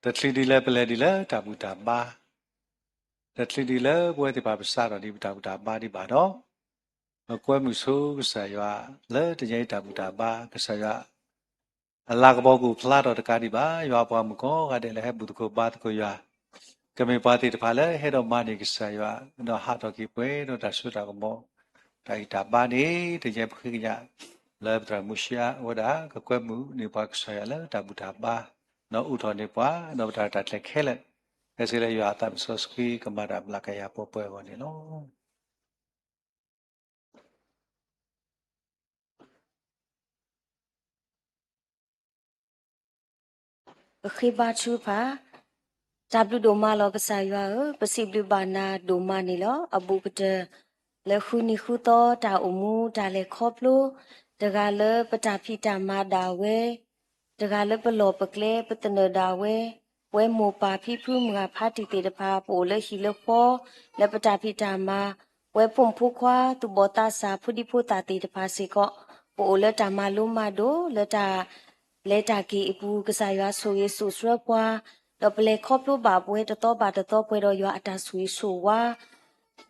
တချုးဒံးလၢပလဲၤဒံးလၢတၢ်ဘူၣ်တၢ်ဘါ, တချုးဒံးလၢပဝဲသ့ၣ်တဖၣ်ပစးထီၣ်ဒံးပတၢ်ဘူၣ်တၢ်ဘါဒံးဘၣ်ဒီး, ပကွဲမုာ်ဆိကစၢ်ယွၤလၢတနံၤအံၤတၢ်ဘူၣ်တၢ်ဘါ, ကစၢ်ယွၤ အလၤကပီၤကအိၣ်ဖျါထီၣ်တကးဒံးဘၣ်, ယွၤအပှၤမုၣ်ကိးဂၤဒဲးလၢဟဲဘူၣ်သကိးဘါသကိးယွၤ, ကမ့ၢ်ပှၤသ့ၣ်တဖၣ်လၢဟဲဒီးမၤန့ၢ်ကစၢ်ယွၤ, ဒီးဟးထီၣ်က့ၤပှဲၤဒီးတၢ်စိတၢ်ကမီၤ, တၢ်ဂံၢ်တၢ်ဘါန့ၣ် တနံၤအံၤပဃ့ကညး လၢပသရၣ်မုၣ်ဆှါအဝဲဒၣ် ကကွဲမုာ်န့ၢ်ပှၤကစၢ်ယွၤလၢတၢ်ဘူၣ်တၢ်ဘါ, ဒီးအိးထီၣ်န့ၢ်ပှၤ ဒီးပတၢ်ရဲၣ်တၢ်ကျဲၤခဲလၢာ်, ဟဲစ့ၢ်လၢယွၤအသးမုၢ်စီဆှံကမၤတၢ်မျးကယၤပှဲၤပှဲၤအဂီၢ်န့ၣ်လီၤ. ပဃ့ဘါထုကဖၣ်, တၢ်ဘျုးဒိၣ်မးလီၤကစၢ်ယွၤဧၢ, ပစံးဘျုးဘၣ်နၤဒိၣ်မးန့ၣ်လီၤ. အဘူးကတၢၢ် လၢဃုနံၤဃုသီတၢ်အိၣ်မူတၢ်လဲၤခီဖျိ, တဂၤလၢပတၢ်ဖံးတၢ်မၤဒၣ်ဝဲ, တဂၤလၢပလီၢ်ပကျဲ ပသနၢၣ်ဒၣ်ဝဲ, ပဝဲမိၢ်ပၢ်ဖံဖုမုၢ်ဂၤဖးတံၢ်သ့ၣ်တဖၣ် ပအိၣ်လၢဟံၣ်လၢဃီ, လၢပတၢ်ဖံးတၢ်မၤ, ပဝဲဖိမုၣ်ဖိခွါ သူၣ်ဘီၣ်သးစၢ် ဖိဒံဖိသၣ်သ့ၣ်တဖၣ်စ့ၢ်ကီး, ပအိၣ်လၢတၢ်မၤလိမၤဒိး လၢတၢ်လဲၤတၢ်က့ၤအပူၤ ကစၢ်ယွၤဆိၣ်ဂ့ၤဆိၣ်ဆှၢပှၤ, ဒီးပလဲၤခီဖျိဘၣ်ပဝဲတသီဘၣ်တသီပှဲၤဒီးယွၤအတၢ်ဆိၣ်ဂ့ၤဆိၣ်ဝါ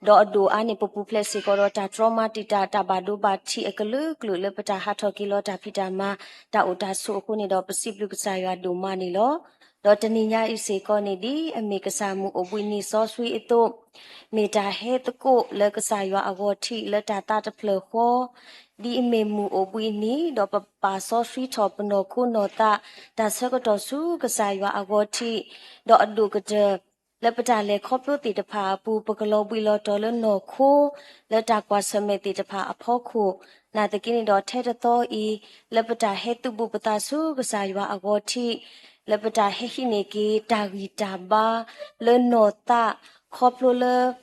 ဒီးအဒိၣ်အါန့ၣ် ပပူၤဖျဲးစ့ၢ်ကီးဒီးတၢ်တြီမၤတံာ်တာ် တၢ်ဘၣ်ဒိဘၣ်ထံးအကလုာ်ကလုာ်လၢပတၢ်ဟးထီၣ်က့ၤလီၤတၢ်ဖံးတၢ်မၤ တၢ်အိၣ်တၢ်ဆိးအဃိန့ၣ်ဒီး ပစံးဘျုးကစၢ်ယွၤဒိၣ်မးန့ၣ်လီၤ. ဒီးတနံၤညါအံၤစ့ၢ်ကီးန့ၣ် ဒ်အမ့ၢ်ကစၢ်မုၢ်အိၣ်ဘှံးနံၤစီဆှံအသိး, မ့ၢ်တၢ်ဟဲသကိးလၢကစၢ်ယွၤအဂီၢ်ထံးလၢတၢ်သးတဖျၢၣ်ဃီ, ဒ်အမ့ၢ်မုၢ်အိၣ်ဘှံးနံၤ ဒီးပပာ်စီဆှံထီၣ်ပနီၢ်ခိနီၢ်သး တၢ်ဆၢကတီၢ်ဆူကစၢ်ယွၤအဂီၢ်ထံး, ဒီးအဒိၣ်ကတၢၢ် လၢပတၢ်လဲၤခီဖျိသ့ၣ်တဖၣ်အပူၤ ပကလီၤဘှံးလီၤတီၤလၢနီၢ်ခိ လၢတၢ်ကွၢ်ဆၢၣ်မဲာ်သ့ၣ်တဖၣ်အဖီခိၣ်, နာ်သက့န့ၣ်ဒီးထဲတသီအံၤ လၢပတၢ်ဟဲသုးဘူးပသးဆူကစၢ်ယွၤအဂီၢ်ထံး, လၢပတၢ်ဟဲဟံးန့ၢ်က့ၤတၢ်ဂံၢ်တၢ်ဘါ လၢနီၢ်သး ခီဖျိလၢ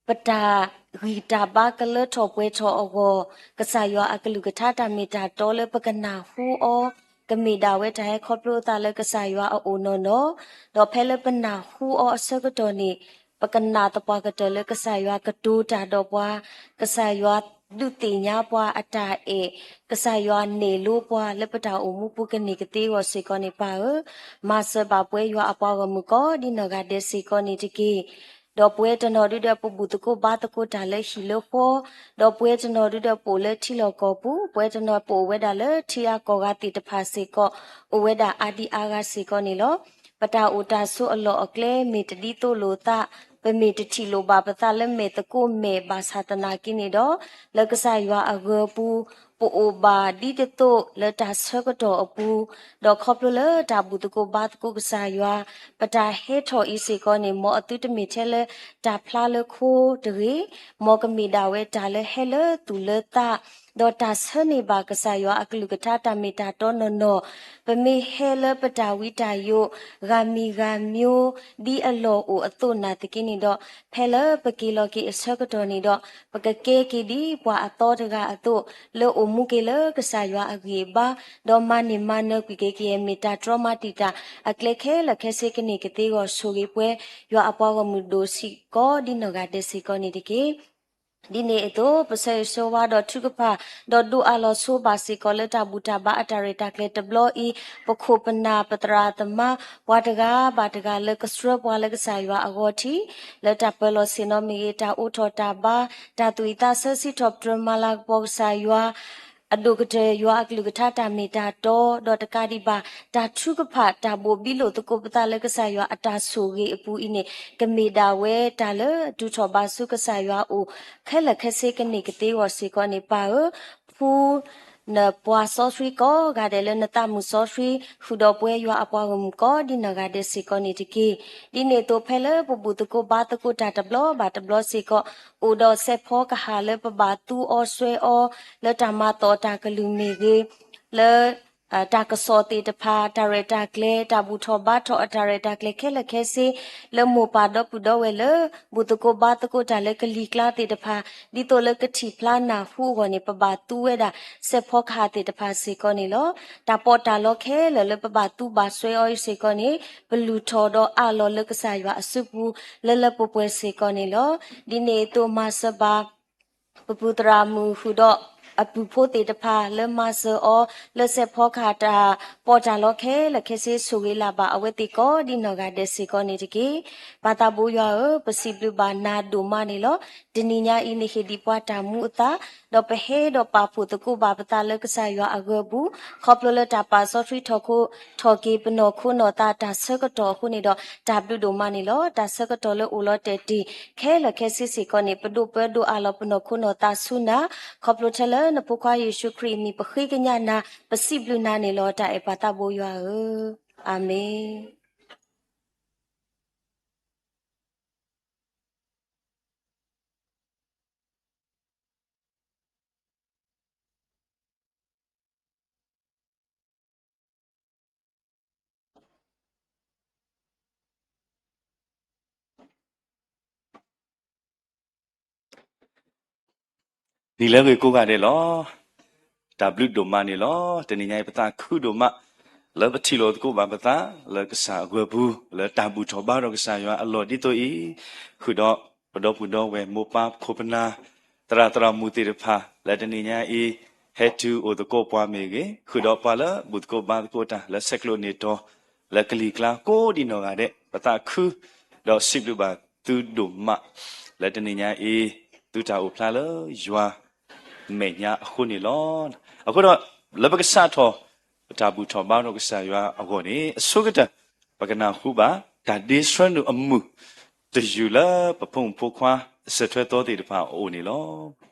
ပတၢ်ဂံၢ်တၢ်ဘါကလၢထီၣ်ပှဲၤထီၣ်အဂီၢ်, ကစၢ်ယွၤအကလုၢ်ကထါတၢ်မ့ၢ်တၢ်တီလၢပကနၢ်ဟူအီၤ, ကမ့ၢ်ဒၣ်ဝဲတၢ်ဟဲခီဖျိအသးလၢကစၢ်ယွၤအအိၣ်နီၢ်နီၢ်, ဒီးဖဲလၢပနၢ်ဟူအီၤအဆၢကတီၢ်န့ၣ်, ပကနၣ်သပှၢ်ကတၢၢ်လၢကစၢ်ယွၤကတိၤတၢ်ဒီးပှၤ, ကစၢ်ယွၤဒုးသ့ၣ်ညါပှၤအတၢ်အဲၣ်, ကစၢ်ယွၤနဲၣ်လိပှၤလၢပတၢ်အိၣ်မူပူၤကန့ၢ်ကသ့အဂီၢ်စ့ၢ်ကီးန့ၣ် ပၢ်ဧၢ, မၤစၢၤဘၣ်ပဝဲယွၤအပှၤဂီၢ်မုၢ်ကိးဒ်နီၢ်ဂၤဒဲးစ့ၢ်ကီးန့ၣ်တက့ၢ်. ဒီးပဝဲတနီၤဒုဒီးပဘူၣ်သကိးဘါသကိးတၢ်လၢဟံၣ်လၢဃီ, ဒီးပဝဲတနီၤဒုဒီးပအိၣ်လၢထံလီၢ်ကီၢ်ပူၤ, ပဝဲတနီၤပအိၣ်ဝဲဒၣ်လၢထံဂၤကီၢ်ဂၤသ့ၣ်တဖၣ်စ့ၢ်ကီး, အိၣ်ဝဲဒၣ်အါဒံအါဂၤစ့ၢ်ကီးန့ၣ်လီၤ. ပတၢ်အိၣ်တၢ်ဆိးအလီၢ်အကျဲ မ့ၢ်တဒ်သိးလိာ်သး, ပမ့ၢ်တထံၣ်လိာ်ဘၣ်ပသးလၢမဲာ်သကိးမဲာ်ဘၣ်ဆၣ်သနာ်က့န့ၣ်ဒီး, လၢကစၢ်ယွၤအဂၢၤအပူၤ, ပအိၣ်ဘၣ်ဒ်သိးသိးလၢတၢ်ဆၢကတီၢ်အပူၤ, ဒီးခီဖျိလၢတၢ်ဘူၣ်သကိးဘါသကိးကစၢ်ယွၤ, ပတၢ်ဟဲထီၣ်အံၤစ့ၢ်ကီးန့ၣ် မ်အသုတမ့ၢ်ထဲလၢတၢ်ဖျါလၢခိတဂ့ၤ, မ်ကမ့ၢ်ဒၣ်ဝဲတၢ်လၢဟဲလၢသူၣ်လၢသး, ဒီးတၢ်ဆၢန့ၢ်ဘၣ်ကစၢ်ယွၤအကလုၢ်ကထါတၢ်မ့ၢ်တၢ်တီနီၢ်နီၢ်, ပမ့ၢ်ဟဲလၢပတၢ်ဝံတၢ်ယိး, ဂၤမံၤဂၤမံၤ, ဒ်အလီၢ်အိၣ်အသိးနာ်သက့န့ၣ်ဒီး, ဖဲလၢပက့ၤလီၤက့ၤအဆၢကတီၢ်န့ၣ်ဒီး, ပကကဲက့ၤဒ်ပှၤအသီတဂၤအသိး, လၢအိၣ်မူက့ၤလၢကစၢ်ယွၤအဂံၢ်အဘါ, ဒီးမၤန့ၢ်မၤနၢၤကွံာ်က့ၤကယဲၢ်မ့ၢ်တၢ်တြီမၤတံာ်တာ် အကျဲခဲလၢာ်ခဲဆ့ကန့ၢ်ကသ့အဂီၢ်ဆိၣ်ဂ့ၤပှဲၤ, ယွၤအပှၤဂီၢ်မုၢ်ဒိၣ်ဆံးကိးဒ်နီၢ်ဂၤဒဲးစ့ၢ်ကီးန့ၣ်တက့ၢ်. ဒ်န့ၣ်အသိး ပဆၢဂ့ၤဆၢဝါဒီးထုကဖၣ်, ဒီးဒိးအးလီၤဆိဘၣ်စ့ၢ်ကီးလၢတၢ်ဘူၣ်တၢ်ဘါအတၢ်ရဲၣ်တၢ်ကျဲၤတဘျီအံၤ, ပခိၣ်ပနၢ်ပသရၣ်သမါ, ပှၤတဂၤဘၣ်တဂၤလၢကဆှၢပှၤလၢကစၢ်ယွၤအဂီၢ်ထံး, လၢတၢ်ပၢလီၤဆ့ၣ်နီၤမ့ၢ်ဂ့ၤ, တၢ်အိးထီၣ်တၢ်ဘါ, တၢ်သူၣ်ဝံၣ်သးဆၢ စံးထီၣ်ပတြၢၤမၤလၤကပီၤကစၢ်ယွၤ, အဒိၣ်ကတၢၢ်ယွၤအကလုၢ်ကထါတၢ်မ့ၢ်တၢ်တီ, ဒီးတကးဒံးဘၣ်, တၢ်ထုကဖၣ်တၢ်ဘိၣ်ဘံလိာ်သကိးပသးလၢကစၢ်ယွၤအတၢ်ဆိၣ်ဂ့ၤအပူၤအံၤန့ၣ်, ကမ့ၢ်ဒၣ်ဝဲတၢ်လၢအတုၤထီၣ်ဘၣ်ဆူကစၢ်ယွၤအအိၣ် ခဲလၢာ်ခဲဆ့ကန့ၢ်ကသ့အဂီၢ်စ့ၢ်ကီးန့ၣ် ပၢ်ဧၢ, ဖှူနပှၤစီဆှံကိးဂၤဒဲးလၢနသးမုၢ်စီဆှံ, ဃုာ်ဒီးပဝဲယွၤအပှၤဂီၢ်မုၢ်ကိးဒ်နီၢ်ဂၤဒဲးစ့ၢ်ကီးန့ၣ်တက့ၢ်. ဒ်န့ၣ်အသိး ဖဲလၢပဘူၣ်သကိးဘါသကိးတၢ်တဘျီဘၣ်တဘျီစ့ၢ်ကီး, အိၣ်ဒီးစဲးဖီကဟၣ်လၢပဘၣ်သူအီၤစွဲအီၤ, လၢတၢ်မၤသီၣ်တၢ်ကလုၢ်မ့ၢ်ဂ့ၤ, လၢ တၢ်ကစီၣ်သ့ၣ်တဖၣ်, တၢ်ရဲၣ်တၢ်ကျဲၤ, တၢ်ဘူၣ်ထီၣ်ဘါထီၣ်အတၢ်ရဲၣ်တၢ်ကျဲၤခဲလၢာ်ခဲဆ့, လၢမိၢ်ပၢ်ဒီပုၢ်ဒီဝဲၢ်လၢ ဘူၣ်သကိးဘါသကိးတၢ်လၢကလံၤကျါသ့ၣ်တဖၣ်, ဒ်သိးလၢကထံၣ်ဖျါနၢ်ဟူအဂီၢ်န့ၣ် ပဘၣ်သူဝဲဒၣ် စဲးဖီကဟၣ်သ့ၣ်တဖၣ်စ့ၢ်ကီးန့ၣ်လီၤ. တၢ်ပီးတၢ်လီခဲလၢာ်လၢပဘၣ်သူဘၣ်စွဲအီၤအံၤစ့ၢ်ကီးန့ၣ်, ပလုၢ်ထီၣ်ဒီးအးလီၤလၢကစၢ်ယွၤအစုပူၤ လၢလၢပှဲၤပှဲၤစ့ၢ်ကီးန့ၣ်လီၤ. ဒ်န့ၣ်အသိးမၤစၢၤဘၣ် ပပုၢ်သရၣ်မုၣ်ဃုာ်ဒီး အပုၢ်ဖိသ့ၣ်တဖၣ်လၢမၤစၢၤအီၤ လၢစဲးဖီကဟၣ်တၢ်ပီးတၢ်လီခဲလၢာ်ခဲဆ့ ဆိၣ်ဂ့ၤလၢ်ဘၣ်အဝဲသ့ၣ်ကိးဒ်နီၢ်ဂၤဒဲးစ့ၢ်ကီးန့ၣ်တက့ၢ်. ပၢ်သးဘိယွၤဧၢ, ပစံးဘျုးဘၣ်နၤဒိၣ်မးန့ၣ်လီၤ. တနံၤညါအံၤန့ၣ်ဟ့ၣ်ဒံးပှၤတၢ်မူအသး, ဒီးပဟဲဒီးပာ်ဖှိၣ်သကိးဘၣ်ပသးလၢကစၢ်ယွၤအဂၢၤပူၤ, ခီဖျိလၢတၢ်ပာ်စီဆှံထီၣ်ခိၣ်ထီၣ်က့ၤပနီၢ်ခိနီၢ်သးတၢ်ဆၢကတီၢ်အဃိန့ၣ်ဒီး တၢ်ဘျုးဒိၣ်မးန့ၣ်လီၤ. တၢ်ဆၢကတီၢ်လၢအိၣ်လီၤတဲာ်တ့ၢ်ခဲလၢာ်ခဲဆ့စ့ၢ်ကီးန့ၣ် ပဒိးပၢဒိးအးလီၤပနီၢ်ခိနီၢ်သးဆူနၤ, ခီဖျိထဲလၢနဖိခွါယ့ၣ်ၡူးခရံာ်အမံၤ ပဃ့ကညးနၤ, ပစံးဘျုးနၤန့ၣ်လီၤ. တၢ်အဲၣ်ပၢ်သးဘိယွၤဧၢ, အၤမ့ၣ်. နံၤလၢအဂ့ၤကိးဂၤဒဲးလီၤ. တၢ်ဘျုးဒိၣ်မးန့ၣ်လီၤ. တနံၤညါအံၤ ပသးခုဒိၣ်မး လၢပထံၣ်လိာ်သကိးဘၣ်ပသး လၢကစၢ်အဂၢၤပူၤ လၢတၢ်ဘူၣ်ထီၣ်ဘါထီၣ်ကစၢ်ယွၤအလီၢ်ဒ်သိးအံၤ, ဃုာ်ဒီးပဒီပုၢ်ဒီဝဲၢ်မိၢ်ပၢ်ခိၣ်ပနၢ် သရၣ်သရၣ်မုၣ်သ့ၣ်တဖၣ် လၢတနံၤညါအံၤ ဟဲတုၤအိၣ်သကိးပှၤမ့ၢ်ဂ့ၤ, ဃုာ်ဒီးပှၤလၢဘူၣ်သကိးဘါသကိးတၢ် လၢဆဲးကျိးန့ၢ်တီၤ လၢကလံၤကျါကိးဒ်နီၢ်ဂၤဒဲး ပသးခု ဒီးစံးဘျုးဘၣ်သုဒိၣ်မး လၢတနံၤညါအံၤ သုတၢ်အိၣ်ဖျါလၢယွၤမဲာ်ညါအဃိန့ၣ်လီၤ. အဃိဒီး လၢပကစးထီၣ် ပတၢ်ဘူၣ်ထီၣ်ဘါထီၣ်ကစၢ်ယွၤအဂီၢ်န့ၣ် အဆိကတၢၢ် ပကနၢ်ဟူဘၣ် တၢ်ဒ့ဆှၢနုာ်အမုာ် တယုၢ်လၢပဖိမုၣ်ဖိခွါ အစၢၤထွဲသီသ့ၣ်တဖၣ်အအိၣ်န့ၣ်လီၤ.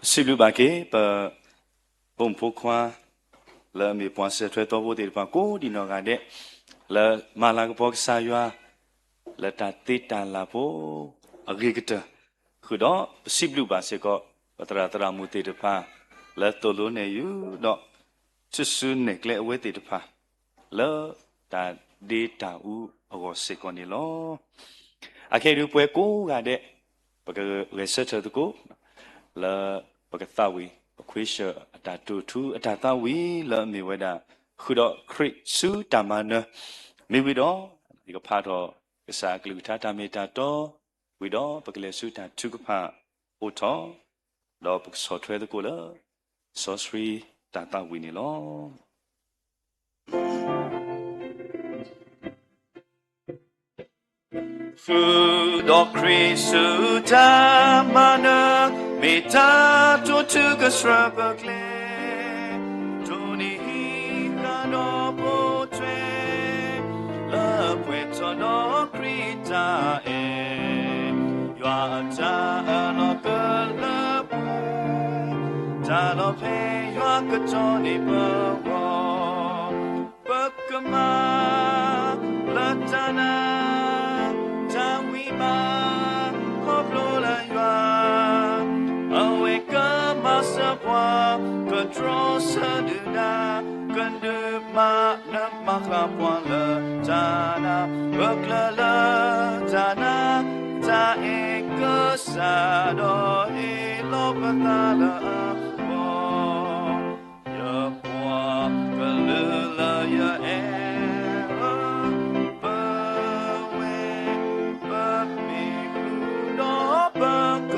စံးဘျုးဘၣ်က့ၤ ပဖိမုၣ်ဖိခွါ လၢအမ့ၢ်ပှၤစဲးထွဲသီဖိသ့ၣ်တဖၣ် ကိးဒံးနီၢ်ဂၤဒဲး လၢမၤလၤကပီၤကစၢ်ယွၤ လၢတၢ်သ့တၢ်လၤဖိ အဂ့ၤကတၢၢ် ဃုာ်ဒီးပစံးဘျုးဘၣ်စ့ၢ်ကီး ပသရၣ်သရၣ်မုၣ်သ့ၣ်တဖၣ် လၢသိၣ်လိနဲၣ်ယုာ်ဒီး ဆူၣ်ဆူၣ်နဲၣ်ကျဲအဝဲသ့ၣ်တဖၣ် လၢတၢ်ဒ့တၢ်အူအဂီၢ်စ့ၢ်ကီးန့ၣ်လီၤ. အခဲအံၤဒုးပှၤကိးဂၤဒဲး ပကဂဲၤဆၢထၢၣ်သကိး လၢပကသးဝံၣ် ပခွ့ဆၢၣ်အတၢ်တိာ်ထူအတၢ်သးဝံၣ်လၢအမ့ၢ်ဝဲဒၣ် ဃုာ်ဒီးခရံာ်ဆူတၢ်မၤနၢၤ မ့ၢ်ဝံၤဒီး ယကဖးထီၣ်ကစၢ်အကလုၢ်ကထါတၢ်မ့ၢ်တၢ်တီ ဝံၤဒီးပကလဲၤဆူတၢ်ထုကဖၣ်အိၣ်ထီၣ် ဒီးပကဆီၣ်ထွဲသကိးလၢ စီဆှံတၢ်သးဝံၣ်န့ၣ်လီၤ. ဃုာ်ဒီးခရံာ်ဆူတၢ်မၤနၢၤ မ့ၢ်တၢ်တိာ်ထူကဆှၢပကျဲ တိၢ်နီၣ်ဟံးဃာ်ဒီးပိာ်ထွဲ လၢပှဲၤထီၣ်ဒီးခရံာ်တၢ်အဲၣ် ယွၤအတၢ်အၢၣ်လီၤကလၢပှဲၤ တၢ်လီၤဖဲယွၤကတီၢ်န့ၢ်ပဂီၢ် ပကမၤလၢတၢ်နာ် တၢ်ဝံဘၣ် ခီဖျိလၢယွၤ အဝဲကမၤစၢၤပှၤ ကတြီဆၢဒုၣ်ဒါ ကဒုးမၤနၢၤမၤဃၣ်ပှၤလၢတၢ်နာ် ပကျၢၤလၢတၢ်နာ် တၢ်အဲၣ်ကစၢ်ဒီးဟ့ၣ်လီၤပသးလၢအဂီၢ် ယပှၤကလုာ်လၢယအဲၣ်ဧၢ, ပဝဲ ပမ့ၢ်ဃုာ်ဒီးပက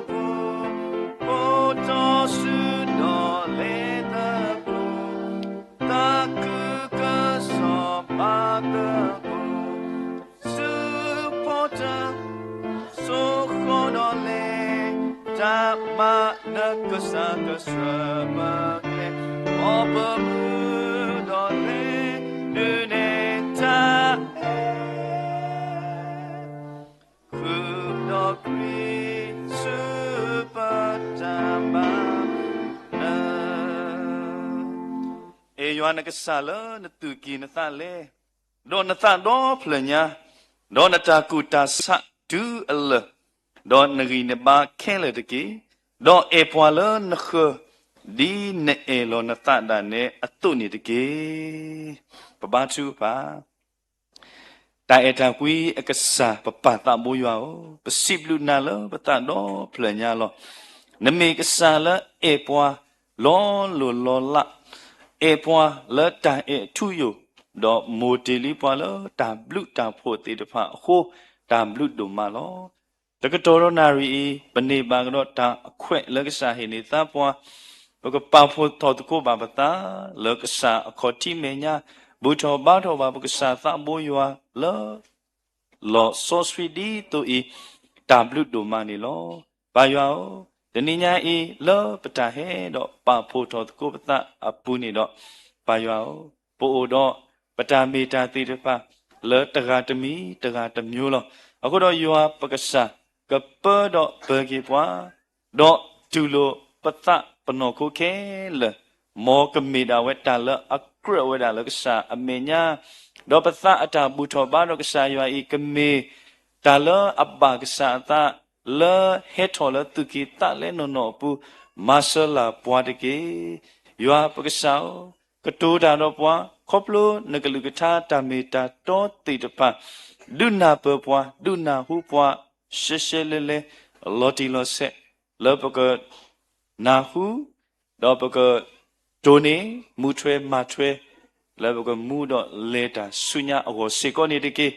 ပူၤ, အိၣ်တီၢ်ဆူဒီးလဲၤသကိး, သးခုကစီၣ်မၤသကိး, စူးဖီတၢၣ် စိဃီဒီးလဲၤ, တၢ်မၤနၢၤကစၢ်ကဆှၢပကျဲ, မ်ပမုာ်ဒီးလဲၤဒုးနဲၣ်တၢ်အဲၣ်, ဃုာ်ဒီးခရံာ်ဆူပတၢ်မၤနၢၤ. အဲၣ်ယွၤနကစၢ်လၢနသူၣ်ကံၢ်နသးလဲ, ဒီးနသးဒီဖျၢၣ်ညါ, ဒီးနတၢ်ကူၣ်တၢ်ဆးတုၤအလၢာ်, ဒီးနဂံၢ်နဘါခဲလၢာ်တက့ၢ်. ဒီးအဲၣ်ပှၤလၢနဃၢၤ, ဒ်နအဲၣ်လီၤနသးဒၣ်နဲအသိးန့ၣ်တက့ၢ်. ပဘါထုကဖၣ်. တၢ်အဲၣ်တၢ်ကွံအကစၢ် ပပၢ်သးဘိယွၤဧၢ, ပစံးဘျုးနၤလၢပသးဒီဖျၢၣ်ညါလီၤ. နမ့ၢ်ကစၢ်လၢအဲၣ်ပှၤလီၤလိၢ်လီၤလး, အဲၣ်ပှၤလၢတၢ်အဲၣ်ထူယိာ်, ဒီးမိၢ်တ့ၢ်လံပှၤလၢတၢ်ဘျုးတၢ်ဖှိၣ်သ့ၣ်တဖၣ်အဃိ, တၢ်ဘျုးဒိၣ်မးလီၤ. တကတီၢ်ဒီးနၣ်ရံၣ်အံၤ ပန့ၢ်ဘၣ်ကဒီးတၢ်အခွဲးလၢကစၢ်ဟ့ၣ်န့ၢ်သးပှၤ, ပကပာ်ဖှိၣ်ထီၣ်သကိးဘၣ်ပသး လၢကစၢ်အခီၣ်ထံးမဲာ်ညါ, ဘူၣ်ထီၣ်ဘါထီၣ်ဘၣ်ပကစၢ်သးဘိယွၤလၢ လီၤစီဆှံဒ်သိးအံၤ, တၢ်ဘျုးဒိၣ်မးန့ၣ်လီၤ. ပၢ်ယွၤဧၢ, တနံၤညါအံၤ လၢပတၢ်ဟဲဒီးပာ်ဖှိၣ်ထီၣ်သကိးပသးအပူၤန့ၣ်ဒီး, ပၢ်ယွၤဧၢ, ပအိၣ်ဒီးပတၢ်မ့ၢ်တၢ်သ့ၣ်တဖၣ် လၢတဂၤတမံၤတဂၤတမျိုးလီၤ. အဃိဒီးယွၤပကစၢ် ကပၢဒီးပၢၤက့ၤပှၤ, ဒီးတူၢ်လိာ်ပသးပနီၢ်ခိခဲလၢာ်, မ်ကမ့ၢ်ဒၣ်ဝဲတၢ်လၢအကြၢးဝဲဒၣ်လၢကစၢ်အမဲာ်ညါ, ဒီးပသးအတၢ်ဘူၣ်ထီၣ်ဘါဒီးကစၢ်ယွၤအံၤ ကမ့ၢ်တၢ်လၢအဘၣ်ကစၢ်အသး လၢဟဲထီၣ်လၢသူၣ်ကံၢ်သးလဲနီၢ်နီၢ်အပူၤ, မၤစၢၤလၢ်ပှၤတက့ၢ်. ယွၤပကစၢ်ဧၢ, ကတိၤတၢ်ဒီးပှၤ ခီဖျိနကလုၢ်ကထါတၢ်မ့ၢ်တၢ်တီသ့ၣ်တဖၣ်, ဒုးနၢ်ပၢၢ်ပှၤ ဒုးနၢ်ဟူပှၤ ရှဲရှဲလဲလဲ လီၤတံၢ်လီၤဆဲး လၢပက နၢ်ဟူ, ဒီးပကတိၢ်န့ၢ် မူထွဲမၤထွဲ လၢပကမူဒီးလဲၤတၢ်ဆူညါအဂီၢ်စ့ၢ်ကီးန့ၣ်တက့ၢ်.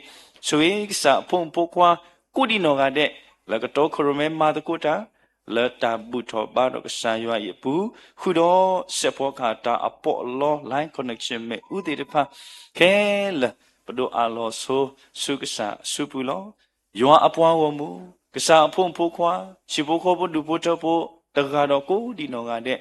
ဆိၣ်ဂ့ၤကစၢ်အဖိမုၣ်ဖိခွါ ကိးဒံးနီၢ်ဂၤဒဲး လၢကတီၢ်ခီရိၣ်မဲမၤသကိးတၢ် လၢတၢ်ဘူၣ်ထီၣ်ဘါဒီးကစၢ်ယွၤအံၤအပူၤ, ဃုာ်ဒီးစဲးဖီကဟၣ်တၢ်အပီးအလီ line connection မ့ၣ်အူသ့ၣ်တဖၣ် ခဲလၢာ် ပဒိးအးလီၤဆိဆူကစၢ်အစုပူၤလီၤ. ယွၤအပှၤဂီၢ်မုၢ်, ကစၢ်အဖိမုၣ်ဖိခွါ, ဟံၣ်ဖိဃီဖိဒူၣ်ဖိထၢဖိ တဂၤဒီးကိးဒံးနီၢ်ဂၤဒဲး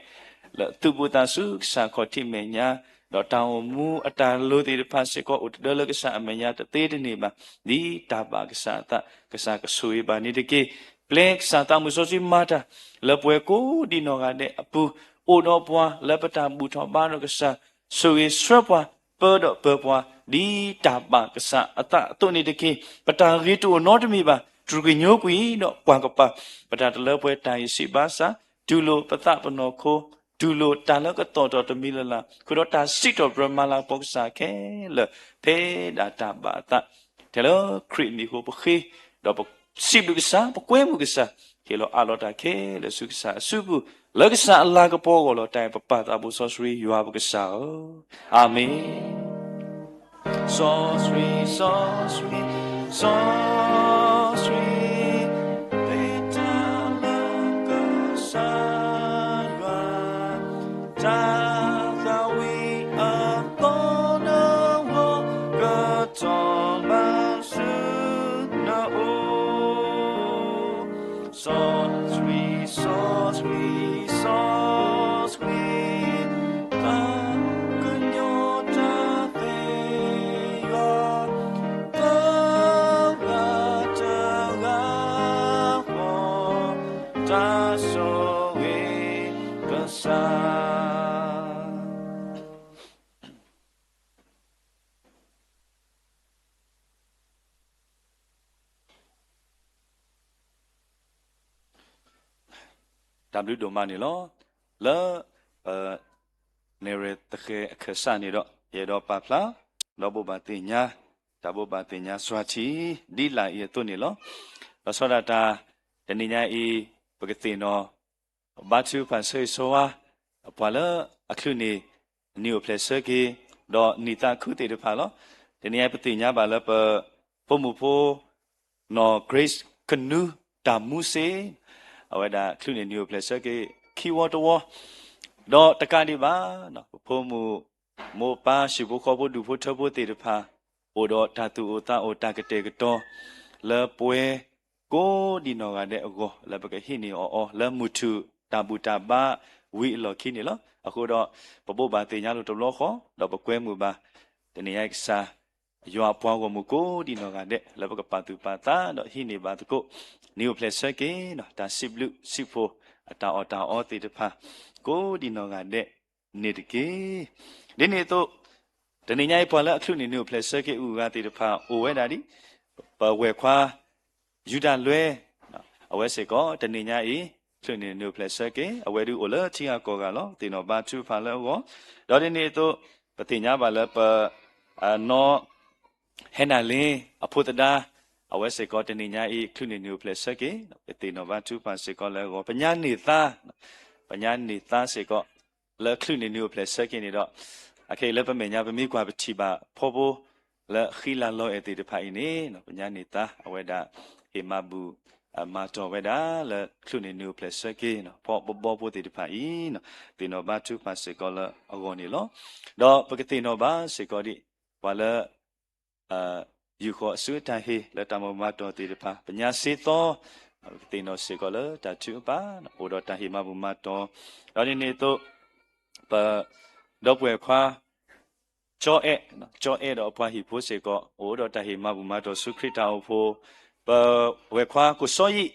လၢအသုးဘူးသးဆူကစၢ်ခီၣ်ထံးမဲာ်ညါ, ဒီးတၢ်အိၣ်မူအတၢ်လိၤသ့ၣ်တဖၣ်စ့ၢ်ကီး အိၣ်တဒၢလၢကစၢ်အမဲာ်ညါတသ့တန့ၢ်ဘၣ်, ဒ်တၢ်ဘၣ်ကစၢ်အသး ကစၢ်ကဆိၣ်ဂ့ၤဘၣ်န့ၣ်တက့ၢ်. ပျဲကစၢ်သးမုၢ်စီဆှံမၤတၢ် လၢပှၤကိးဒံနီၢ်ဂၤဒဲးအပူၤ, အိၣ်ဒီးပှၤလၢပတၢ်ဘူၣ်ထီၣ်ဘါဒီးကစၢ်, ဆိၣ်ဂ့ၤဆှၢပှၤ, ပၢဒီးပၢပှၤ, ဒ်တၢ်ဘၣ်ကစၢ်အသးအသိးန့ၣ်တက့ၢ်. ပတၢ်ဂ့ၤတအိၣ်နီတမံၤဘၣ်, တြူၢ်ကညိကွံာ်ဒီးကွၢ်ကပၤ, ပတၢ်တလၢပှဲၤတၢ်အံၤစံးဘၣ်ဆၣ်, တူၢ်လိာ်ပသးပနီၢ်ခိ, တူၢ်လိာ်တၢ်လၢကသီၣ်ထီၣ်တမံၤလၢ်လၢ်, ဃုာ်ဒီးတၢ်စံးထီၣ်ပတြၢၤမၤလၤကပီၤကစၢ်ခဲလၢာ်, ဖဲဒၣ်တၢ်ဘၣ်အသး, ထဲလၢခရံာ်အမံၤအဃိပဃ့, ဒီးပစံးဘျုးကစၢ်, ပကွဲမုာ်ကစၢ်, ဟ့ၣ်လီၤအးလီၤတၢ်ခဲလၢာ်ဆူကစၢ်အစုပူၤ, လၢကစၢ်အလၤကပီၤအဂီၢ်လီၤ. တၢ်အံၤပပၢ်သးဘိစီဆှံယွၤပကစၢ်ဧၢ, အၤမ့ၣ်. စီဆှံ, စီဆှံ, စီဆှံ, သ့တၢ်လၢကစၢ်ယွၤ, တၢ်သးဝံၣ်အသီနဂီၢ်, ကထီၣ်မၤဆူနအိၣ်. စီဆှံ, စီဆှံ, စီဆှံ, သးကညီၤတၢ်သ့ယွၤ, တဂၤတဂၤဃီ, တၢ်ဆိၣ်ဂ့ၤကစၢ်. တၢ်ဘျုးဒိၣ်မးန့ၣ်လီၤ. လၢ ပ နဲၣ်ရွဲၣ်သဃဲၤအခၢၣ်စးန့ၣ်ဒီး ယအဲၣ်ဒိးပာ်ဖျါ ဒီးဘိးဘၣ်သ့ၣ်ညါ တၢ်ဘိးဘၣ်သ့ၣ်ညါစွၤထံ ဒ်လာ်အံၤအသိးန့ၣ်လီၤ. ဒီးဆီဒၣ်တၢ် တနံၤညါအံၤ ပကသ့ၣ်နီၣ် ဘါထုကဖၣ်ဆၢဂ့ၤဆၢဝါ ပှၤလၢအချုးန့ၢ် နံၣ်အိၣ်ဖျဲၣ်ဆၢက့ၤ ဒီးနံၣ်သးခုသ့ၣ်တဖၣ်လီၤ. တနံၤညါပသ့ၣ်ညါဘၣ်လၢပ ဖိမုၣ်ဖိ နီၢ် Grace ကနူတၢ်မူစ့ အဝဲဒၣ်ချုးန့ၢ်နံၣ်အိၣ်ဖျဲၣ်ဆၢက့ၤ ခံဝီတဝီ ဒီးတကးဒံးဘၣ် ပဖိမုၣ် မိၢ်ပၢ် ဟံၣ်ဖိဃီဖိ ဒူၣ်ဖိထၢဖိသ့ၣ်တဖၣ် အိၣ်ဒီးတၢ်သူၣ်အိၣ်သးအိၣ် တၢ်ကတဲာ်ကတီၤ လၢပဝဲကိးဒံနီၢ်ဂၤဒဲးအဂီၢ် လၢပကဟံးန့ၢ်အီၤအီၤ လၢမုၢ်ထူၣ်တၢ်ဘူၣ်တၢ်ဘါဝံၤအလီၢ်ခံန့ၣ်လီၤ. အဃိဒီး ပဘိးဘၣ်သ့ၣ်ညါလိာ်တဘျီဃီ ဒီးပကွဲမုာ်ဘၣ် တနံၤညါအံၤကစၢ် ယွၤအပှၤဂီၢ်မုၢ်ကိးဒံနီၢ်ဂၤဒဲး လၢပကပာ်သူၣ်ပာ်သး ဒီးဟံးန့ၢ်ဘၣ်သကိး နံၣ်အိၣ်ဖျဲၣ်ဆၢက့ၤ တၢ်စံးဘျုးစံးဖှိၣ် အတၢ်အီၣ်တၢ်အီသ့ၣ်တဖၣ် ကိးဒံနီၢ်ဂၤဒဲးန့ၣ်တက့ၢ်. ဒ်န့ၣ်အသိး တနံၤညါအံၤ ပှၤလၢအချုးန့ၢ်နံၣ်အိၣ်ဖျဲၣ်ဆၢက့ၤအဂုၤအဂၤသ့ၣ်တဖၣ် အိၣ်ဝဲဒၣ်ဒ် ပဝဲၢ်ခွါ ယူဒၤလွဲ အဝဲစ့ၢ်ကီး တနံၤညါအံၤ ချုးန့ၢ်နံၣ်အိၣ်ဖျဲၣ်ဆၢက့ၤ အဝဲဒုးအိၣ်လၢထံဂၤကီၢ်ဂၤလီၤ. သ့ၣ်နီၣ်ဘါထုကဖၣ်လၢအဂီၢ် ဒီးဒ်န့ၣ်အသိး ပသ့ၣ်ညါဘၣ်လၢပ နီၢ် ဟဲနၤလ့ အဖိသဒါ အဝဲစ့ၢ်ကီး တနံၤညါအံၤ ချုးန့ၢ်နံၣ်အိၣ်ဖျဲၣ်ဆၢက့ၤ ပသ့ၣ်နီၣ်ဘါထုကဖၣ်စ့ၢ်ကီးလၢအဂီၢ် ပညါန့ၢ်သါ ပညါန့ၢ်သါစ့ၢ်ကီး လၢချုးန့ၢ်နံၣ်အိၣ်ဖျဲၣ်ဆၢက့ၤန့ၣ်ဒီး အခဲအံၤလၢပမဲာ်ညါ ပမ့ၢ်ကွၢ်ပထံၣ်ဘၣ်ဖီဖိ လၢဃံလၤလီၤအဲၣ်သ့ၣ်တဖၣ်အံၤန့ၣ် ပညါန့ၢ်သါ အဝဲဒၣ် ဟ့ၣ်မၤဘူၣ် မၤတီၢ်ဝဲဒၣ်လၢချုးန့ၢ်နံၣ်အိၣ်ဖျဲၣ်ဆၢက့ၤ ဖီဘီဘီဖိသ့ၣ်တဖၣ်အံၤ သ့ၣ်နီၣ်ဘါထုကဖၣ်စ့ၢ်ကီးလၢအဂီၢ်န့ၣ်လီၤ. ဒီးပကသ့ၣ်နီၣ်ဘၣ်စ့ၢ်ကီးဒ် ပှၤလၢ ယူာ်ဃီၤအစုအတၢ်ဟ့ၣ်လၢတၢ်မၤဘူၣ်မၤတီၢ်သ့ၣ်တဖၣ် ပညါစ့သီ ပကသ့ၣ်နီၣ်စ့ၢ်ကီးလၢတၢ်ထုကဖၣ် အိၣ်ဒီးတၢ်ဟ့ၣ်မၤဘူၣ်မၤတီၢ် ဒီးဒ်န့ၣ်အသိး ပ ဒီပုၢ်ဝဲၢ်ခွါ ကၠီအဲၣ် ကၠီအဲၣ်ဒီးအပှၤဟံၣ်ဖိစ့ၢ်ကီး အိၣ်ဒီးတၢ်ဟ့ၣ်မၤဘူၣ်မၤတီၢ်ဆူခရံာ်တၢ်အိၣ်ဖှိၣ် ပဝဲၢ်ခွါကိၣ်စီယံၣ်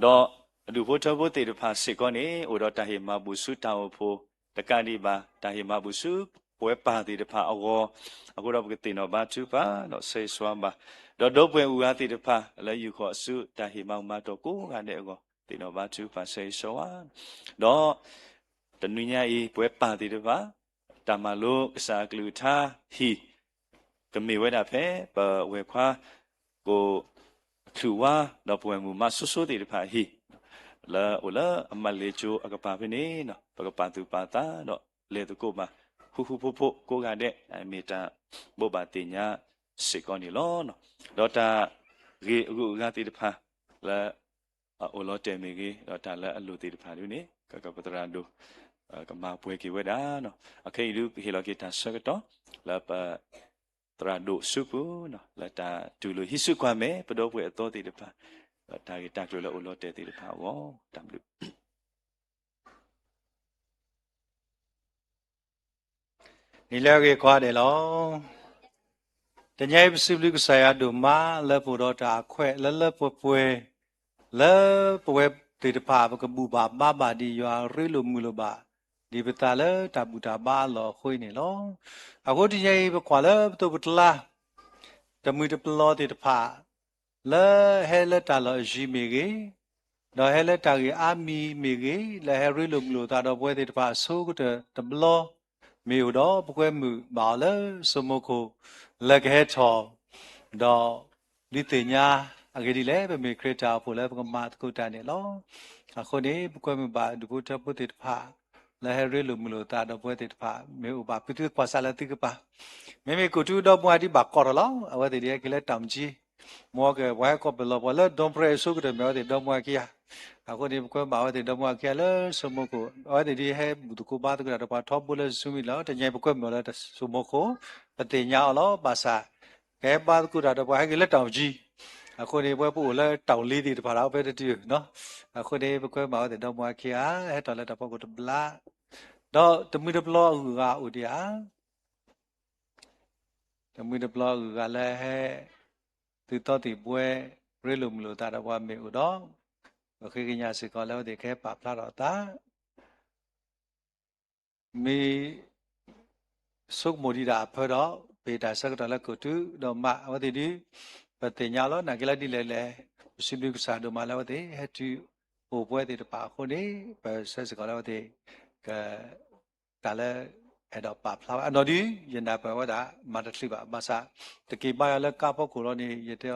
ဒီးအဒူၣ်ဖိထၢဖိသ့ၣ်တဖၣ်စ့ၢ်ကီးန့ၣ် အိၣ်ဒီးတၢ်ဟ့ၣ်မၤဘူၣ်ဆူတၢ်အိၣ်ဖှိၣ် တကးဒံးဘၣ် တၢ်ဟ့ၣ်မၤဘူၣ်ဆူပဝဲပၢ်သ့ၣ်တဖၣ်အဂီၢ် အဃိဒီးပကသ့ၣ်နီၣ်ဘါထုကဖၣ် ဒီးဆၢဂ့ၤဆၢဝါဘၣ် ဒီးဒီပုၢ်ဝဲၢ်အဂုၤအဂၤသ့ၣ်တဖၣ် လၢယူာ်ဃီၤအစုတၢ်ဟ့ၣ်မၤဘူၣ်မၤတီၢ်ကိးဂၤဒဲးအဂီၢ် သ့ၣ်နီၣ်ဘါထုကဖၣ်ဆၢဂ့ၤဆၢဝါ ဒီး တနွံညါအံၤ ပဝဲပၢ်သ့ၣ်တဖၣ် တၢ်မၤလိကစၢ်အကလုၢ်ကထါဟံၣ် ကမ့ၢ်ဝဲဒၣ်ဖဲ ပဝဲၢ်ခွါ ကိၣ်ချုးဝါ ဒီးပဝဲၢ်မုၣ်မးစိစိသ့ၣ်တဖၣ်အဟံၣ် လၢအိၣ်လၢအမၤလ့ၤကၠိအကပၤဖဲန့ၣ် ပကပာ်သူၣ်ပာ်သးဒီးလဲၤသကိးဘၣ် ဃူဃူဖိးဖိးကိးဂၤဒဲး မ့ၢ်တၢ်ဘိးဘၣ်သ့ၣ်ညါစ့ၢ်ကီးန့ၣ်လီၤ. ဒီးတၢ်ဂ့ၢ်အဂုၤအဂၤသ့ၣ်တဖၣ် လၢ အိၣ်လီၤတဲာ်မ့ၢ်ဂ့ၤ ဒီးတၢ်လၢအလိၣ်သ့ၣ်တဖၣ်ဒ်န့ၣ် ကကပသရၣ်ဒိၣ် ကမၤပှဲၤက့ၤဝဲဒၣ် အခဲအံၤဒုးပဟ့ၣ်လီၤက့ၤတၢ်ဆၢကတီၢ် လၢပသရၣ်ဒိၣ်အစုပူၤ လၢတၢ်တူၢ်လိာ်ဟံးစုကွၢ်မဲာ် ပဒီပုၢ်ဝဲၢ်အသီသ့ၣ်တဖၣ် ဒီးတၢ်ဂ့ၢ်တၢ်ကျိၤလၢအိၣ်လီၤတဲာ်သ့ၣ်တဖၣ်အဂီၢ် တၢ်ဘျုး နံၤလၢအဂ့ၤကိးဂၤဒဲးလီၤ. တနံၤအံၤပစံးဘျုးကစၢ်ယွၤဒိၣ်မးလၢပအိၣ်ဒီးတၢ်အခွဲးလၢလၢပှဲၤပှဲၤ လၢပဝဲသ့ၣ်တဖၣ် ပကဘူၣ်ဘၣ်ဘါဘၣ်ဒ်ယွၤရ့လိာ်မုာ်လိာ်ဘၣ် ဒ်ပသးလၢတၢ်ဘူၣ်တၢ်ဘါအလီၢ်အဃိန့ၣ်လီၤ. အဃိတနံၤအံၤ ပကွၢ်လၢပသိးပတလါ တမှံၤတပလီသ့ၣ်တဖၣ် လၢဟဲလၢတၢ်လီၢ်အယံၤမ့ၢ်ဂ့ၤ, ဒီးဟဲလၢတၢ်ဂ့ၢ်အါမံၤမ့ၢ်ဂ့ၤ, လၢဟဲရ့လိာ်မုာ်လိာ်သးဒီးပဝဲသ့ၣ်တဖၣ်အဆိကတၢၢ်တဘျီမ့ၢ်အိၣ်ဒီး ပကွဲမုာ်ဘၣ်အီၤလၢစိမိၤခိၣ် လၢကဟဲထီၣ် ဒီးဒုးသ့ၣ်ညါအဂ့ၢ်ဒ်လဲၣ် ပမ့ၢ်ခရံာ်တၢ်အိၣ်ဖှိၣ်လၢပကမၤသကိးတၢ်န့ၣ်လီၤ. အဃိန့ၣ် ပကွဲမုာ်ဘၣ်ဒူၣ်ဖိထၢဖိသ့ၣ်တဖၣ် လၢဟဲရ့လိာ်မုာ်လိာ်သးဒီးပဝဲသ့ၣ်တဖၣ် မ့ၢ်အိၣ်ဘၣ်ဖုးသုကွၢ်စးလၢသုကပၤ မ့မ့ၢ်ကိးထူဒီမါဒ်ဘၣ်ကီးထီၣ်လီၤ. အဝဲသ့ၣ်ဒ်ဟဲက့ၤလၢတၢ်မကၠံ မ်ကပှၤဟဲကီၢ်ပလီၢ်ပှၤလၢဒိၣ်ဖရဲအဆိကတၢၢ်မ့ၢ်အဝဲသ့ၣ်ဒီမါခံဂၤ, အဃိန့ၣ် ပကွဲမုာ်ဘၣ်အဝဲသ့ၣ်ဒီမါခံဂၤလၢစိမိၤခိၣ် အဝဲသ့ၣ်ဒ်ဟဲဘူၣ်သကိးဘါသကိးတၢ်ဒီးပှၤထီဘိလၢ Zoom လီၤ. တနံၤအံၤ ပကွဲမုာ်အီၤလၢစိမိၤခိၣ် ပသ့ၣ်ညါအီၤလီၤ. ဘၣ်ဆၣ် ကဟဲဘါသကိးတၢ်ဒီးပှၤဟဲက့ၤလၢတၢ်မကၠံ အဃိန့ၣ် ပဝဲပအိၣ်လၢတၢ်အိၣ်လံသ့ၣ်တဖၣ်ဒီး ဖဲတတုၤ အဃိန့ၣ် ပကွဲမုာ်ဘၣ်အဝဲသ့ၣ်ဒီမါခံဂၤ ဟဲထီၣ်လၢတၢ်ဖီခိၣ်တဘျီ ဒီးတမှံၤတပလီအဂုၤအဂၤအိၣ်ဒံးဧါ. တမှံၤတပလီအဂုၤအဂၤလၢဟဲ သုးသီသံၣ်ဘှဲ ရ့လိာ်မုာ်လိာ်သးဒီးပှၤမ့ၢ်အိၣ်ဒီး ပဃ့ကညးစ့ၢ်ကီးလၢအဝဲသ့ၣ်ကဟဲပာ်ဖျါထီၣ်အသး မ့ၢ် ဆိကမိၣ်ဒံးဒၣ်အဖၢဒီး ပဟ့ၣ်တၢ်ဆၢကတီၢ်လၢကိးထူဒီမါ အဝဲသ့ၣ်ဒ် ပသ့ၣ်ညါလီၤ နာ်က့လၢဒ်လဲၣ်လဲၣ် ပစံးဘျုးကစၢ်ဒိၣ်မးလၢအဝဲသ့ၣ် ဟဲတုၤအိၣ်ပဝဲသ့ၣ်တဖၣ်အဃိန့ၣ် ပဆၢစ့ၢ်ကီးလၢအဝဲသ့ၣ် က တၢ်လၢ အဲၣ်ဒိးပာ်ဖျါဘၣ် အနီၢ်ဒုး ယနၢ်ပၢၢ်ဝဲဒၣ် မၤတချုးဘၣ် ဘၣ်ဆၣ် တက့ၤဘါယွၤလၢကါဖီခိၣ်လီၤန့ၣ် ယတဲ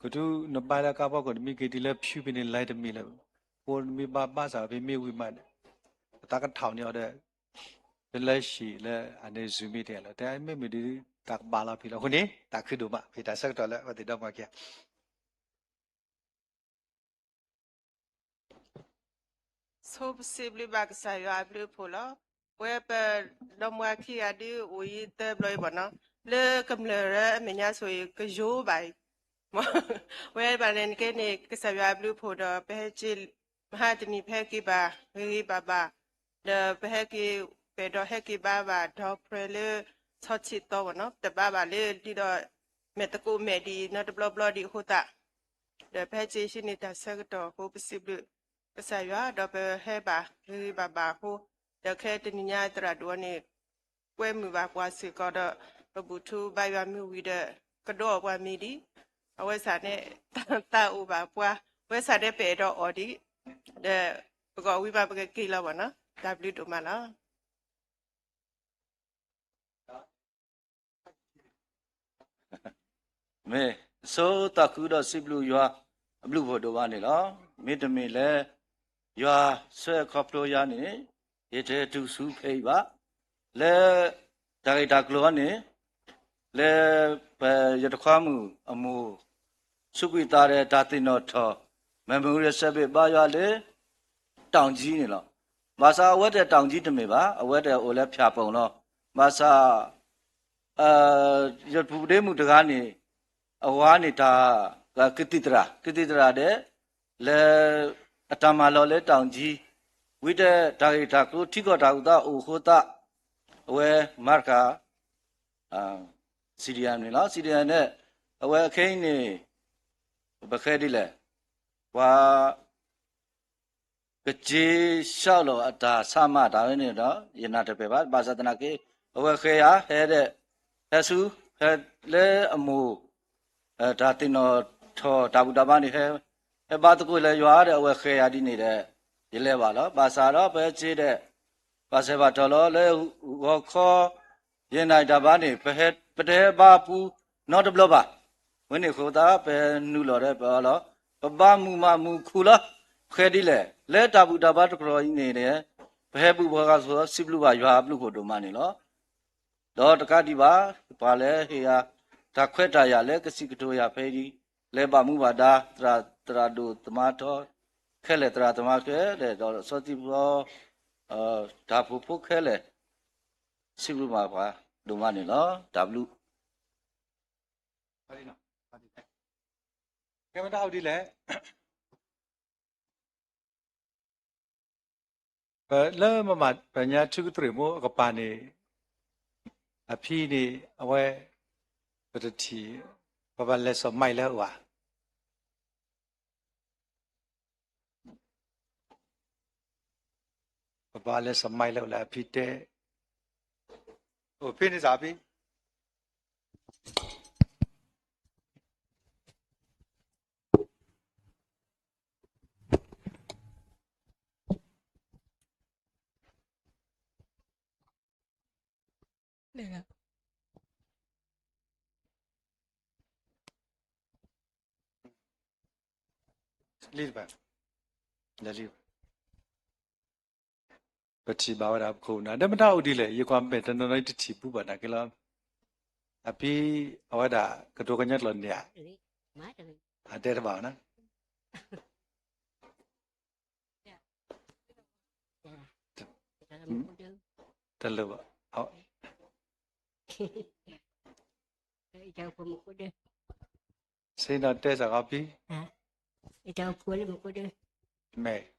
ကထူနဘါလၢကါဖီခိၣ် နမ့ၢ်က့ၤတုၤလၢဖၠူဖဲန့ၣ် လဲၤတမံၤလၢၤ ဃိနမ့ၢ်ဘါဘါစၢ်ဖဲမ့ၢ်ဝံၤမး ပသးကထီၣ်န့ၢ်အီၤဒီး တလၢဟံၣ်လၢအန့ၣ် Zoom meeting လီၤ တဲမ့မ့ၢ်ဒ် တၢ်ကဘၣ်လီၤဖံးလီၤအဃိန့ၣ် တၢ်ခုဒိၣ်မး ပဟ့ၣ်တၢ်ဆၢကတီၢ်လၢအဝဲသ့ၣ်ဒီမါခံဂၤ ဆိပစံးဘျုးဘၣ်ကစၢ်ယွၤအဘျုးအဖှိၣ်လီၤ. ပဝဲပဒီမါခံဂၤဒုးအိၣ်အံၤသၢဘျီအံၤဘၣ်နီၤ, လၢကမျၢၢ်လၢအမဲာ်ညါဆိၣ်အံၤ ကယိဘၣ်အံၤ, ဝဲဘၣ်န့ၣ်နကဲန့ၣ် ကစၢ်ယွၤအဘျုးအဖှိၣ်ဒီး ပဟဲက့ၤ မဟါတနံၤ ပဟဲက့ၤဘၣ် ဂ့ၤဂ့ၤဘၣ်ဘၣ်, ဒီးပဟဲက့ၤ ပအဲၣ်ဒိးဟဲက့ၤဘါဘၣ် ဒီဖရဲလၢ ဆီထံးသီဘၣ်နီၤ, တဘါဘၣ်လၢဒ်ဒီး မဲာ်သကိးမဲာ်ဒ်အံၤ နီတဘျီဘျီဒံးအဃိသတး ဒီးပဟဲက့ၤဆူန့ၣ်တၢ်ဆၢကတီၢ်အဃိ ပစံးဘျုးကစၢ်ယွၤ ဒီးပဟဲဘၣ်ဂ့ၤဂ့ၤဘၣ်ဘၣ်အဃိ, ဒီးခဲတနံၤညါသရၣ်ဒိၣ်အံၤန့ၣ် ကွဲမုာ်ဘၣ်ပှၤစ့ၢ်ကီးဒီး ပဘူၣ်ထူဘါယွၤမ့ၢ်ဝံၤဒီး ကဒိးအီၣ်ပှၤမ့ၤဒံး, အဝဲဆၣ်န့ၣ် သးအိၣ်ဘၣ်ပှၤ, အဝဲဆၣ်န့ၣ်ပအဲၣ်ဒိးအီၣ်ဒံး, ဒီးပဂီၢ်ဝံၤဘၣ်ပကက့ၤလီၤဘၣ်နီၤ, တၢ်ဘျုးဒိၣ်မးလီၤ. မ့ၢ် ဆိသးခုဒီးစံးဘျုးယွၤအဘျုးအဖှိၣ်ဒိၣ်မးန့ၣ်လီၤ. မ့တမ့ၢ်လၢ ယွၤဆှၢခီဖျိယၤန့ၣ် ယတဟဲတုၤဆူဖဲအံၤဘၣ်. လၢတၢ်ဂ့ၢ်တၢ်ကျိၤအံၤန့ၣ် လၢပယတခွါမုၣ်အမိၢ် စူးကွံာ်သးဒီးတၢ်သ့ၣ်နီၣ်ထီၣ် memorial service ဘါယွၤလၢ တောင်ကြီးန့ၣ်လီၤ. ဘၣ်ဆၣ်အဝဲတ တောင်ကြီး တမ့ၢ်ဘၣ်, အဝဲတအိၣ်လၢဖၠၣ်ပိၣ်လီၤ. ဘၣ်ဆၣ် ယပူၤဒ့မုၣ်တဂၤန့ၣ် အဝၤန့ၣ်တၢ် ကသံၣ်သရၣ်, ကသံၣ်သရၣ်ဒီး လၢအတၢ်မၤလီၤလၢ တောင်ကြီး ဝံၤဒီးတၢ်ဂ့ၢ်တၢ်ကျိၤထံကီၢ်တၢ်အိၣ်သးအိၣ်အဃိသတး အဝဲမၤတခါ CDM န့ၣ်လီၤ. CDM န့ၣ် အဝဲခဲအံၤန့ၣ် ပဃဲဒ်လဲၣ်, ပှၤ ကစ့ဆှၢလီၤအတၢ်ဆါမၤ တၢ်ဝဲန့ၣ်ဒီး ယနာ်တပၢၢ်ဘၣ်. ဘၣ်ဆၣ်သနာ်က့ အဝဲဃဲယၤ ဟဲဒီး ဟဲဆူ ဟဲလၢအမိၢ် တၢ်သ့ၣ်နီၣ်ထီၣ်တၢ်ဘူၣ်တၢ်ဘါန့ၣ် ဟဲဘါသကိးလၢယွၤဒီး အဝဲဃဲယၤဒ်န့ၣ်ဒီး ယလဲၤဘၣ်လီၤ. ဘၣ်ဆၣ်ဒီးပဟဲစ့ဒီး ဘၣ်ဆၣ်ဘၣ်တီၢ်လီၤလၢဂီၤခီ ယနာ်တၢ်ဘါန့ၣ် ပတဟဲဘါပူၤနီတဘျီဘၣ်. ဝဲန့ၣ်အဃိသတး ပနုာ်လီၤဒီးပအီၤလီၤ. ပဘါမုာ်မးမုာ်ခူၣ်လီၤ. ပဃဲဒ်လဲၣ်, လၢတၢ်ဘူၣ်တၢ်ဘါတကြၢးအံၤန့ၣ် ပဟဲဘူၣ်ဘၣ်ဃးဆိးစံးဘျုးဘၣ်ယွၤအဘျုးအဖှိၣ်ဒိၣ်မးန့ၣ်လီၤ. ဒီးတကးဒံးဘၣ် ပှၤလၢဟ့ၣ်ယၤ တၢ်ခွဲးတၢ်ယာ်လၢကစံးကတိၤယၤဖဲအံၤ လၢဘၣ်မူဘၣ်ဒါ သရၣ်ဒိၣ်သမါထီ ခဲလၢာ် သရၣ်သမါခဲလၢာ် ဒီးစီၤသံၣ်ဘီ တၢ်ဖှိၣ်ဖိခဲလၢာ် စံးဘျုးဘၣ်ပှၤဒိၣ်မးန့ၣ်လီၤ. တၢ်ဘျုး ကဲမတၤဒ်လဲၣ် ပလၢမမၤပညါထုကတြ့ၣ်မိၢ်အကပၤန့ၣ် အဖံန့ၣ် အဝဲ ပတထံၣ် ပဘၣ်လဲၤစိာ်မံၤလၢအအိၣ်ဧါ. ပဘၣ်လဲၤ smile လၢအဖံတဲ, အိၣ်ဖဲန့ၣ်စ့ၢ်ဖံ လံတဘၣ်, လံတဘၣ်, ပထံၣ်ဘၣ်ဝဲဒၣ်ပခိၣ်ပနၢ် ဒီးမတၤအိၣ်ဒ်လဲၣ် ယကွၢ်မဲာ်တနီၤနီၤတထံၣ်ဘူးဘၣ်နာ်က့လီၤ. အဖံအဝဲဒၣ်ကတိၤကညီကျိာ်န့ၣ်ဧါ, အတဲတဘၣ်အီၤနၤ တလိၣ်ဘၣ်. စ့ဒီးတဲစ့ၢ်ကီးဖံ, မ့ၢ်, မ့ၢ်,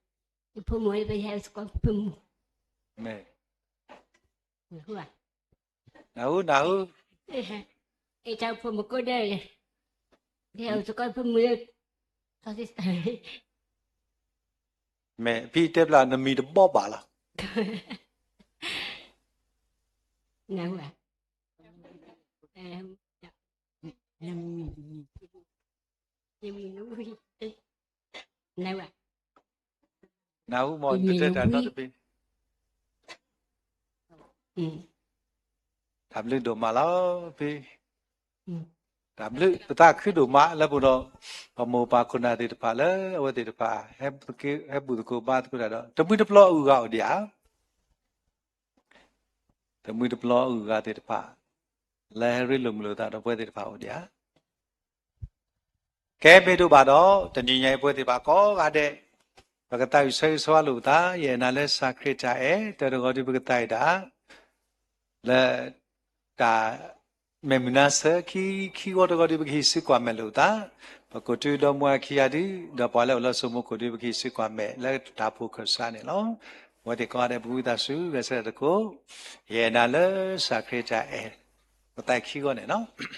နၢ်ဟူ နၢ်ဟူ, မ့ၢ်ဖံတဲဘျီနမံၤတဘီဘၣ်လီၤ. နၢ်ဟူမ့ၢ် တၢ်ဘျုးဒိၣ်မးလီၤဖံ, တၢ်ဘျုး ပသးခုဒိၣ်မးလၢပူၤဒီး ပမိၢ်ပၢ်ခိၣ်နၢ်သ့ၣ်တဖၣ်လၢအဝဲသ့ၣ်တဖၣ် ဟဲဘူၣ်သကိးဘါသကိးတၢ်ဒီး တမှံၤတပျီအုၣ်ဂၤအိၣ်ဒံးဧါ. တမှံၤတပျီအုၣ်ဂၤသ့ၣ်တဖၣ် လၢဟဲရ့လိာ်မုာ်လိာ်သးဒီးပဝဲသ့ၣ်တဖၣ်အိၣ်ဒံးဧါ. ကဲမ့ၢ်ဒိၣ်ဘၣ်ဒီး တနံၤညါအံၤပဝဲသ့ၣ်တဖၣ်ကိးဂၤဒဲး ပကသးဝံၣ်ဆၢဂ့ၤဆၢဝါလိာ်ပသး ယအဲၣ်နၤလၢစၤခရံာ်တၢ်အဲၣ် တၢတဂီၤဒုးပကသးဝံၣ်ဒၣ် လၢ တၢ်မဲာ်မုာ်နါစၢၤခံ ခံဂီၤတဂီၤဒုး ပကဟံးစုကွၢ်မဲာ်လိာ်ပသး, ပကိးတုဒီမါဝၤခံဂၤဒုး ဒီးပှၤလၢအိၣ်လၢစိမိၤကိၣ်ဒုး ပကဟံးစုကွၢ်မဲာ်လၢတၢ်ဖှိၣ်ခၢၣ်စးန့ၣ်လီၤ. အဝဲသ့ၣ်ကိးဂၤဒဲး ပကဝံသးစူၤ ဂဲၤဆၢထၢၣ်သကိး, ယအဲၣ်နၤလၢစၤခရံာ်တၢ်အဲၣ်, ပသးဝံၣ်ခံဂီၤန့ၣ်လီၤ.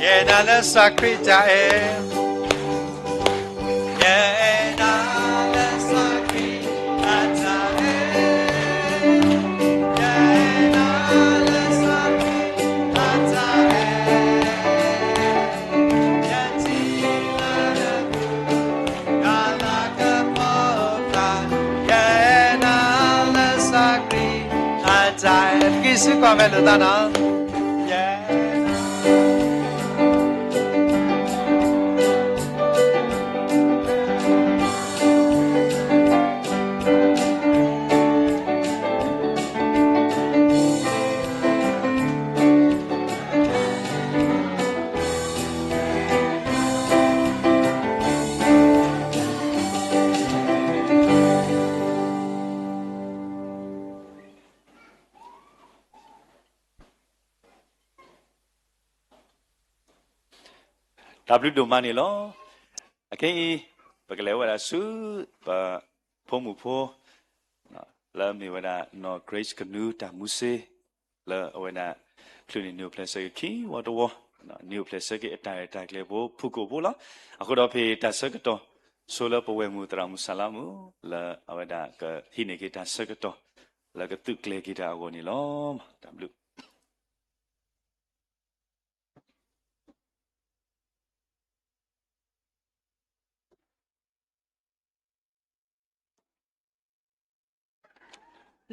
ယအဲၣ်နၤလၢစၤခရံာ်တၢ်အဲၣ်, ယအဲၣ်နၤလၢစၤခရံာ်အတၢ်အဲၣ်, ယအဲၣ်နၤလၢစၤခရံာ်အတၢ်အဲၣ်, ယထံၣ်လၢ တၢ်လၤကပီၤအသး, ယအဲၣ်နၤလၢစၤခရံာ်အတၢ်အဲၣ်, ပကဟံးစုကွၢ်မဲာ်လိာ်သးနီၤ. တၢ်ဘျုးဒိၣ်မးန့ၣ်လီၤ. အခဲအံၤ ပကလဲၤဝဲဒၣ်ဆူ ပဖိမုၣ်ဖိ လၢအမ့ၢ်ဝဲဒၣ် နီၢ် Grace ကနူတၢ်မူစ့ လၢအဝဲဒၣ် ချုးန့ၢ်နံၣ်အိၣ်ဖျဲၣ်ဆၢက့ၤခံဝီတဝီ, နံၣ်အိၣ်ဖျဲၣ်ဆၢက့ၤအတၢ်ရဲၣ်တၢ်ကျဲၤဖိ ဖုၣ်ကိာ်ဖိလီၤ. အဃိဒီးဖဲတၢ်ဆၢကတီၢ် ဆိလၢပဝဲၢ်မုၣ်သရၣ်မုၣ်စၢ်လါမုၣ် လၢအဝဲဒၣ်ကဟံးန့ၢ်က့ၤတၢ်ဆၢကတီၢ် လၢကသုးကျဲၤက့ၤတၢ်အဂီၢ်န့ၣ်လီၤ. တၢ်ဘျုး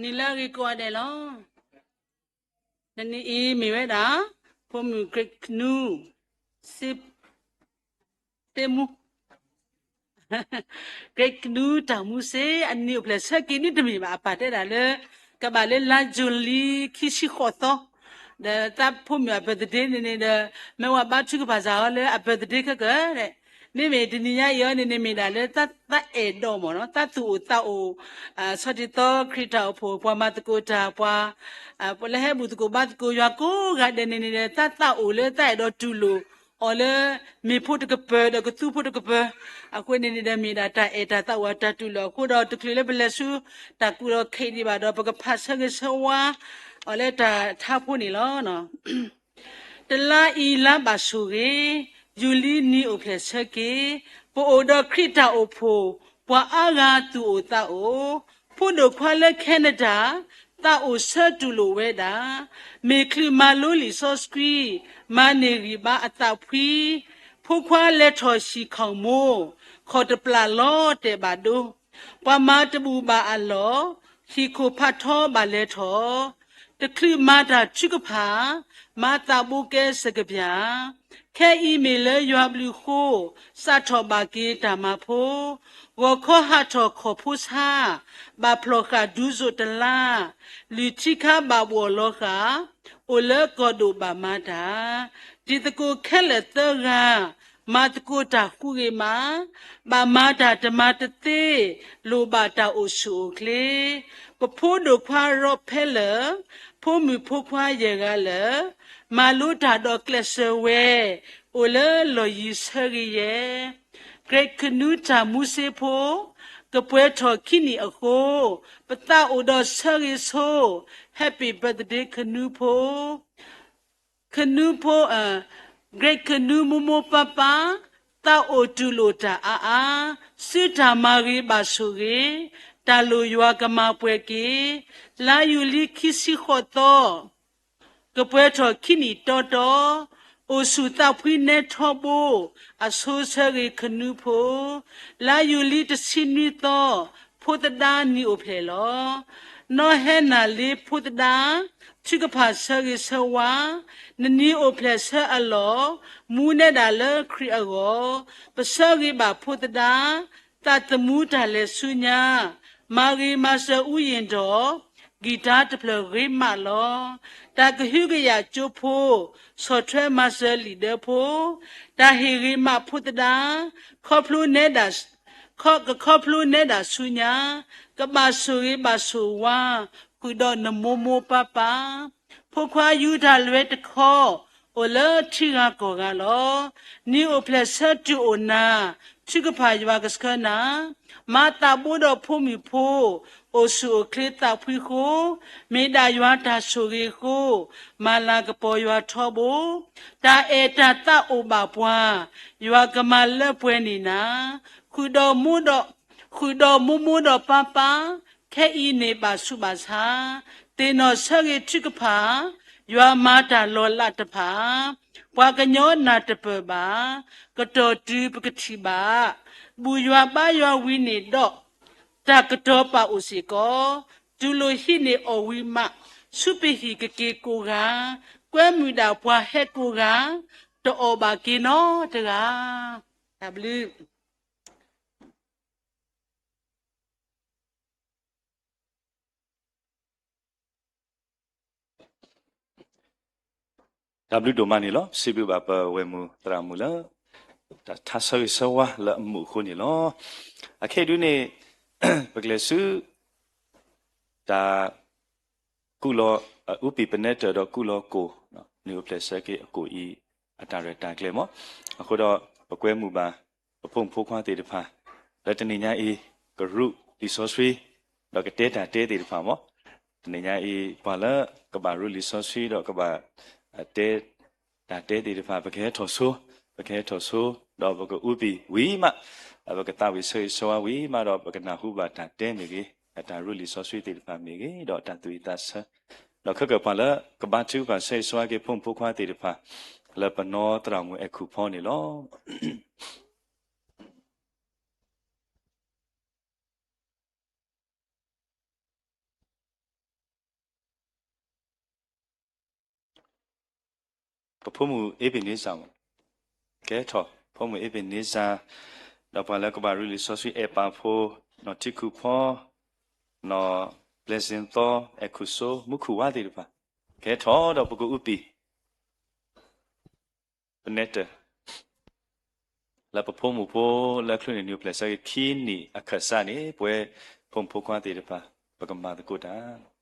နံၤလၢအဂ့ၤကိးဂၤဒဲးလီၤ. တနံၤအံၤမ့ၢ်ဝဲဒၣ် ဖိမုၣ် Grace ကနူ စ့ သ့မူ Grace ကနူတၢ်မူစ့ အနံၣ်အိၣ်ဖျဲၣ်ဆၢက့ၤန့ၣ်တမ့ၢ်ဘၣ် အပာ်တဲဒၣ်လၢ ကဘၣ်လၢလါယူၤလံခံဆံဃိးသီ, ဒီးသးဖိမုၣ်အ birthday န့ၣ်န့ၣ်ဒီး မ့ၢ်ဝဲဘါထုကဖၣ်စ့ၢ်ကီးလၢအ birthday ခဲကၢ် မ့မ့ၢ်တနံၤညါအံၤအံၤန့ၣ်န့ၣ်မ့ၢ်ဒၣ်လၢသးအဲၣ်ဒိးမ့ၢ်နီၤ သးသူၣ်အိၣ်သးအိၣ် ဆီၣ်တံၢ်သီခရံာ်တၢ်အိၣ်ဖှိၣ် ပှၤမၤသကိးတၢ် ပှၤ လၢဟဲဘူၣ်သကိးဘါသကိးယွၤကိးဂၤဒဲးန့ၣ်န့ၣ်ဒီး သးသးအိၣ်လၢသးအဲၣ်ဒိးတူၢ်လိာ် အီၤလၢမ့ၤဖိတကပၤ ဒီးကသူဖိတကပၤ, အဃိန့ၣ်န့ၣ်ဒီးမ့ၢ်ဒၣ်တၢ်အဲၣ်တၢ်သးအိၣ်အတၢ်တူၢ်လိာ်အဃိဒီး တချုးလၢပလဲၤဆူတၢ်ကူၣ်လီၤခဲအံၤဒံးဘၣ်ဒီး ပကဖးဆၢဂ့ၤဆၢဝါအီၤလၢတၢ်ထါဖိန့ၣ်လီၤ. တလါအံၤလါဘၣ်ဆိၣ်ဂ့ၤ, ယူၤလံနံၤအိၣ်ဖျဲၣ်ဆၢက့ၤ, ပအိၣ်ဒီးခရံာ်တၢ်အိၣ်ဖှိၣ်, ပှၤအါဂၤသူၣ်အိၣ်သးအိၣ်, ဖိဒိၣ်ခွါလၢ Canada သးအိၣ်ဆၢတူၢ်လိာ်ဝဲဒၣ်, မ့ၢ်ချုးမၤလိလံာ်စီဆှံ, မၤန့ၢ်ဂံၢ်ဘါအသးဖှံ, ဖိခွါလဲၤထီၣ်ဟံၣ်ခီၣ်မိ, ခီၣ်တပျၢ်လီၤတဲာ်ဘၣ်ဒိ, ပှၤမၤတဘူၣ်ဘၣ်အလီၢ်, ဟံၣ်ခိၣ်ဖးထီဘၣ်လဲၤထီၣ်, တချုးမၤတၢ်ထုကဖၣ်, မၤသးဘိကဲစကပၢ်, ခဲအံၤမ့ၢ်လၢယွၤဘျုးဃိ, စးထီၣ်ဘၣ်က့ၤတၢ်မၤဖိ, ဂီၤခီဟးထီၣ်ခီၣ်ဖိဆါ, ဘၣ်ဖျီၣ်ဃာ်ဒူစိၣ်တလါ, လုၢ်ထံခါဘၣ်ဘှီၣ်လီၤဃာ်, အိၣ်လၢကီၢ်ဒိၣ်ဘၣ်မၤတၢ်, တံၤသကိးခဲလၢာ်သၢဂၤ, မၤသကိးတၢ်ဃူဂ့ၤမး, ဘၣ်မၤတၢ်တမၤတသ့, လိၣ်ဘၣ်တၢ်အိၣ်ဆူၣ်အိၣ်ချ့, ပဖိဒိၣ်ခွါရီးဖဲလၢာ်, ဖိမုၣ်ဖိခွါယဲၢ်ဂၤလၢာ်, မၤလိတၢ်ဒီးကျဲးစၢးဝဲ, အိၣ်လၢလီၢ်ယံၤဆၢဂ့ၤယဲၢ် Great Canoe တၢ်မူစ့ဖိ, ကပှဲၤထီၣ်ခံနံၣ်အဃိ, ပသးအိၣ်ဒီးဆၢဂ့ၤဆိ, Happy birthday Canoe ဖိ, Canoe ဖိ, Great Canoe မိၢ်မိၢ်ပၢ်ပၢ်, သးအိၣ်တူၢ်လိာ်တၢ်အါအါ, စုတၢ်မၤဂ့ၤဘၣ်ဆိၣ်ဂ့ၤ, တၢ်လိၣ်ယွၤကမၤပှဲၤက့ၤ, လါယူၤလံခံဆံဃိးသီ ကပှဲၤထီၣ်ခံနံၣ်တီတီ, အိၣ်ဆူၣ်သးဖှံနဲထီဘိ, အဆိဆၢဂ့ၤ Canoe ဖိ, လါယူၤလံတဆံနွံသီ, ဖိသဒါနံၤအိၣ်ဖျဲၣ်လီၤ. နီၢ်ဟဲနၢ်လ့ဖိသဒါ, ထုကဖၣ်ဆၢဂ့ၤဆၢဝါ, နနံၤအိၣ်ဖျဲၣ်ဆၢအလီၢ်, မူနဲဒၣ်လၢခရံာ်အဂီၢ်, ပဆၢဂ့ၤဘၣ်ဖိသဒါ, သးသမူတၢ်လဲၤဆူညါ, မၤဂ့ၤမၤစၢၤအူယ့ၣ်ဒီး, ကံၢ်တၢ်တဖျၢၣ်ဂ့ၤမးလီၤ. တၢ်ကဟုကယာ်ကၠိဖိ, ဆီၣ်ထွဲမၤစၢၤလံာ်ဒၢဖိ, တၢ်ဟ့ၣ်ဂ့ၤမးဖိသဒါ, ခီဖျိနဲဒၣ်, ခီ, ကခီဖျိနဲဒၣ်ဆူညါ, ကဘၣ်ဆိၣ်ဂ့ၤဘၣ်ဆိၣ်ဝါ, ဃုာ်ဒီးနမိၢ်မိၢ်ပၢ်ပၢ်, ဖိခွါယူၤတၢ်လွဲတခီ, အိၣ်လၢထံဂၤကီၢ်ဂၤလီၤ. နံၤအိၣ်ဖျဲၣ်ဆၢတုၤအိၣ်နၤ, ထုကဖၣ်ယွၤကဆှၢနၤ, မၤသးဘိဒီးဖိမုၣ်ဖိ, အိၣ်ဆူၣ်အိၣ်ချ့သးဖှံဃိ, မ့ၢ်ဒၣ်ယွၤတၢ်ဆိၣ်ဂ့ၤဃိ, မၤလၤကပီၤယွၤထီဘိ, တၢ်အဲၣ်တၢ်သးအိၣ်ဘၣ်ပှၤ, ယွၤကမၤလၢပှဲၤန့ၢ်နၤ, ဃုာ်ဒီးမိၢ်ဒီး, ဃုာ်ဒီးမိၢ်မိၢ်ဒီးပၢ်ပၢ်, ခဲအံၤန့ၣ်ဘၣ်ဆူးဘၣ်ဆါ, သ့ၣ်နီၣ်ဆၢဂ့ၤထုကဖၣ်, ယွၤမၤတၢ်လီၤလးတဖၣ်, ပှၤကညီနၢ်တပၢၢ်ဘၣ်, ကတီၢ်တုၤပကထံၣ်ဘၣ်, ဘူၣ်ယွၤဘါယွၤဝံၤန့ၣ်ဒီး, တၢ်ကတီၤပာ်အိၣ်စ့ၢ်ကီး, တူၢ်လိာ်ဟံးန့ၢ်အီၣ်ဝံၤမး, ဆူပဟံၣ်ကက့ၤကိးဂၤ, ကွဲမုာ်ဒၣ်ပှၤဟဲကိးဂၤ, တအီၣ်ဘၣ်က့ၤနီတဂၤ. တၢ်ဘျုး တၢ်ဘျုးဒိၣ်မးန့ၣ်လီၤ. စံးဘျုးဘၣ်ပဝဲၢ်မုၢ်သရၣ်မုၣ်လၢ တၢ်ထါဆၢဂ့ၤဆၢဝါလၢအမုာ်အဃိန့ၣ်လီၤ. အခဲအံၤဒုန့ၣ် ပကလဲၤဆူ တၢ် ကူၣ်လီၤ, အူပံၤပနဲတၢၢ်ဒီးကူၣ်လီၤကိၣ်, နံၤအိၣ်ဖျဲၣ်ဆၢက့ၤအကိၣ်အံၤ အတၢ်ရဲၣ်တၢ်ကျဲၤမး, အဃိဒီး ပကွဲမုာ်ဘၣ် ပဖိမုၣ်ဖိခွါသ့ၣ်တဖၣ် လၢတနံၤညါအံၤ ကရူၢ်လံာ်စီဆှံ ဒီးကတဲတၢ်တဲသ့ၣ်တဖၣ်မး, တနံၤညါအံၤ ပှၤလၢကဘၣ်ရူၢ်လံာ်စီဆှံဒီးကဘၣ်တဲ တၢ်တဲသ့ၣ်တဖၣ် ပကဟဲထီၣ်ဆိ, ပကဟဲထီၣ်ဆိ, ဒီးပကအူပံၤဝံၤမး, ပကသးဝံၣ်ဆၢဂ့ၤဆၢဝါဝံၤမးဒီး ပကနၢ်ဟူဘၣ်တၢ်တဲမ့ၢ်ဂ့ၤ, တၢ်ရူၢ်လံာ်စီဆှံသ့ၣ်တဖၣ်မ့ၢ်ဂ့ၤ, ဒီးတၢ်သူၣ်ဝံၣ်သးဆၢ, ဒီးခဲကၢၣ်ပှၤလၢကဘါထုကဖၣ်ဆၢဂ့ၤဆၢဝါက့ၤဖိမုၣ်ဖိခွါသ့ၣ်တဖၣ် လၢပနီၢ်သရၣ်မုၣ်အဲၣ်ခူၣ်ဖီန့ၣ်လီၤ. ပဖိမုၣ်အ့ဘ့ၣ်န့စၢ်မး, ကဲထီၣ် ဖိမုၣ်အ့ဘ့ၣ်န့စၢ်, ဒီးပှၤလၢကဘၣ်ရူၢ်လံာ်စီဆှံ အဲၣ်ပာ်ဖိ, နီၢ်ထံခူၣ်ဖီ, နီၢ်ပျဲၢ်စ့ၣ်သီ, အဲၣ်ခူၣ်စိ, မူခိၣ်ဝါသ့ၣ်တဖၣ်, ကဲထီၣ်ဒီးပကအူပံၤ ပနဲတၢၢ် လၢပဖိမုၣ်ဖိလၢချုးန့ၣ် နံၤအိၣ်ဖျဲၣ်ဆၢက့ၤခံနံၣ်အခၢၣ်စးန့ၣ် ပဝဲဖိမုၣ်ဖိခွါသ့ၣ်တဖၣ် ပကမၤသကိးတၢ်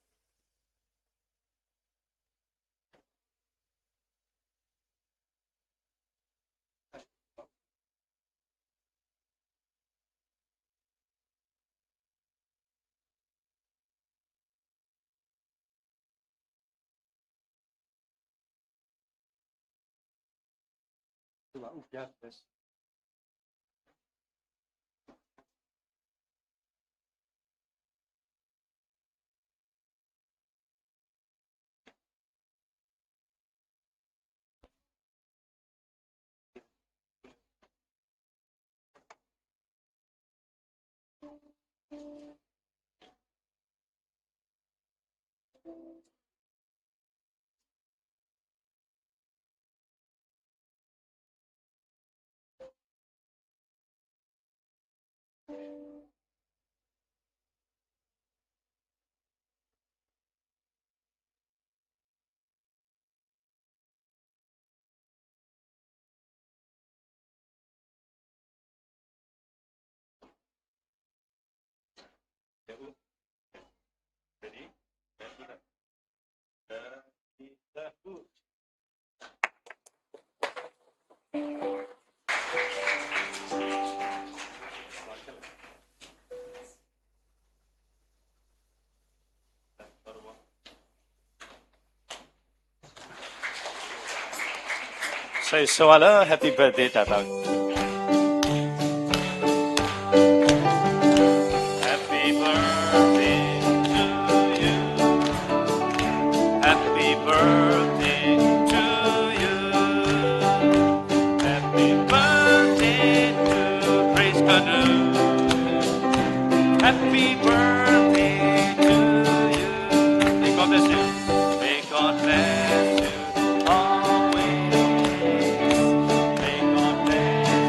ကစၢ်ယွၤအုၣ်ကဒါက့ၤ ဆိၣ်ဂ့ၤဆိၣ်ဝါလၢ Happy Birthday တၢ်သးဝံၣ် Happy birthday to you. Happy birthday to you. Happy birthday to Praise Canoe. Happy birthday to you. May God bless you. May God bless you always. May God bless you.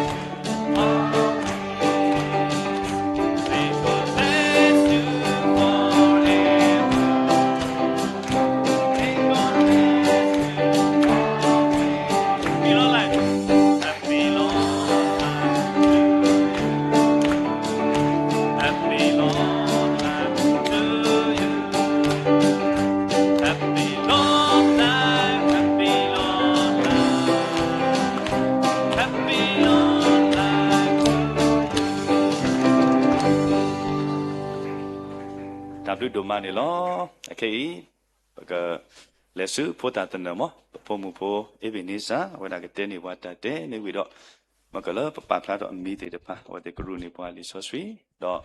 တၢ်ဘျုးဒိၣ်မးန့ၣ်လီၤ. အခဲအံၤ ပကလဲၤဆူဖိသၣ်သနၢၣ်မး ပဖိမုၣ်ဖိ အ့ဘ့ၣ်နံစၢ် အဝဲဒၣ်ကတဲန့ၢ်ပှၤတၢ်တဲန့ၢ်ဝံၤဒီး မ့ၢ်ကလၢပပာ်ဖျါထီၣ်အမံၤသ့ၣ်တဖၣ် အဝဲသ့ၣ်ကရူၢ်န့ၢ်ပှၤလံာ်စီဆှံ ဒီး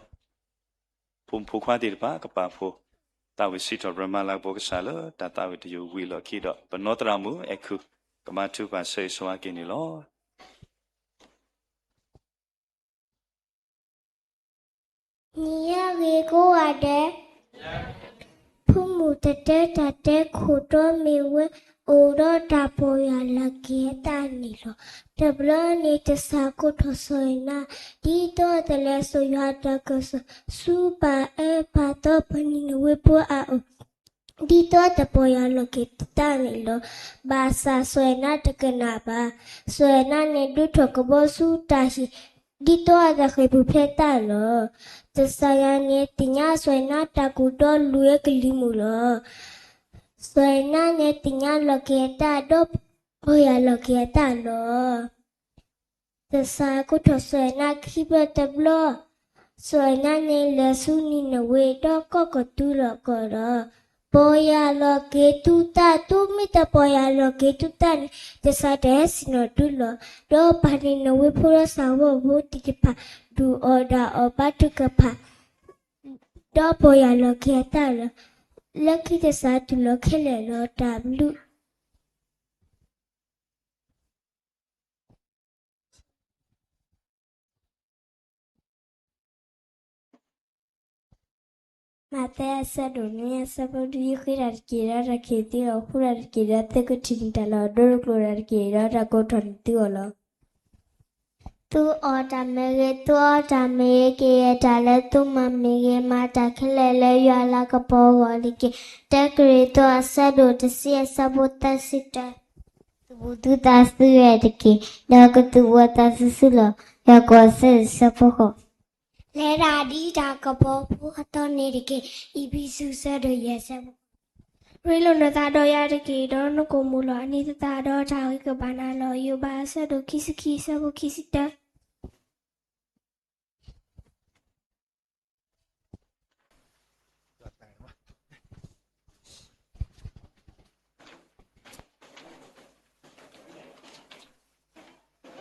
ဖိမုၣ်ဖိခွါသ့ၣ်တဖၣ် ကပာ်ဖှိၣ် သးဝံၣ်စံးထီၣ်ပတြၢၤမၤလၤကပီၤကစၢ်လၢ တၢ်သးဝံၣ်တယုၢ်ဝံၤအလီၢ်ခံဒီး ပနီၢ်သရၣ်မုၣ်အဲၣ်ခူၣ် ကမၤထုကဖၣ်ဆိၣ်ဂ့ၤဆိၣ်ဝါက့ၤန့ၣ်လီၤ. နံၤအဂ့ၤကိးဂၤဒဲး, ဖိမုၣ်တတဲတၢ်တဲခိၣ်တီမ့ၢ်ဝဲ အိၣ်ဒီးတၢ်ပီၢ်ယၢ်လီၤက့ၤအသးန့ၣ်လီၤ. တဘျီန့ၣ်တစၢ်ကိးထီၣ်စီၤယိၤနါ, ဒ်သိးတလဲၤစိာ်ယွၤတၢ်ကစီၣ် ဆူပၢ်အၢပၢ်သီပှၤနံၤနဝ့ဖိအအိၣ် ဒ်သိးတပီၢ်ယၢ်လီၤက့ၤတၢ်န့ၣ်လီၤ. ဘၣ်ဆၣ်စီၤယိၤနါတကနၣ်ဘၣ်. စီၤယိၤနါန့ၣ်ဒိးထီၣ်ကဘီဆူတၢ်ဟံၣ် ဒ်သိးအတၢ်ဃ့ၢ်ပူၤဖျဲးတၢ်လီၤ. ကစၢ်ယွၤန့ၣ်သ့ၣ်ညါစီၤယိၤနါတၢ်ကူၣ်ဒီးလွံၢ်ကလံၤမုၢ်လီၤ. စီၤယိၤနါန့ၣ်သ့ၣ်ညါလီၤက့ၤအတၢ်ဒီး ပီၢ်ယၢ်လီၤက့ၤအတၢ်လီၤ. တစၢ်ကိးထီၣ်စီၤယိၤနါခံဘျီတဘျီ, စီၤယိၤနါန့ၣ်လဲၤဆူနံၤနဝ့ဒီးကီၢ်ကီၢ်သူလီၤကီၢ်ဒီး ပီၢ်ယၢ်လီၤက့ၤသုသး, သုမ့ၢ်တပီၢ်ယၢ်လီၤက့ၤသုသးန့ၣ် တစၢ်တဟဲဆ့ၣ်နီၤသုလီၤ. ဒီးပှၤနံၤနဝ့ဖိဒီးစၢ်ဖိဖိသ့ၣ်တဖၣ် ဒုးအီၣ်ဒၣ်အီၣ်ဘါထုကဖၣ် ဒီးပီၢ်ယၢ်လီၤက့ၤအတၢ်လီၤ. လၢခံတစၢ်တူၢ်လိာ်ခဲလၢာ်လီၤ. တၢ်ဘျုး မးသဲအဆၢဒိၣ်နွံအဆၢဖိတဆံဃု, ဃ့တၢ်တက့ၢ်ဒီးတၢ်ခံးသုအီၤ, ဃုတၢ်တက့ၢ်ဒီးသုကထံၣ်န့ၢ်တၢ်လီၤ. ဒိတကျိာ်တၢ်တက့ၢ်ဒီးတၢ်ကိးထီၣ်န့ၢ်သုအီၤလီၤ. သုအီၣ်တၢ်မ့ၢ်ဂ့ၤ, သုအီတၢ်မ့ၢ်ဂ့ၤ, ကယဲၢ်တၢ်လၢသုမၤမ့ၢ်ဂ့ၤ, မၤတၢ်ခဲလၢာ်လၢယွၤလၤကပီၤအဂီၢ်တက့ၢ်. တၢကရံၣ်သူးအဆၢဒိၣ်တဆံအဆၢဖိသၢဆံတၢ, သူၣ်ဘူးသုသးသုရဲၣ်တက့ၢ်, ဒီးကသူၣ်ဝဲသးသုသုလီၤ. ယၤကိာ်အဆၢဒိၣ်ဆၢဖိဃိး, လဲၤတၢ်ဒ်တၢ်ကပီၤဖိအသိးန့ၣ်တက့ၢ်. အ့းဖ့းစူးအဆၢဒိၣ်ယဲၢ်အဆၢဖိ ရ့လိာ်နသးဒီးယၤတက့ၢ်, ဒီးနကိာ်မုၣ်လီၤ. အန့ၣ်သတးဒီးတၢ်ဂ့ၤကဘၣ်နၤလီၤ. ယိၤဘးအဆၢဒိၣ်ခံဆံခံအဆၢဖိခံဆံတၢ, ယ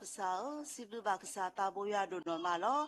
ကစၢ်ဧၢ, စံးဘျုးဘၣ်ကစၢ်သးဘိယွၤဒိၣ်နီၢ်မးလီၤ.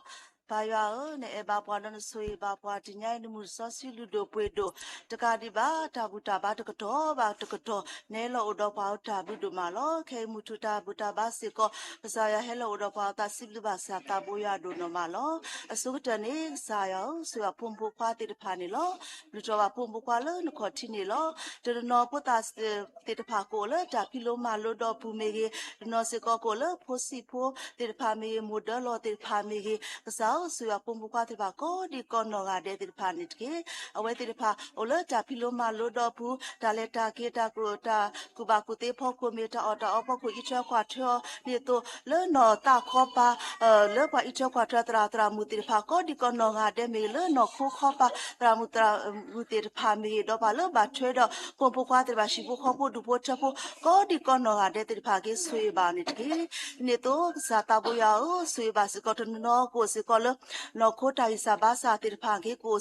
ပၢ်ယွၤဧၢ, နအဲၣ်ဘၣ်ပှၤဒီးနဆိၣ်ဂ့ၤဘၣ်ပှၤ, တနံၤအံၤနမုၢ်နစီဆှံလုၢ်ဒိၣ်ပှ့ၤဒိၣ်, တကးဒံးဘၣ် တၢ်ဘူၣ်တၢ်ဘါတကတီၢ်ဘၣ်တကတီၢ် နဟဲလီၤအိၣ်ဒီးပှၤအတၢ်ဘျုးဒိၣ်မးလီၤ. ခဲအံၤမုၢ်ထူၣ်တၢ်ဘူၣ်တၢ်ဘါစ့ၢ်ကီး ကစၢ်ယွၤဟဲလီၤအိၣ်ဒီးပှၤအသး စံးဘျုးဘၣ်ကစၢ်သးဘိယွၤဒိၣ်နီၢ်မးလီၤ. အဆိကတၢၢ်န့ၣ် ကစၢ်ယွၤဧၢ, ဆိၣ်ဂ့ၤဘၣ်ဖိမုၣ်ဖိခွါသ့ၣ်တဖၣ်န့ၣ်လီၤ. ဘျုးထီၣ်ဘၣ်ဖိမုၣ်ဖိခွါလၢနခီၣ်ထံးန့ၣ်လီၤ. တနီၤဖိသၣ်သ့ၣ်တဖၣ်ကအိၣ်လၢတၢ်ဖံးလိမၤလိဒီးပူၤမ့ၢ်ဂ့ၤ, တနီၤစ့ၢ်ကီးကအိၣ်လၢဖိဆံးဖိသ့ၣ်တဖၣ်မ့ၢ်ဂ့ၤ, မိၢ်ဒၢလီၤသ့ၣ်တဖၣ်မ့ၢ်ဂ့ၤ, ကစၢ်ဧၢ, ဆိၣ်ဂ့ၤဘၣ်ဖိမုၣ်ဖိခွါသ့ၣ်တဖၣ် ကိးဒံးကိးနီၢ်ဂၤဒဲးသ့ၣ်တဖၣ်န့ၣ်တက့ၢ်. အဝဲသ့ၣ်တဖၣ်အိၣ်လၢတၢ်ဖံးလိမၤလိဒီးပူၤ, တၢ်လဲၤတၢ်က့ၤ တၢ်ကူၣ်ဘၣ်ကူၣ်သ့အဖီခိၣ်မ့ၢ် တၢ်အီၣ်တၢ်အီအဖီခိၣ် အံးထွဲကွၢ်ထွဲအီၤန့ၣ်အသိး လၢနီၢ်သးခီပၤ လၢပှၤအံးထွဲကွၢ်ထွဲသရၣ်သရၣ်မုၣ်သ့ၣ်တဖၣ် ကိးဒံးကိးနီၢ်ဂၤဒဲးမ့ၢ်ဂ့ၤ, လၢနီၢ်ခိခီပၤသရၣ်မုၣ်သရၣ်မုၣ်သ့ၣ်တဖၣ်မ့ၢ်ဂ့ၤ, ဒီးပှၤလၢဘၣ်ထွဲဒီးဖိမုၣ်ဖိခွါသ့ၣ်တဖၣ် ဟံၣ်ဖိဃီဖိဒူၣ်ဖိထၢဖိ ကိးဒံးကိးနီၢ်ဂၤဒဲးသ့ၣ်တဖၣ်က့ၤ ဆိၣ်ဂ့ၤဘၣ်န့ၣ်တက့ၢ်. ဒ်န့ၣ်အသိး ကစၢ်သးဘိယွၤဧၢ, ဆိၣ်ဂ့ၤဘၣ်စ့ၢ်ကီးတနီၤနီၤကအိၣ်စ့ၢ်ကီးလၢ နီၢ်ခိတၢ်ဂံၢ်စၢ်ဘါစၢ်သ့ၣ်တဖၣ်က့ၤ က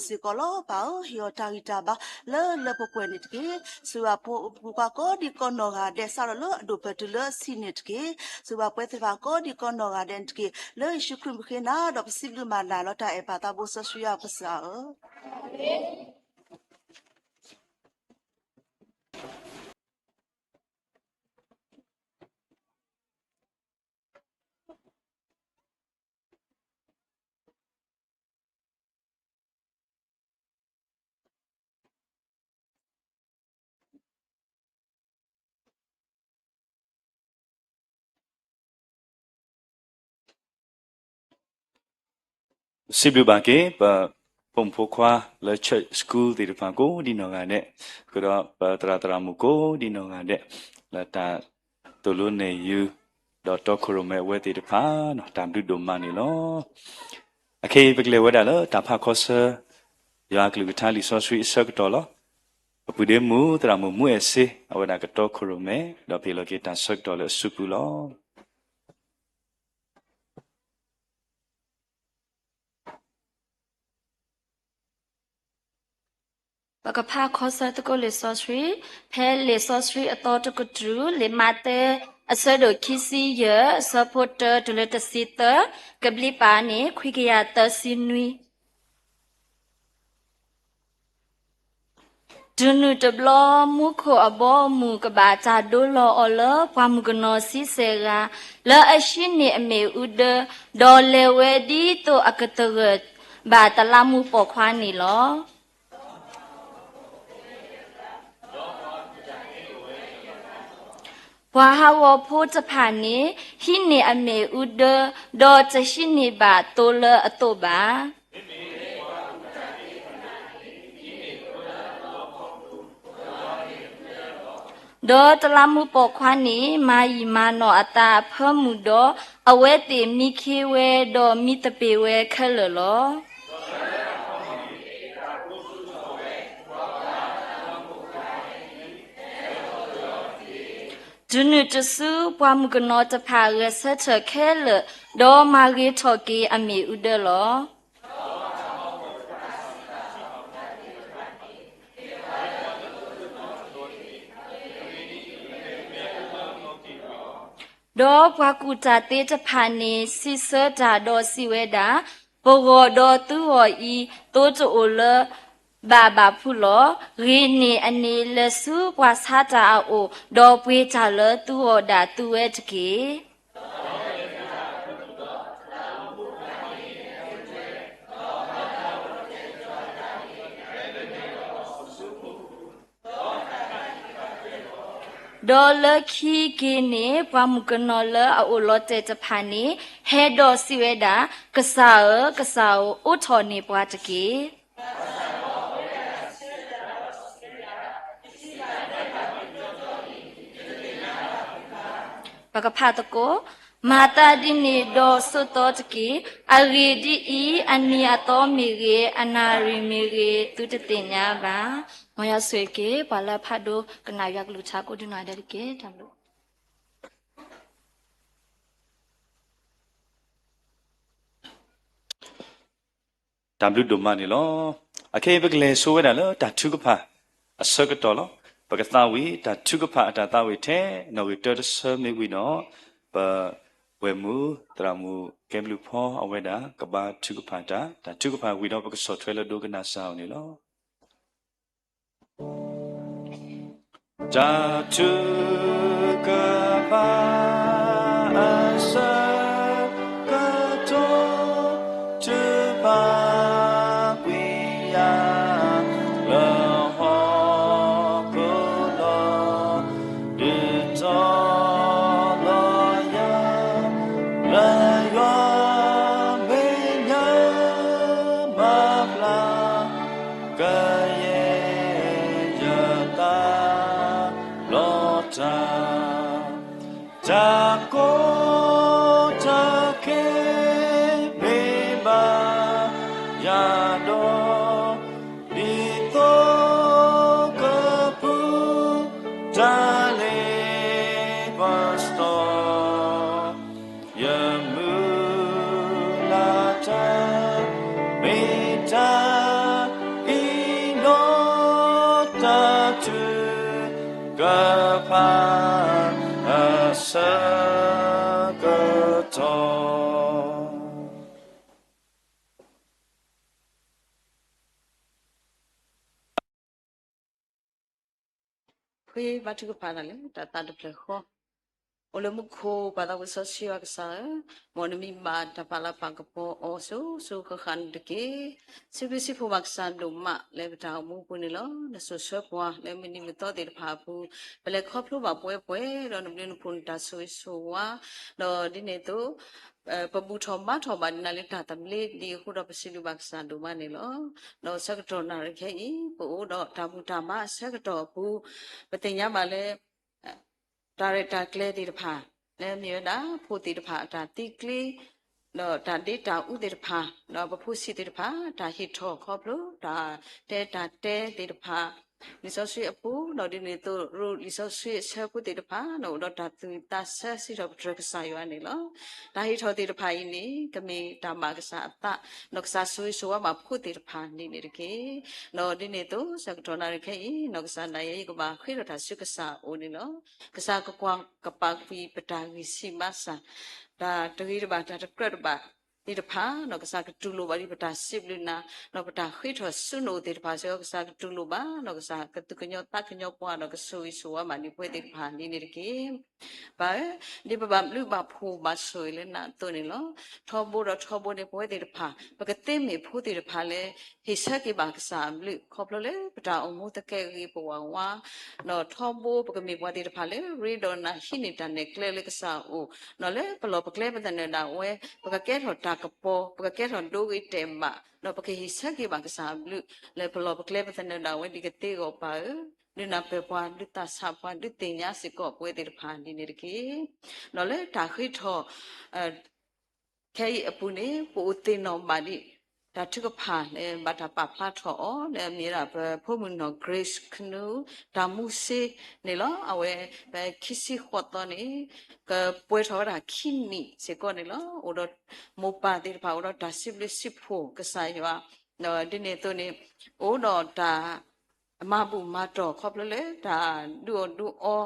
အိၣ်စ့ၢ်ကီးလီၤ. ပၢ်ဧၢ, ဟ့ၣ်အီၤတၢ်ဂံၢ်တၢ်ဘါလၢလၢပှဲၤပှဲၤန့ၣ်တက့ၢ်. ဆိၣ်ဂ့ၤဘၣ်ဖိမုၣ်ဖိခွါကိးဒံးကိးနီၢ်ဂၤဒဲး စးထီၣ်လၢအဒိၣ်ဖဲတုၤလၢအဆံးန့ၣ်တက့ၢ်. ဆိၣ်ဂ့ၤဘၣ်ပှၤသ့ၣ်တဖၣ်ကိးဒံးကိးနီၢ်ဂၤဒဲးန့ၣ်တက့ၢ်. လၢယ့ၣ်ၡူးခရံာ်မုၢ်ဃ့နၤဒီး ပစံးဘျုးမၤနၢၤလီၤတၢ်အဲၣ်ပၢ်သးဘိစီဆှံယွၤကစၢ်ဧၢ. စံးဘျုးဘၣ်က့ၤ ပဖိမုၣ်ဖိခွါလၢ church school သ့ၣ်တဖၣ်ကိးဒံးနီၢ်ဂၤဒဲး, ဃုာ်ဒီးပသရၣ်သရၣ်မုၣ်ကိးဒံးနီၢ်ဂၤဒဲး လၢတၢ်သိၣ်လိနဲၣ်ယုၤ ဒီးတီခိၣ်ရိၣ်မဲအဝဲသ့ၣ်တဖၣ် တၢ်ဘျုးဒိၣ်မးန့ၣ်လီၤ. အခဲအံၤပကလဲၤဝဲဒၣ်လၢတၢ်ဖးခီဆၢ ယွၤအကလုၢ်ကထါလံာ်စီဆှံအဆၢကတီၢ်လီၤ. ပပုၢ်ဒ့မုၣ်သရၣ်မုၣ်မူအဲၣ်စ့ အဝဲဒၣ်ကတီခိၣ်ရိၣ်မဲ ဒီးပဟ့ၣ်လီၤက့ၤတၢ်ဆၢကတီၢ်လၢအစုပူၤလီၤ. ပကဖးခီဆၢသကိးလံာ်စီဆှံ, ဖဲလံာ်စီဆှံအသီတကတြူၢ် လံာ်မးသဲ အဆၢဒိၣ်ခံဆံယဲၢ် အဆၢဖိတၢတုၤလၢတဆံသၢ, ကဘျံးပၤန့ၣ် ခွံကယၤသၢဆံနွံ. တုၤနုၤတဘျီ မူခိၣ်အဘီအမုၢ်ကဘၣ်တၢ်ဒိလီၤအီၤလၢ ပှၢ်မုၢ်ကနီၤဆံဆဲးဂၤ လၢအဟံးန့ၢ်အမ့ၣ်အူဒၢ, ဒီးလဲၤဝဲဒ်သိးအကသဂၢၢ်ဘၣ်တလးမူးပိာ်ခွါန့ၣ်လီၤ. ပှၤဟးဂီၤဖိတဖၣ်န့ၣ် ဟံးန့ၢ်အမ့ၣ်အူဒၢ, ဒီးတဟံးန့ၢ်ဘၣ်သိလၢအသိးဘၣ်. ဒီးတလးမူးပိာ်ခွါန့ၣ် မၤယံာ်မၤနီၢ်အသးအဖၢမုၢ်ဒီး, အဝဲသ့ၣ်မံခ့ဝဲ, ဒီးမံသပ့ၤဝဲခဲလၢာ်လီၤ. တုၤနုၤတစု ပှၢ်မုၢ်ကနီၤတဖၣ် ဂဲၤဆၢထၢၣ်ခဲလၢာ်, ဒီးမၤဂ့ၤထီၣ်က့ၤအမ့ၣ်အူဒၢလီၤ. ဒီးပှၤကူၣ်တၢ်သ့တဖၣ်န့ၣ် စံးဆၢတၢ်ဒီးစံးဝဲဒၣ်, ပဂီၢ်ဒီးသုဂီၢ်အံၤ သိတအိၣ်လၢၤဘၣ်ဘၣ်ဖုးလီၤ. ဂ့ၤန့ၢ်အန့ၣ် လဲၤဆူပှၤဆါတၢ်အအိၣ်, ဒီးပှ့ၤတၢ်လၢသုဂီၢ်ဒၣ်သုဝဲတက့ၢ်. ဒီးလၢခံက့ၤန့ၣ် ပှၢ်မုၢ်ကနီၤလၢအအိၣ်လီၤတဲာ်တဖၣ်န့ၣ် ဟဲဒီးစံးဝဲဒၣ်, ကစၢ်ဧၢ, ကစၢ်ဧၢ, အိးထီၣ်န့ၢ်ပှၤတက့ၢ်. ပကဖးသကိး, မၤသးဒ်န့ၣ်ဒီးဆိးသီတက့ၢ်. အဂ့ၢ်ဒ်အံၤ, အနံၤအသီမ့ၢ်ဂ့ၤ, အနၣ်ရံၣ်မ့ၢ်ဂ့ၤ, သုတသ့ၣ်ညါဘၣ်. မ်ယွၤဆိၣ်ဂ့ၤက့ၤ ပှၤလၢအဖးဒိကနၣ်ယွၤကလုၢ်ကထါကိးဒံနီၢ်ဒဲးတက့ၢ်. တၢ်ဘျုး တၢ်ဘျုးဒိၣ်မးန့ၣ်လီၤ. အခဲအံၤပကလဲၤဆိဝဲဒၣ်လၢတၢ်ထုကဖၣ်အဆၢကတီၢ်လီၤ. ပကသးဝံၣ်တၢ်ထုကဖၣ်အတၢ်သးဝံၣ်ထဲနီၣ်ဂံၢ်တၢတဆၢမ့ၢ်ဝံၤဒီး, ပ ပှဲၤမုၢ်သရၣ်မုၣ်ကဲဘျုးဖီအဝဲဒၣ် ကဘါထုကဖၣ်တၢ်, တၢ်ထုကဖၣ်ဝံၤဒီး ပကဆီၣ်ထွဲလၢဒိကနၣ်စၢ်အီၤန့ၣ်လီၤ. တၢ်ထုကဖၣ်အဆၢကတီၢ် ထုကဖၣ်ကွံာ်ယၤ လၢဟီၣ်ခိၣ်လီၤ. ဒုးတီၤလီၤယၤ လၢယွၤမဲာ်ညါ မၤဘျါ ကယဲၢ်ယသး လီၤတၢ်, တၢ်ကီတၢ်ခဲ မ့ၢ်ဘၣ်ယၤဒီး ဒ်သိးကပူၤ တၢ်လ့ပစီ ယမုၢ်လၢ်တၢ် မ့ၢ်တၢ်အံၤဒီး တၢ်ထုကဖၣ်အဆၢကတီၢ်. ဖဲဘါထုကဖၣ်တၢ်လၢတၢ်သးတဖျၢၣ်ဃီ, အိၣ်လၢမူခိၣ် ပၢ်သးဝံၣ်စီဆှံယွၤကစၢ်ဧၢ, မ်နမံၤဘၣ်တၢ်ပာ်လၤပာ်ကပီၤအီၤ စိၤစိၤဃၣ်ဃၣ်န့ၣ်တက့ၢ်. စံးဘျုးစံးဖှိၣ်ဘၣ်ကစၢ်ဒိၣ်မး လၢပတၢ်အိၣ်မူအပူၤန့ၣ်လီၤ. နစိၤဆၢကွၢ်လၢမုၢ်နံၤမုၢ်သီသ့ၣ်တဖၣ်အပူၤ, ပလဲၤခီဖျိဘၣ်ပှဲၤပှဲၤဒီး နဘျုးနဖှိၣ်နတၢ်ဆိၣ်ဂ့ၤဆိၣ်ဝါ, ဒီးဒ်န့ၣ်အသိး ပဘူၣ်ထီၣ်ဘါထီၣ်ဘၣ်နၤလၢတၢ်သဘျ့ဒံးအဃိဒီး ပစံးဘျုးဘၣ်ကစၢ်ဒိၣ်မးန့ၣ်လီၤ. ဒီးဆၢကတီၢ်နၣ်ရံၣ်ခဲအံၤ ပအိၣ်ဒီးတၢ်ဘူၣ်တၢ်ဘါအဆၢကတီၢ်အပူၤ, ပသ့ၣ်ညါဘၣ်လၢ တၢ်ရဲၣ်တၢ်ကျဲၤသ့ၣ်တဖၣ် လၢမ့ၢ်ဝဲဒၣ် ဖိသ့ၣ်တဖၣ်အတၢ်သံကျ့ ဒီးတၢ်ဒ့တၢ်အူသ့ၣ်တဖၣ်, ဒီးပဖိဆံးသ့ၣ်တဖၣ် တၢ်ဟ့ၣ်ထီၣ်ခီဖျိ တၢ်တဲတၢ်တဲသ့ၣ်တဖၣ် လံာ်စီဆှံအပူၤ, ဒီးဒ်န့ၣ်အသိး လံာ်စီဆှံအဆၢဖိသ့ၣ်တဖၣ် ဒီးအိၣ်ဒီးတၢ်သူၣ်ဝံၣ်သးဆၢစံးထီၣ်ပတြၢၤကစၢ်ယွၤန့ၣ်လီၤ. တၢ်ဟ့ၣ်ထီၣ်သ့ၣ်တဖၣ်အံၤန့ၣ် ကမ့ၢ်တၢ်ဘၣ်ကစၢ်အသး, ဒီးကစၢ်ဆိၣ်ဂ့ၤဆိၣ်ဝါဘၣ်ဖိသ့ၣ်တဖၣ်ဒ်န့ၣ်တက့ၢ်. ဒီးဒ်န့ၣ်အသိး ဆၢကတီၢ်နၣ်ရံၣ်ခဲအံၤ နီၢ်ကစၢ်ဒၣ်ယဲအံၤ ကဘၣ်ဃ့ထီၣ်တၢ်ဆူကစၢ်အအိၣ်န့ၣ်လီၤ. ကစၢ်ကကွၢ်ကပာ်ကွံာ်ပတၢ်ဂံၢ်ဆံးဘါစၢ်, တၢ်တဂ့ၤတဘၣ် တၢ်တကြၢးတဘၣ်သ့ၣ်တဖၣ်, ဒီးကစၢ်ကတူၢ်လိာ်ဘၣ်ဒ်ပတၢ်စံးဘျုးနၤ, ဒီးပတၢ်ဃ့ထီၣ်ဆူနအိၣ်သ့ၣ်တဖၣ်စ့ၢ်ကီး ကစၢ်ကတူၢ်လိာ်ဘၣ်, ဒီးကစၢ်ကသူၣ်ကညီၤသးကညီၤပှၤ ဒီးကဆိၣ်ဂ့ၤဆိၣ်ဝါဘၣ်ဒ်ပဝဲသ့ၣ်တဖၣ်ဒ်န့ၣ်တက့ၢ်. ပၢ်ဧၢ, ဒ်ပဘၣ်ဘျုးဘၣ်ဖှိၣ်ဘၣ်ဆိၣ်ဂ့ၤလၢနၤအသိးန့ၣ်လီၤ. ထီဘိဒီးထီဘိန့ၣ် ပဝဲသ့ၣ်တဖၣ် ပကသ့မ့ၢ်ဖိသ့ၣ်တဖၣ်လၢ ဟ့ၣ်ဆၢက့ၤဘၣ်ကစၢ်အဘျုး ခီဖျိလၢပတၢ်အိၣ်မူသကဲးဂ့ၤပဝးဝါ, ဒီးထီဘိပကမ့ၢ်ပှၤသ့ၣ်တဖၣ်လၢ ရ့ဒီးနၤဟံးန့ၢ်တၢ်နဲၣ်ကျဲလၢကစၢ်အအိၣ်, ဒီးလၢပလီၢ်ပကျဲပသနၢၣ်ဒၣ်ဝဲ ပကကဲထီၣ်တၢ်ကပီၤ, ပကကဲထီၣ်ဒိဂ့ၤတဲာ်ဘၣ်, ဒီးပကဟ့ၣ်ဆၢက့ၤဘၣ်ကစၢ်အဘျုး လၢပလီၢ်ပကျဲပသနၢၣ်ဒၣ်ဝဲဒ်ကသ့အဂီၢ်ပၢ်ဧၢ, ဒုးနၢ်ပၢၢ်ပှၤ ဒုးသးဆးပှၤ ဒုးသ့ၣ်ညါစ့ၢ်ကီးပဝဲသ့ၣ်တဖၣ်ဒ်န့ၣ်တက့ၢ်. ဒီးလၢတၢ်ဃ့ထီၣ် ခဲအံၤအပူၤန့ၣ် ပအိၣ်သ့ၣ်နီၣ်ဘၣ်ဒံး တၢ်ထုကဖၣ်လၢဘၣ်တၢ်ပာ်ဖျါထီၣ်အီၤ လၢအမ့ၢ်ဝဲဒၣ်ပဖိမုၣ်နီၢ် Grace ခနူ တၢ်မူစ့န့ၣ်လီၤ. အဝဲဖဲခံဆံဃိးသီန့ၣ် ကပှဲၤထီၣ်ဝဲဒၣ်ခံနံၣ်စ့ၢ်ကီးန့ၣ်လီၤ. အိၣ်ဒီးမိၢ်ပၢ်သ့ၣ်တဖၣ် အိၣ်ဒီးတၢ်စံးဘျုးစံးဖှိၣ်ကစၢ်ယွၤ, ဒီးဒ်န့ၣ်အသိးန့ၣ် အိၣ်ဒီးတၢ် မၤဘူၣ်မၤတီၢ်ခီဖျိလၢတၢ်ဒုးအီၣ်ဒုးအီ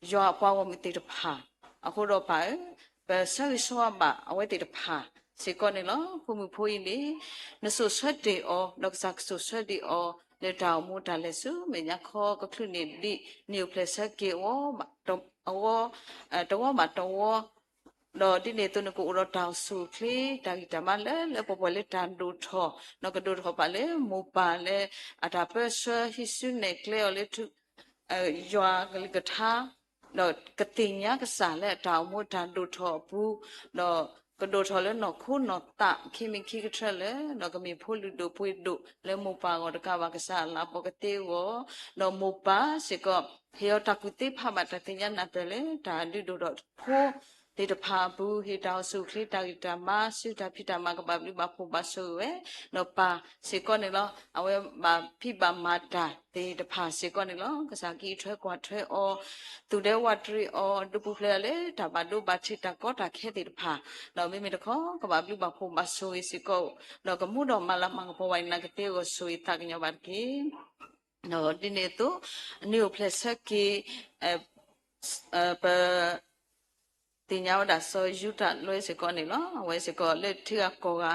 ယွၤအပှၤဂီၢ်မုၢ်သ့ၣ်တဖၣ် အဃိဒီးပၢ်ဧၢ, ပဆၢဂ့ၤဆၢဝါဘၣ်အဝဲသ့ၣ်တဖၣ်စ့ၢ်ကီးန့ၣ်လီၤ. ဖိမုၣ်ဖိအံၤန့ၣ် နစိၤဆၢတ့ၢ်အီၤ ဒီးကစၢ်ကစိၤဆၢတ့ၢ်အီၤ လၢတၢ်အိၣ်မူတၢ်လဲၤဆူမဲာ်ညါခီ ကချုးန့ၢ်ဒံး နံၣ်အိၣ်ဖျဲၣ်ဆၢက့ၤအဂီၢ် တဝီဘၣ်တဝီ ဒီးဒ်န့ၣ်အသိး နကအိၣ်ဒီးတၢ်အိၣ်ဆူၣ်အိၣ်ချ့ တၢ်ဂံၢ်တၢ်ဘါလၢလၢပှဲၤပှဲၤလၢတၢ်ဒိၣ်ထီၣ်, ဒီးကဒိၣ်ထီၣ်ဘၣ်လၢမိၢ်ပၢ်လၢ အတၢ်ပၢဆှၢဟံးစုနဲၣ်ကျဲအီၤလၢ ယွၤကလုၢ်ကထါ, ဒီးကသ့ၣ်ညါကစၢ်လၢအတၢ်အိၣ်မူတၢ်ဒိၣ်ထီၣ်အပူၤ, ဒီးကဒိၣ်ထီၣ်လၢနီၢ်ခိနီၢ်သးခံမံၤခံကထၢလၢာ်, ဒီးကမ့ၢ်ဖိလုၢ်ဒိၣ်ပှ့ၤဒိၣ်လၢမိၢ်ပၢ်အဂီၢ်တကးဘၣ် ကစၢ်အလၤကပီၤကသ့အဂီၢ်, ဒီးမိၢ်ပၢ်စ့ၢ်ကီး ဟ့ၣ်အီၤတၢ်ကူၣ်သ့ဖးဘၣ်တၢ်သ့ၣ်ညါနၢ်ပၢၢ်လၢ တၢ်ဒုးဒိၣ်ထီၣ်ဖိသ့ၣ်တဖၣ်အပူၤ ဟ့ၣ်တၢ်အိၣ်ဆူၣ်အိၣ်ချ့ တၢ်ဂံၢ်တၢ်ဘါ စုတၢ်ဖံးတၢ်မၤ ကဘၣ်ဘျုးဘၣ်ဖှိၣ်ဘၣ်ဆိၣ်ဂ့ၤဝဲ, ဒီးပၢ်စ့ၢ်ကီးန့ၣ်လီၤ. အဝဲဘၣ်ဖံးဘၣ်မၤတၢ်သ့ၣ်တဖၣ်စ့ၢ်ကီးန့ၣ်လီၤ. ကစၢ်ကအံးထွဲကွၢ်ထွဲအီၤ, သူၣ်ဒဲဝးတရံးအီၤ, ဒုးပူၤဖျဲးအီၤလၢတၢ်ဘၣ်ဒိဘၣ်ထံးတၢ်ကီတၢ်ခဲသ့ၣ်တဖၣ်, ဒီးမ့မ့ၢ်တခီ ကဘၣ်ဘျုးဘၣ်ဖှိၣ်ဘၣ်ဆိၣ်ဂ့ၤစ့ၢ်ကီး, ဒီးကမူဒီးမၤလၤမၤကပီၤဘၣ်နၤကသ့အဂီၢ် ဆိၣ်ဂ့ၤသးကညီၤဘၣ်တက့ၢ်. ဒီးဒ်န့ၣ်အသိး နံၣ်အိၣ်ဖျဲၣ်ဆၢက့ၤ ပ သ့ၣ်ညါဝဲဒၣ်စီၤယူဒၤလွဲစ့ၢ်ကီးန့ၣ်လီၤ. အဝဲစ့ၢ်ကီးလၢထံဂၤကီၢ်ဂၤ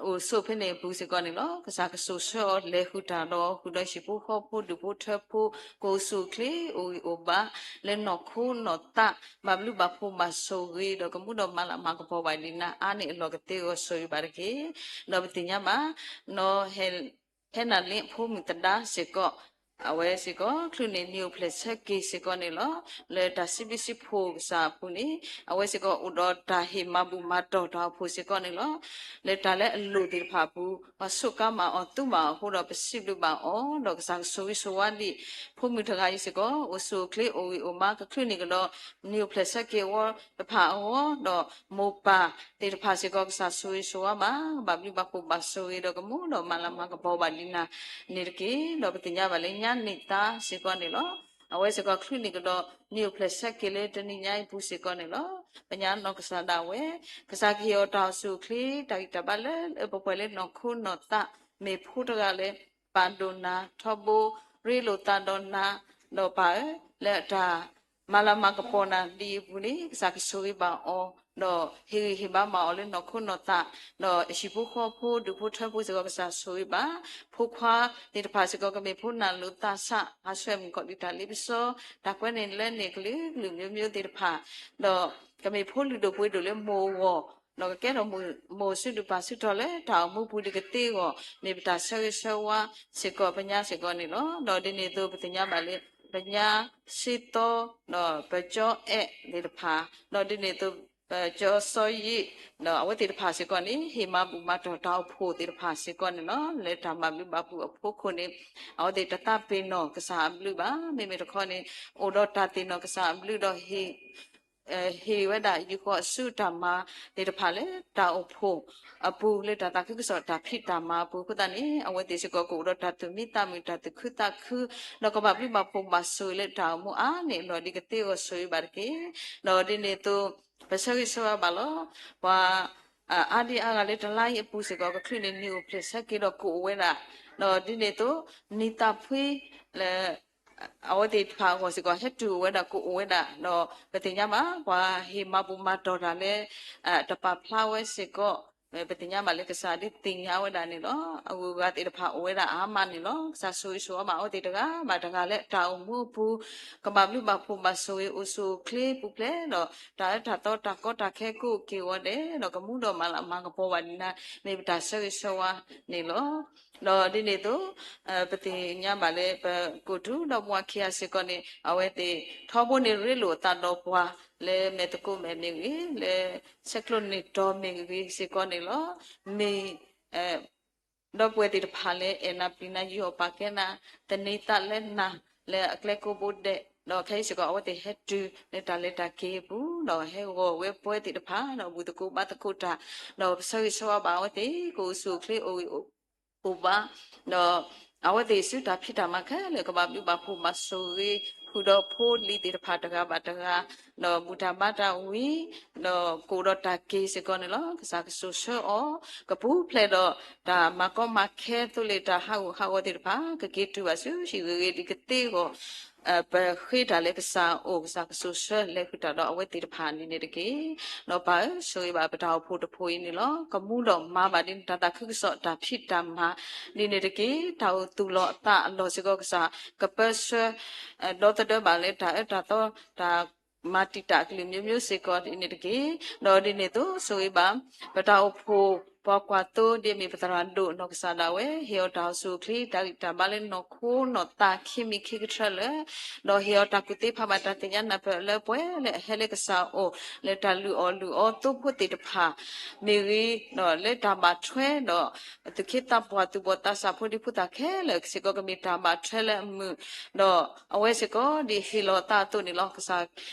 အိၣ်ဆိးဖဲန့ၣ်အပူၤစ့ၢ်ကီးန့ၣ်လီၤ. ကစၢ်ကစိာ်ဆှၢအီၤလဲၤဃုာ်တၢ်ဒီး ဃုာ်ဒီးဟံၣ်ဖိဃီဖိ ဒူၣ်ဖိထၢဖိ ကအိၣ်ဆူၣ်အိၣ်ချ့ အိၣ်ဂံၢ်အိၣ်ဘါ လၢနီၢ်ခိနီၢ်သး ဘၣ်ဘျုးဘၣ်ဖှိၣ်ဘၣ်ဆိၣ်ဂ့ၤ ဒီးကမူဒီးမၤလၤမၤကပီၤဘၣ်ဒံးနၤအါန့ၢ်အလီၢ်ကသ့အဂီၢ် ဆိၣ်ဂ့ၤဘၣ်တက့ၢ်. ဒီးပသ့ၣ်ညါဘၣ် နီၢ်ဟဲ ဟဲနၤလ့အဖိမုၣ်သဒါစ့ၢ်ကီး အဝဲစ့ၢ်ကီး ချုးန့ၢ်နံၣ်အိၣ်ဖျဲၣ်ဆၢက့ၤစ့ၢ်ကီးန့ၣ်လီၤ. လၢတၢ်စံးဘျုးစံးဖှိၣ်ကစၢ်အပူၤန့ၣ် အဝဲစ့ၢ်ကီးအိၣ်ဒီးတၢ်ဟ့ၣ်မၤဘူၣ်မၤတီၢ်တၢ်အိၣ်ဖှိၣ်စ့ၢ်ကီးန့ၣ်လီၤ. လၢတၢ်လၢအလိၣ်သ့ၣ်တဖၣ်အပူၤ ပှၤစူးကါမၤအီၤသူမၤအီၤအဃိဒီး ပစံးဘျုးဘၣ်အီၤ ဒီးကစၢ်ကဆိၣ်ဂ့ၤဆိၣ်ဝါဒံး ဖိမုၣ်တဂၤအံၤစ့ၢ်ကီး အိၣ်ဆူၣ်အိၣ်ချ့အိၣ်ဂံၢ်အိၣ်ဘါ ကချုးန့ၢ်ကဒီး နံၣ်အိၣ်ဖျဲၣ်ဆၢက့ၤအဝဲတဖၣ်အဂီၢ် ဒီးမိၢ်ပၢ်သ့ၣ်တဖၣ်စ့ၢ်ကီး ကစၢ်ဆိၣ်ဂ့ၤဆိၣ်ဝါဘၣ် ဘၣ်ဘျုးဘၣ်ဖှိၣ်ဘၣ်ဆိၣ်ဂ့ၤ ဒီးကမူဒီးမၤလၤမၤကပီၤဘၣ်ဒံးနၤန့ၣ်တက့ၢ်. ဒီးပသ့ၣ်ညါဘၣ်လၢညါန့ၢ်သါစ့ၢ်ကီးန့ၣ်လီၤ. အဝဲစ့ၢ်ကီးချုးန့ၢ်ကဒီး နံၣ်အိၣ်ဖျဲၣ်ဆၢက့ၤလၢတနံၤညါအံၤပူၤစ့ၢ်ကီးန့ၣ်လီၤ. ပညါနီၢ်ကစၢ်ဒၣ်ဝဲ ကစၢ်ကဟ့ၣ်အီၤတၢ်အိၣ်ဆူၣ်အိၣ်ချ့ တၢ်ဂံၢ်တၢ်ဘါလၢအပှဲၤပှဲၤလၢနီၢ်ခိနီၢ်သး မ့ၢ်ဖိတဂၤလၢ ပာ်ဒိၣ်နၤထီဘိ ရ့လိာ်သးဒီးနၤ ဒီးပၢ်ဧၢ လၢအတၢ် မၤလၤမၤကပီၤနၤဒ်အံၤအပူၤန့ၣ် ကစၢ်ကဆိၣ်ဂ့ၤဘၣ်အီၤ ဒီးဟ့ၣ်ဂံၢ်ဟ့ၣ်ဘါမၤအီၤလၢနီၢ်ခိနီၢ်သး ဒီးဟံၣ်ဖိဃီဖိ ဒူၣ်ဖိထၢဖိစ့ၢ်ကီး ကစၢ်ဆိၣ်ဂ့ၤဘၣ် ဖိခွါသ့ၣ်တဖၣ်စ့ၢ်ကီး ကမ့ၢ်ဖိနၢ်လိာ်သးဆး ဟးဆှဲးမုၢ်ကီၢ်ဒံးတၢ်လ့ပစီ တၢ်ကွဲန့ၣ်လဲန့ၣ် ကလုာ်ကလုာ်မျိုးမျိုးသ့ၣ်တဖၣ် ဒီးကမ့ၢ်ဖိလုၢ်ဒိၣ်ပှ့ၤဒိၣ်လၢမိၢ်အဂီၢ် ဒီးကကဲထီၣ်မိၢ် မိၢ်ဆူၣ်ဒူၣ်ပၢ်ဆူၣ်ထီၣ်လၢတၢ်အိၣ်မူပူၤဒံးကသ့အဂီၢ် မ့ၢ်ပတၢ်ဆၢဂ့ၤဆၢဝါစ့ၢ်ကီး ပညါစ့ၢ်ကီးန့ၣ်လီၤ. ဒီးဒ်န့ၣ်အသိးပသ့ၣ်ညါဘၣ်လၢ ပညါစ့သီ ဒီးပကၠီအဲၣ်သ့ၣ်တဖၣ် ဒီးဒ်န့ၣ်အသိး ပကၠီစီယံာ် ဒီးအဝဲသ့ၣ်တဖၣ်စ့ၢ်ကီးန့ၣ် ဟ့ၣ်မၤဘူၣ်မၤတီၢ်တၢ်အိၣ်ဖှိၣ်သ့ၣ်တဖၣ်စ့ၢ်ကီးန့ၣ်လီၤ. လၢတၢ်မၤဘျုးဘၣ်ဖှိၣ်အဖီခိၣ်န့ၣ် အဝဲသ့ၣ်တသးပ့ၤနီၣ်ကစၢ်အဘျုးဘၣ်. မ့မ့ၢ်တခီန့ၣ် အိၣ်ဒီးတၢ်သ့ၣ်နီၣ်ကစၢ်အဘျုးဒီးဟ့ၣ် ဟ့ၣ်ဝဲဒၣ်ယုၢ်ဃီအစုတၢ်မၤသ့ၣ်တဖၣ်လၢတၢ်အိၣ်ဖှိၣ်အပူၤ လၢတၢ်သးခုကစီၣ်တၢ်ဖံးတၢ်မၤအပူၤအဃိသတးန့ၣ် အဝဲသ့ၣ်စ့ၢ်ကီးကအိၣ်ဒီးတၢ်သူၣ်မံသးမုာ် တၢ်သူၣ်ခုသးခု ဒီးကဘၣ်ဘျုးဘၣ်ဖှိၣ်ဘၣ်ဆိၣ်ဂ့ၤလၢတၢ်အိၣ်မူအါန့ၢ်အလီၢ်ဒံးကသ့အဂီၢ် ဆိၣ်ဂ့ၤဘၣ်တက့ၢ်. ဒီးဒ်န့ၣ်အသိး ပဆၢဂ့ၤဆၢဝါဘၣ်လီၤ. ပှၤ အါဒံအါဂၤလၢတလါအံၤအပူၤစ့ၢ်ကီး ကချုးန့ၢ်နံၣ်အိၣ်ဖျဲၣ်ဆၢက့ၤဒီးကအိၣ်ဝဲဒၣ်, ဒီးဒ်န့ၣ်အသိး နံၣ်သးဖှံလၢ အဝဲသ့ၣ်တဖၣ်အဂီၢ်စ့ၢ်ကီး ဟဲတုၤအိၣ်ဝဲဒၣ်ကအိၣ်ဝဲဒၣ်, ဒီးပသ့ၣ်ညါဘၣ် ပှၤဟ့ၣ်မၤဘူၣ်မၤတီၢ်တၢ်လၢ တပာ်ဖျါဝဲစ့ၢ်ကီး, ပသ့ၣ်ညါဘၣ်လၢကစၢ်ဒုးသ့ၣ်ညါဝဲဒၣ်န့ၣ်လီၤ. အဂုၤအဂၤသ့ၣ်တဖၣ်အိၣ်ဝဲဒၣ်အါမးန့ၣ်လီၤ. ကစၢ်ဆိၣ်ဂ့ၤဆိၣ်ဝါဘၣ်အဝဲသ့ၣ်တဂၤဘၣ်တဂၤလၢတၢ်အိၣ်မူအပူၤ, ကဘၣ်ဘျုးဘၣ်ဖှိၣ်ဘၣ်ဆိၣ်ဂ့ၤအိၣ်ဆူၣ်အိၣ်ချ့ပူၤဖျဲးဒီး တၢ်အၢတၢ်သီတၢ်ကီတၢ်ခဲကအိၣ်က့ၤဝဲဒဲး ဒီးကမူဒီးမၤလၤမၤကပီၤဘၣ်ဒံးနၤ မ့ၢ်ပတၢ်ဆၢဂ့ၤဆၢဝါန့ၣ်လီၤ. ဒီးဒ်န့ၣ်အသိး ပသ့ၣ်ညါဘၣ်လၢပကိၣ်ထူဒီးပှၤခံဂၤစ့ၢ်ကီးန့ၣ် အဝဲသ့ၣ်ထီဘိန့ၣ်ရ့လိာ်အသးဒီးပှၤ လၢမဲာ်သကိးမဲာ်မ့ၢ်ဂ့ၤ, လၢဆဲးကျိးန့ၢ်တီၤမ့ၢ်ဂ့ၤစ့ၢ်ကီးန့ၣ်လီၤ. မ့ၢ် ဒီပုၢ်ဝဲၢ်သ့ၣ်တဖၣ်လၢအဲၣ်နၤပျံၤနၤ ယူးယီၣ်ပာ်ကဲနၤ, သန့ၤသးလၢနၤ လၢအကျဲကိးဘိဒဲး, ဒီးခဲအံၤစ့ၢ်ကီး အဝဲသ့ၣ်ဟဲတုၤလၢတၢ်လဲၤတၢ်က့ၤအပူၤ, ဒီးဟဲဂီၤဝဲပဝဲသ့ၣ်တဖၣ် ဒီးဘူၣ်သကိးဘါသကိးတၢ်, ဒီးပဆၢဂ့ၤဆၢဝါဘၣ်အဝဲသ့ၣ် ကအိၣ်ဆူၣ်အိၣ်ချ့အိၣ်ဂံၢ်အိၣ်ဘါ, ဒီးအဝဲသ့ၣ်ဆူတၢ်ဖံးတၢ်မၤခဲလၢာ် ကဘၣ်ဘျုးဘၣ်ဖှိၣ်ဘၣ်ဆိၣ်ဂ့ၤ ဃုာ်ဒီးဖိလံၤသ့ၣ်တဖၣ်တဂၤဘၣ်တဂၤ, ဒီးဘူၣ်တၢ်ဘါတၢ်ဝံၤ, ဒီးကအိၣ်ဒီးတၢ်က့ၤစ့ၢ်ကီးန့ၣ်လီၤ. ကစၢ်ကစိာ်ဆှၢအီၤ ကပူၤဖျဲးဒီးတၢ်မၤကီမၤခဲသိလ့ၣ် တၢ်ဟးဂူာ်ဟးဂီၤသ့ၣ်တဖၣ် ကက့ၤတုၤဘၣ်ဆူဟံၣ်ဂ့ၤဂ့ၤဒ်ကသ့အဂီၢ် ပဃ့တၢ်လၢကစၢ်အအိၣ် ကစၢ်ကစိာ်ဆှၢလဲၤဃုာ်တၢ်ဒီးအဝဲသ့ၣ်တဖၣ်န့ၣ်န့ၣ်တက့ၢ်. ဒီးပၢ်ဧၢ ဆိၣ်ဂ့ၤဘၣ်ပတၢ်အိၣ်ဖှိၣ်တဖှိၣ်အံၤန့ၣ်လီၤ. ကမူဒီးမၤဘၣ်ဒ်နတၢ်သးခုကစီၣ်တၢ်ဖံးတၢ်မၤဒ်န့ၣ်တက့ၢ်. တၢ်အိၣ်သူၣ်လီၤအသးအလီၢ်စ့ၢ်ကီး ကစၢ်ကပၢဆှၢ ဒီသဒၢဘၣ်လၢတၢ်အၢတၢ်သီ တၢ် မၤတံာ်တာ်အကလုာ်မျိုးမျိုးစ့ၢ်ကီးဒ်န့ၣ်တက့ၢ်. ဒီးဒ်န့ၣ်အသိး ဆိၣ်ဂ့ၤဘၣ် ပတၢ်အိၣ်ဖှိၣ် ပှၤကွၢ်သိဒ်အမ့ၢ်ပသရၣ်ဒိၣ်နီၢ်ကစၢ်ဒၣ်ဝဲ ဟ့ၣ်အီၤတၢ်အိၣ်ဆူၣ်အိၣ်ချ့ တၢ်ဂံၢ်တၢ်ဘါလၢနီၢ်ခိနီၢ်သး ခံမံၤခံကထၢလၢာ်, ဒီးဟ့ၣ်အီၤတၢ်ကူၣ်သ့ဖးဘၣ်တၢ်သ့ၣ်ညါနၢ်ပၢၢ်လၢပှဲၤလၢအဟဲလၢကစၢ်အအိၣ် လၢတၢ်လုၢ်အီၣ်လုၢ်အီသိဖိသ့ၣ်တဖၣ် မ့ၢ်ဂ့ၤ, ဒီးလၢတၢ်ဘၣ်ထွဲဒီး သူၣ်က့သးပှၢ်သူၣ်ဘီၣ်သးစၢ်ဖိဒံဖိသၣ်ခဲလၢာ်စ့ၢ်ကီး ကမ့ၢ်တၢ်ဘၣ်ထွဲလၢအမုာ်, ဒီးအဝဲစ့ၢ်ကီးဒ်ဟ့ၣ်လီၤသးအသိးန့ၣ်လီၤ. ကစၢ်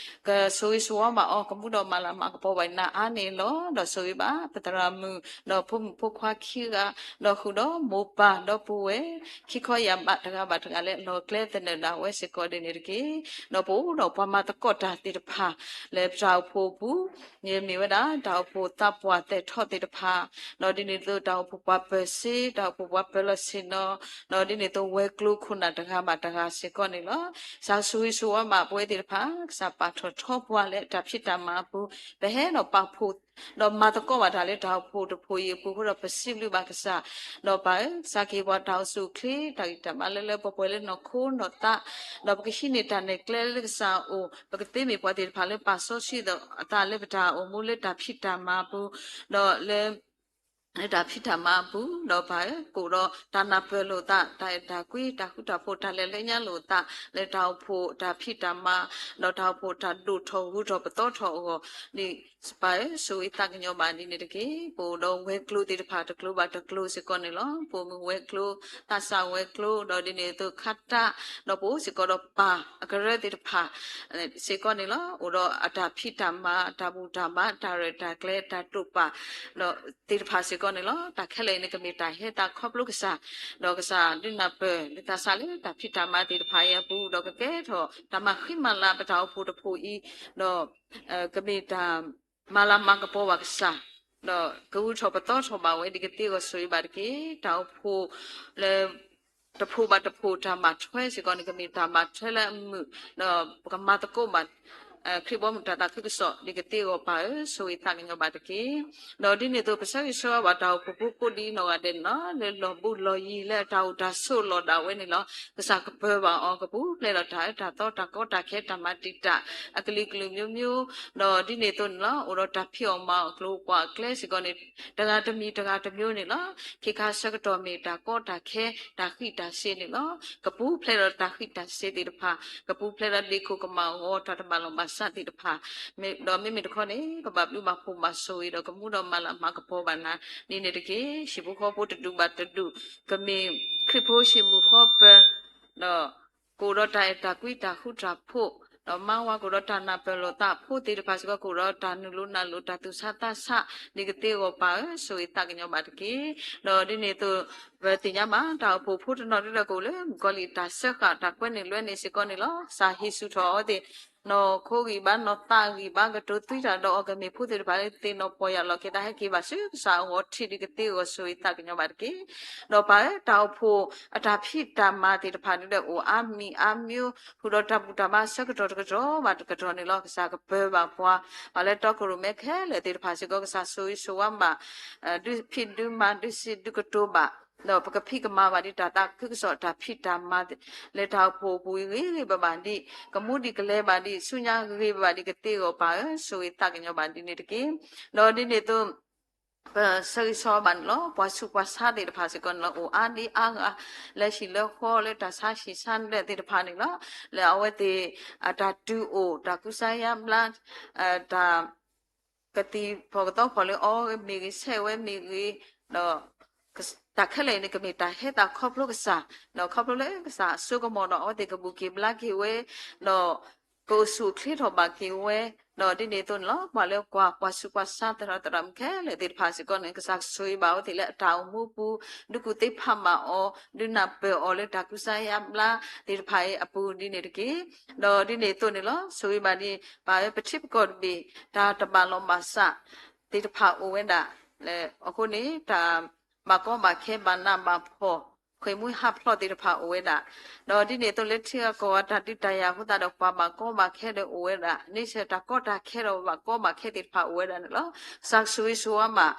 ကဆိၣ်ဂ့ၤဆိၣ်ဝါဘၣ်အီၤ ကမူဒီးမၤလၤမၤကပီၤဘၣ်နၤအါန့ၣ်လီၤ. ဒီးဆိၣ်ဂ့ၤဘၣ် ပသရၣ်မုၣ် ဒီး ဒီးပအိၣ်ဒီးဖိမုၣ်ဖိခွါခံဂၤ, ဒီးဃုာ်ဒီးမိၢ်ပၢ်ဒီပုၢ်ဝဲၢ် ခံခီယၢ်ဘးတဂၤဘၣ်တဂၤလၢအလီၢ်ကျဲသနၢၣ်ဒၣ်ဝဲစ့ၢ်ကီးဒ်န့ၣ်တက့ၢ်. ဒီးပအိၣ်ဒီးပှၤမၤသကိးတၢ်သ့ၣ်တဖၣ် လၢပတၢ်အိၣ်ဖှိၣ်အပူၤ မ့ၢ်ဝဲဒၣ် တၢ်အိၣ်ဖှိၣ်သးပှၢ်သဲးထီၣ်သ့ၣ်တဖၣ်, ဒီးဒ်န့ၣ်အသိးတၢ်အိၣ်ဖှိၣ်ပှၤပၢၤစ့, တၢ်အိၣ်ဖှိၣ်ပှၤပၢၤလီၢ်ဆ့ၣ်နီၤ, ဒီးဒ်န့ၣ်အသိးဝဲၤကျိၤခိၣ်နၢ်တဂၤဘၣ်တဂၤစ့ၢ်ကီးန့ၣ်လီၤ. ကစၢ်ဆိၣ်ဂ့ၤဆိၣ်ဝါဘၣ်ပဝဲသ့ၣ်တဖၣ်, ကစၢ်ပာ်ထီၣ်ထီပှၤလၢတၢ်ဖံးတၢ်မၤအပူၤ, ပဟဲဒီးပာ်ဖှိၣ် ဒီးမၤသကိးဘၣ်တၢ်လၢတၢ်အိၣ်ဖှိၣ်တဖှိၣ်အံၤအပူၤအဃိဒီး ပစံးဘျုးဘၣ်ကစၢ်, ဒီးပၢ်ဧၢ, ကစၢ်ကဟ့ၣ်ပှၤတၢ်အိၣ်ဆူၣ်အိၣ်ချ့ တၢ်ဂံၢ်တၢ်ဘါလၢလၢပှဲၤပှဲၤလၢနီၢ်ခိနီၢ်သး, ဒီးပကဟံးန့ၢ်တၢ်နဲၣ်ကျဲလၢကစၢ်အအိၣ်, ပကသ့မ့ၢ်ပှၤသ့ၣ်တဖၣ်လၢပာ်စီဆှံအသးလၢပတၢ်အိၣ်မူလၢတၢ်ဖံးတၢ်မၤအပူၤ, ဒီးလၢ လၢတၢ်ဖံးတၢ်မၤအပူၤ, ဒီးပၢ်ဧၢ, ကအိၣ်ဒီးတၢ်နၢ်ပၢၢ်လိာ်သး, တၢ်အဲၣ်တၢ်ကွံ, တၢ်ဃူတၢ်ဖိး, တၢ်လဲၤလၢညါလိာ်သး, လၢတၢ်အိၣ်ဖှိၣ်တၢ်ဖံးတၢ်မၤ, ဒီးတၢ်အိၣ်ဖှိၣ်တၢ်ဒိၣ်ထီၣ်ဂုၤထီၣ်ပသီထီၣ်အဂီၢ်, ဒ်ပၢ်ဧၢ, ဆိၣ်ဂ့ၤသးကညီၤဘၣ်ဒ်န့ၣ်တက့ၢ်. ပအိၣ်ဒီးဝဲၤကျိၤသ့ၣ်တဖၣ်တကျိၤဘၣ်တကျိၤစ့ၢ်ကီးန့ၣ်လီၤ. ပိာ်မုၣ်ဝဲၤကျိၤ, သးစၢ်ဝဲၤကျိၤ, ဒီးဒ်န့ၣ်အသိးခါတၢ်, ဒီးပအိၣ်စ့ၢ်ကီးဒီးပၢ်အကရၢသ့ၣ်တဖၣ် စ့ၢ်ကီးန့ၣ်လီၤ. အိၣ်ဒီးအတၢ်ဖံးတၢ်မၤ, အတၢ်ဘူၣ်တၢ်ဘါ, တၢ်ရဲၣ်တၢ်ကျဲၤ, တၢ်တိာ်ပာ် ဒီးသ့ၣ်တဖၣ်စ့ၢ်ကီးန့ၣ်လီၤ. တၢ်ခဲလၢာ်အံၤန့ၣ် ကမ့ၢ်တၢ်ဟဲသးခီဖျိကစၢ်, ဒီးကစၢ်ဒုးနၢ်ပၢၢ်လၢသးစၢ်လၢတၢ်ဖံးတၢ်မၤသ့ၣ်တဖၣ်အံၤအပူၤ, ဒီးကကဲထီၣ်တၢ်မၤဃံမၤလၤပတၢ်အိၣ်ဖှိၣ်တဖှိၣ်အံၤ, ဒီး ကမ့ၢ်တၢ်မၤလၤမၤကပီၤဘၣ်ကစၢ်, ဒီးကဂုၤထီၣ်ပသီထီၣ်ဘၣ်ဝဲဒ်ကသ့အဂီၢ်ဆိၣ်ဂ့ၤဘၣ်တက့ၢ်. တၢ်အိၣ်ဖှိၣ်လၢ တဖှိၣ်ဘၣ်တဖှိၣ်တၢ်မၤထွဲစ့ၢ်ကီးန့ၣ် ကမ့ၢ်တၢ်မၤထွဲလၢအမုာ်, ဒီးပကမၤသကိးဘၣ် ခရံာ်ဘီမုၢ်တၢ်သးခုကစီၣ်ဒ်ကသ့အဂီၢ်ပၢ်ဧၢ, ဆိၣ်ဂ့ၤသးကညီၤဘၣ်တက့ၢ်. ဒီးဒ်န့ၣ်အသိး ပဆၢဂ့ၤဆၢဝါဘၣ်တၢ်အိၣ်ဖှိၣ်ဖိကိးဒ်နီၢ်ဂၤဒဲးန့ၣ်လီၤ. လၢလီၢ်ဘူးလီၢ်ယံၤလၢအတၢ်အိၣ်တၢ်ဆိးလီၢ်ဒၣ်ဝဲန့ၣ်လီၤ. ကစၢ်ကပၢၤဘၣ်အီၤ ကပူၤဖျဲးဒီးတၢ်အၢတၢ်သီ တၢ်ကီတၢ်ခဲ တၢ်မၤတံာ်တာ် အကလုာ်ကလုာ်မျိုးမျိုး, ဒီးဒ်န့ၣ်အသိးန့ၣ်လီၤ. အိၣ်ဒီးတၢ်ဖံးအီၣ်မၤအီၣ်အကျိၤအကွာ်အကျဲစ့ၢ်ကီးန့ၣ် တဂၤတမံၤတဂၤတမျိုးန့ၣ်လီၤ. ခ့ခါဆၢကတီၢ်မ့ၢ်တၢ်ကီတၢ်ခဲ တၢ်ဃံးတၢ်စ့ၤန့ၣ်လီၤ. ကပူၤဖျဲးဒီးတၢ်ဃံးတၢ်စ့ၤသ့ၣ်တဖၣ်, ကပူၤဖျဲးဒီးဒ့ၣ်ခိၣ်ကမၢ်အဂီၢ် တၢ်တဘၣ်လီၢ်ဘၣ်စးသ့ၣ်တဖၣ်, ဒီးမ့မ့ၢ်တခီန့ၣ် ကဘၣ်ဘျုးဘၣ်ဖှိၣ်ဘၣ်ဆိၣ်ဂ့ၤဒီးကမူဒီးမၤလၤမၤကပီၤဘၣ်နၤ ဒ်န့ၣ်တက့ၢ်. ဟံၣ်ဖိဃီဖိတဒူၣ်ဘၣ်တဒူၣ် ကမ့ၢ်ခရံာ်ဖိဟံၣ်မုၣ်ဃီပၢၤ, ဒီးကအိၣ်ဒီးတၢ်အဲၣ်တၢ်ကွံ တၢ်ဃူတၢ်ဖိး, ဒီးမါဝၤကအိၣ်ဒီးတၢ်နၢ်ပၢၢ်လိာ်သး, ဖိသ့ၣ်တဖၣ်စ့ၢ်ကီးကအိၣ်ဒီးတၢ်နုာ်လီၤနၢ်လိၤ တၢ်သူၣ်ဆါသးဆး ဒ်ကသ့အဂီၢ်ပၢ်ဧၢ, ဆိၣ်ဂ့ၤသးကညီၤဘၣ်တက့ၢ်. ဒီးဒ်န့ၣ်အသိး ပသ့ၣ်ညါဘၣ် တၢ်အိၣ်ဖှိၣ်ဖိတနီၤဒ်ဒီးကအိၣ်လၢမုၣ်ကီၤလံၢ်တၢ်စၢဃာ် တၢ်ကွဲနုာ်လွဲနုာ်စ့ၢ်ကီးန့ၣ်လီၤ. ကစၢ်ဟ့ၣ်ဆူၣ်ထီၣ်အဝဲသ့ၣ် နီၢ်ခိဂံၢ်ဘါ နီၢ်သးဂံၢ်ဘါ ကတိၤသွံတၢ်ဒီးအီၤ ကမ့ၢ်ဖိသ့ၣ်တဖၣ်လၢသ့ၣ်နီၣ်ပီၢ်ယၢ်လီၤက့ၤ တၢ်ဟဲက့ၤဘၣ်ဆူကစၢ်အဂီၢ်ထံး ဒ်ကသ့အဂီၢ် ဆိၣ်ဂ့ၤသးကညီၤဘၣ်တက့ၢ်. ဒီးပၢ်ဧၢ, တၢ်အိၣ်ဖှိၣ်အတၢ်ဖံးတၢ်မၤသ့ၣ်တဖၣ်ဒ်ဒီးအိၣ်အါမံၤအါမံၤ ဃုာ်ဒီးတၢ်ဘူၣ်တၢ်ဘါဆၢကတီၢ်တကတီၢ်ဘၣ်တကတီၢ်န့ၣ်လီၤ. ကစၢ်ကပၢၤဘၣ်ပှၤ ပှၤလၢတီခိၣ်ရိၣ်မဲခဲလၢာ်သ့ၣ်တဖၣ်စ့ၢ်ကီး ကစၢ်ဆိၣ်ဂ့ၤဆိၣ်ဝါဘၣ် ဒုးဖံးဒုးမၤ ဒုးစံးဒုးကတိၤဘၣ် ဒီးပကဖံးကမၤဘၣ်ဒ်တၢ်သးခုကစီၣ် တၢ်ဖံးတၢ်မၤ လၢတၢ်အိၣ်ဖှိၣ်အပူၤအံၤ ဂ့ၤဂ့ၤဘၣ်ဘၣ်ဒ် ကမူဒံးကလဲၤဘၣ်ဒ် ဆူညါဂ့ၤဂ့ၤဘၣ်ဒ်ကသ့အဂီၢ်ပၢ်ဧၢ, ဆိၣ်ဂ့ၤသးကညီၤဘၣ်ဒ်န့ၣ်တက့ၢ်. ဒီးဒ်န့ၣ်အသိး ပဆၢဂ့ၤဆၢဝါဘၣ်န့ၣ်လီၤ. ပှၤဆူးပှၤဆါသ့ၣ်တဖၣ်စ့ၢ်ကီးန့ၣ်လီၤ အိၣ်အါဒံအါဂၤ လၢဟံၣ်လၢဃီ လၢတၢ်ဆါဟံၣ်ဆါဒၢးသ့ၣ်တဖၣ်န့ၣ်လီၤ. လၢအဝဲသ့ၣ် တၢ်တုၤအိၣ် တၢ်ကူစါယါဘျါ တၢ် ကသံၣ်ဖီၣ်ကသီဖီၣ်လၢအီၤမ့ၢ်ဂ့ၤ ဆဲးဝဲမ့ၢ်ဂ့ၤ, ဒီး တၢ်ခဲလၢာ်အံၤန့ၣ် ကမ့ၢ်တၢ်ဟဲသးခီဖျိကစၢ်, ဒီးခီဖျိလၢကစၢ်အစိကမီၤဒီး အဝဲသ့ၣ်ကဘူၣ်က့ၤဘျါက့ၤဝဲ, ဒီး ကအိၣ်ဆူၣ်အိၣ်ချ့ထီၣ်ဘၣ်က့ၤဝဲ, ဒီးဒ်န့ၣ်အသိးန့ၣ်လီၤ. ပှၤလၢကွၢ် ပှၤဆူးပှၤဆါသရၣ်သရၣ်မုၣ်ခဲလၢာ်သ့ၣ်တဖၣ်စ့ၢ်ကီးန့ၣ် ကစၢ်ကဆိၣ်ဂ့ၤဘၣ်အဝဲသ့ၣ်လၢအတၢ်အိၣ်မူပူၤ ဒုးကူၣ်သ့ဖးမၤအီၤ ဒုးနၢ်ပၢၢ်အီၤလၢတၢ်ကူစါယါဘျါသ့ၣ်တဖၣ်အံၤအပူၤဒ်န့ၣ်တက့ၢ်. ဒီးဒ်န့ၣ်အသိးန့ၣ်လီၤ. ဆိၣ်ဂ့ၤဘၣ်ဒ် ပၢ်ဧၢ ပထံပကီၢ်တဘ့ၣ် တၢ်တဘၣ်လီၤဘၣ်စးသ့ၣ်တဖၣ်အိၣ်ဝဲဒၣ် လၢအဃိန့ၣ် တၢ်ဘၣ်ကီဘၣ်ခဲ ဘၣ်နးဘၣ်ဖှီၣ် ဃ့ၢ်မှံဟးဖျိးသ့ၣ်တဖၣ်အိၣ်ဝဲဒၣ်, ဒီးဒ်န့ၣ်အသိးလၢထံဂၤကီၢ်ဂၤတၢ်ဒုးတၢ်ယၤအဃိသတးဒီး ပှၤဘၣ်ကီဘၣ်ခဲဒီးအိၣ်ဝဲဒၣ်, န့ဆၢၣ်တၢ်ကီတၢ်ခဲဒီးဘၣ်ကီဘၣ်ခဲသ့ၣ်တဖၣ်အိၣ်ဝဲဒၣ်န့ၣ်လီၤ. ကစၢ်ကဆိၣ်ဂ့ၤဆိၣ်ဝါဘၣ်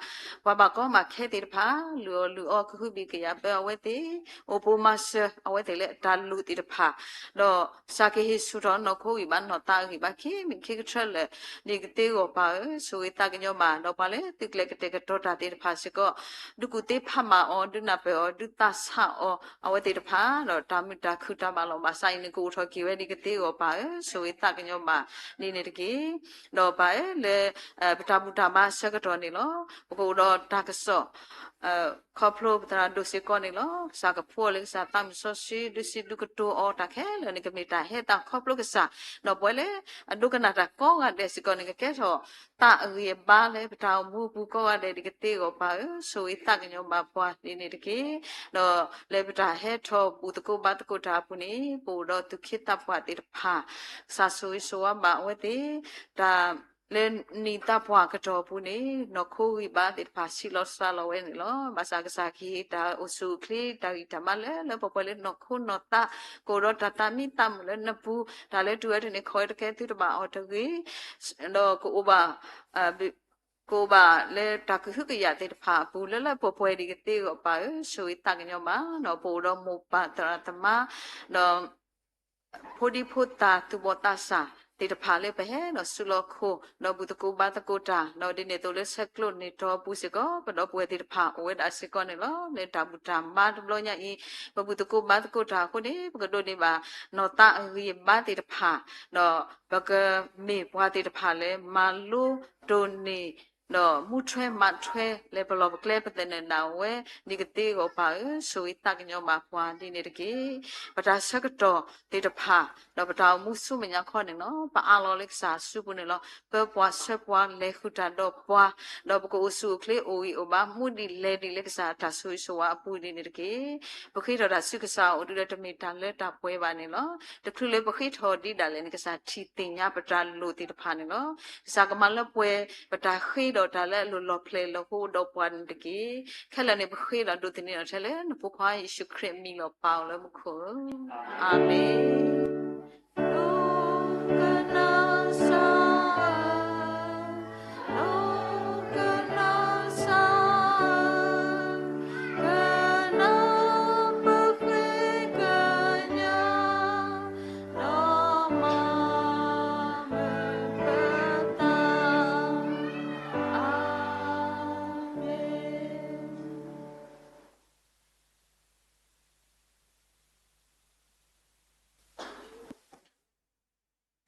ပှၤဘၣ်ကီဘၣ်ခဲသ့ၣ်တဖၣ် လုၢ်အီၣ်လုၢ်အီ ကဟုဘံၣ်ကယာ်ဘၢအဝဲသ့ၣ်, အိၣ်ပိၤမၤစၢၤအဝဲသ့ၣ်လၢအတၢ်လိၣ်သ့ၣ်တဖၣ်, ဒီးကစၢ်ကဟ့ၣ်ဆူၣ်ထီၣ်နီၢ်ခိဂံၢ်ဘါနီၢ်သးဂံၢ်ဘါ ခံမံၤခံကထၢလၢာ် ဒ်ကသ့အဂီၢ်ပၢ်ဧၢ, ဆိၣ်ဂ့ၤသးကညီၤဘၣ်, ဒီးပှၤလၢသုးကျဲၤကတဲာ်ကတီၤတၢ်သ့ၣ်တဖၣ်စ့ၢ်ကီး ဒုးကူၣ်သ့ဖးမၤအီၤ ဒုးနၢ်ပၢၢ်အီၤ ဒုးသးဆးအီၤ အဝဲသ့ၣ်တဖၣ် ဒီးတၢ်မုာ်တၢ်ခုၣ်တၢ်ဘၣ်လီၤဘၣ်စးအံၤန့ၣ် ကအိၣ်ထီၣ်က့ၤဝဲဒ်ကသ့အဂီၢ်ပၢ်ဧၢ, ဆိၣ်ဂ့ၤသးကညီၤဘၣ် ဒ်န့ၣ်တက့ၢ်. ဒီးပၢ်ဧၢ လၢ ပတၢ်ဘူၣ်တၢ်ဘါဆၢကတီၢ်န့ၣ်လီၤ. ပကအိၣ်ဒီးတၢ်ကစီၣ် ခီဖျိပသရၣ်ဒိၣ်စ့ၢ်ကီးန့ၣ်လီၤ. ကစၢ်ကဖှီလၢကစၢ်သးမုၢ်စီဆှံ ဒုးစံးဒုးကတိၤအီၤတၢ်ခဲလၢာ်န့ၣ် ကမ့ၢ်တၢ်ဟဲတၢ်ခီဖျိကစၢ်, ဒီးပဝဲလၢအဒိကနၣ်တၢ်ကိးဂၤဒဲးစ့ၢ်ကီးန့ၣ် ကကဲထီၣ်သးအဂံၢ်အဘါလၢပတၢ်အိၣ်မူအပူၤကိးဂၤဒဲး ဒ်ကသ့အဂီၢ်ပၢ်ဧၢ, ဆိၣ်ဂ့ၤသးကညီၤဘၣ်ပှၤဒ်န့ၣ်တက့ၢ်. ဒီးလၢပတၢ်ဟဲထီၣ်ဘူၣ်သကိးဘါသကိးတၢ်အပူၤန့ၣ် ပအိၣ်ဒီးသူၣ်က့သးပှၢ်သ့ၣ်တဖၣ် ကစၢ်ဆိၣ်ဂ့ၤဆိၣ်ဝါဘၣ်အဝဲသ့ၣ်, တၢ် လၢနံၣ်သးပှၢ်ကတီၢ်ပူၤန့ၣ် နီၢ်ခိဂံၢ်ဘါသ့ၣ်တဖၣ် ဆံးလီၤစှၤလီၤဝဲန့ၣ်လီၤ. ဘၣ်ဆၣ်ကစၢ်ကဟ့ၣ်တၢ်အိၣ်ဆူၣ်အိၣ်ချ့ တၢ်ဂံၢ်တၢ်ဘါလၢလၢပှဲၤပှဲၤလၢနီၢ်ခိနီၢ်သး, ကအိၣ်ဒီးတၢ်သးမံသးမုာ်လၢနပူၤ, တၢ်လၢတုၤဝဲတနံၤခီဝဲတကဲသုတဘၣ်အီၤတဂ့ၤ, ဒီးကအိၣ်ဘၣ် ကအိၣ်ဘၣ်လၢတၢ်ကဟုကယာ်သ့ၣ်တဖၣ်အပူၤ လၢလၢပှဲၤပှဲၤဒ်ကသ့အဂီၢ်ပၢ်ဧၢ, ဆိၣ်ဂ့ၤသးကညီၤဘၣ်, ဒီးပအိၣ်ဒီးမိၢ်ပၢ်သရၣ်သမါ, ဒီး ဖိဒံဖိသၣ်သူၣ်ဘီၣ်သးစၢ်သ့ၣ်တဖၣ်လၢပဟဲဒီးစုလီၢ်ခိၣ် ဒီးဘူၣ်သကိးဘါသကိးတၢ်, ဒီးဒ်န့ၣ်အသိးလၢဆဲးကျိးန့ၢ်တီၤအပူၤစ့ၢ်ကီး ပဒီပုၢ်ဝဲၢ်သ့ၣ်တဖၣ်အိၣ်ဝဲဒၣ်စ့ၢ်ကီးန့ၣ်လီၤ. လၢတၢ်ဘူၣ်တၢ်ဘါတဘျီညါအံၤ ပဘူၣ်သကိးဘါသကိးတၢ်အဃိန့ၣ် ပကဒိးန့ၢ်ဘၣ်နီၢ်သးအဂံၢ်အဘါသ့ၣ်တဖၣ်, ဒီးပကမ့ၢ်ပှၤသ့ၣ်တဖၣ်လၢမၤလိတိၢ်န့ၢ် ဒီးမူထွဲမၤထွဲလၢပလီၢ်ပကျဲပသနၢၣ်ဒၣ်ဝဲ ဒ်ကသ့အဂီၢ်ပၢ်ဧၢ, ဆိၣ်ဂ့ၤသးကညီၤဘၣ်ပှၤဒ်န့ၣ်တက့ၢ်. ပတၢ်ဆၢကတီၢ်သ့ၣ်တဖၣ် ဒီးပတၢ်အိၣ်မူဆူမဲာ်ညါခီန့ၣ်လီၤ ပအးလီၤလၢကစၢ်အစုပူၤန့ၣ်လီၤ. ပၢပှၤဆှၢပှၤလဲၤဃုာ်တၢ်ဒီးပှၤ, ဒီးပကအိၣ်ဆူၣ်အိၣ်ချ့အိၣ်ဂံၢ်အိၣ်ဘါ မူဒံးလဲၤဒံးလၢကစၢ်အတၢ်ဆိၣ်ဂ့ၤဆိၣ်ဝါအပူၤဒ်န့ၣ်တက့ၢ်. ပဃ့ထီၣ်တၢ်ဆူကစၢ်အအိၣ်ဒုးဒီးတမ့ၢ်တၢ်လၢတၢ်ပှဲၤဘၣ်န့ၣ်လီၤ. တချုးလၢပဃ့ထီၣ်ဒ်ဒၣ်လဲာ်န့ၣ် ကစၢ်ထံၣ်သ့ၣ်ညါပတၢ်လိၣ်သ့ၣ်တဖၣ်န့ၣ်လီၤ. ကစၢ်ကမၤလၢပှဲၤပတၢ်ဃ့ဒီးတၢ်လၢအလိၣ်လီၤဖျဲၣ်လီၤဃိဒီးပှၤန့ၣ်တက့ၢ်. ခဲလၢာ်န့ၣ် ပဃ့ဒီးဒိးသန့ၤဒီးထဲလၢနဖိခွါယ့ၣ်ၡူးခရံာ်အမံၤလီၤ ပၢ်အိၣ်လၢမူခိၣ်ဧၢ, အၤမ့ၣ်.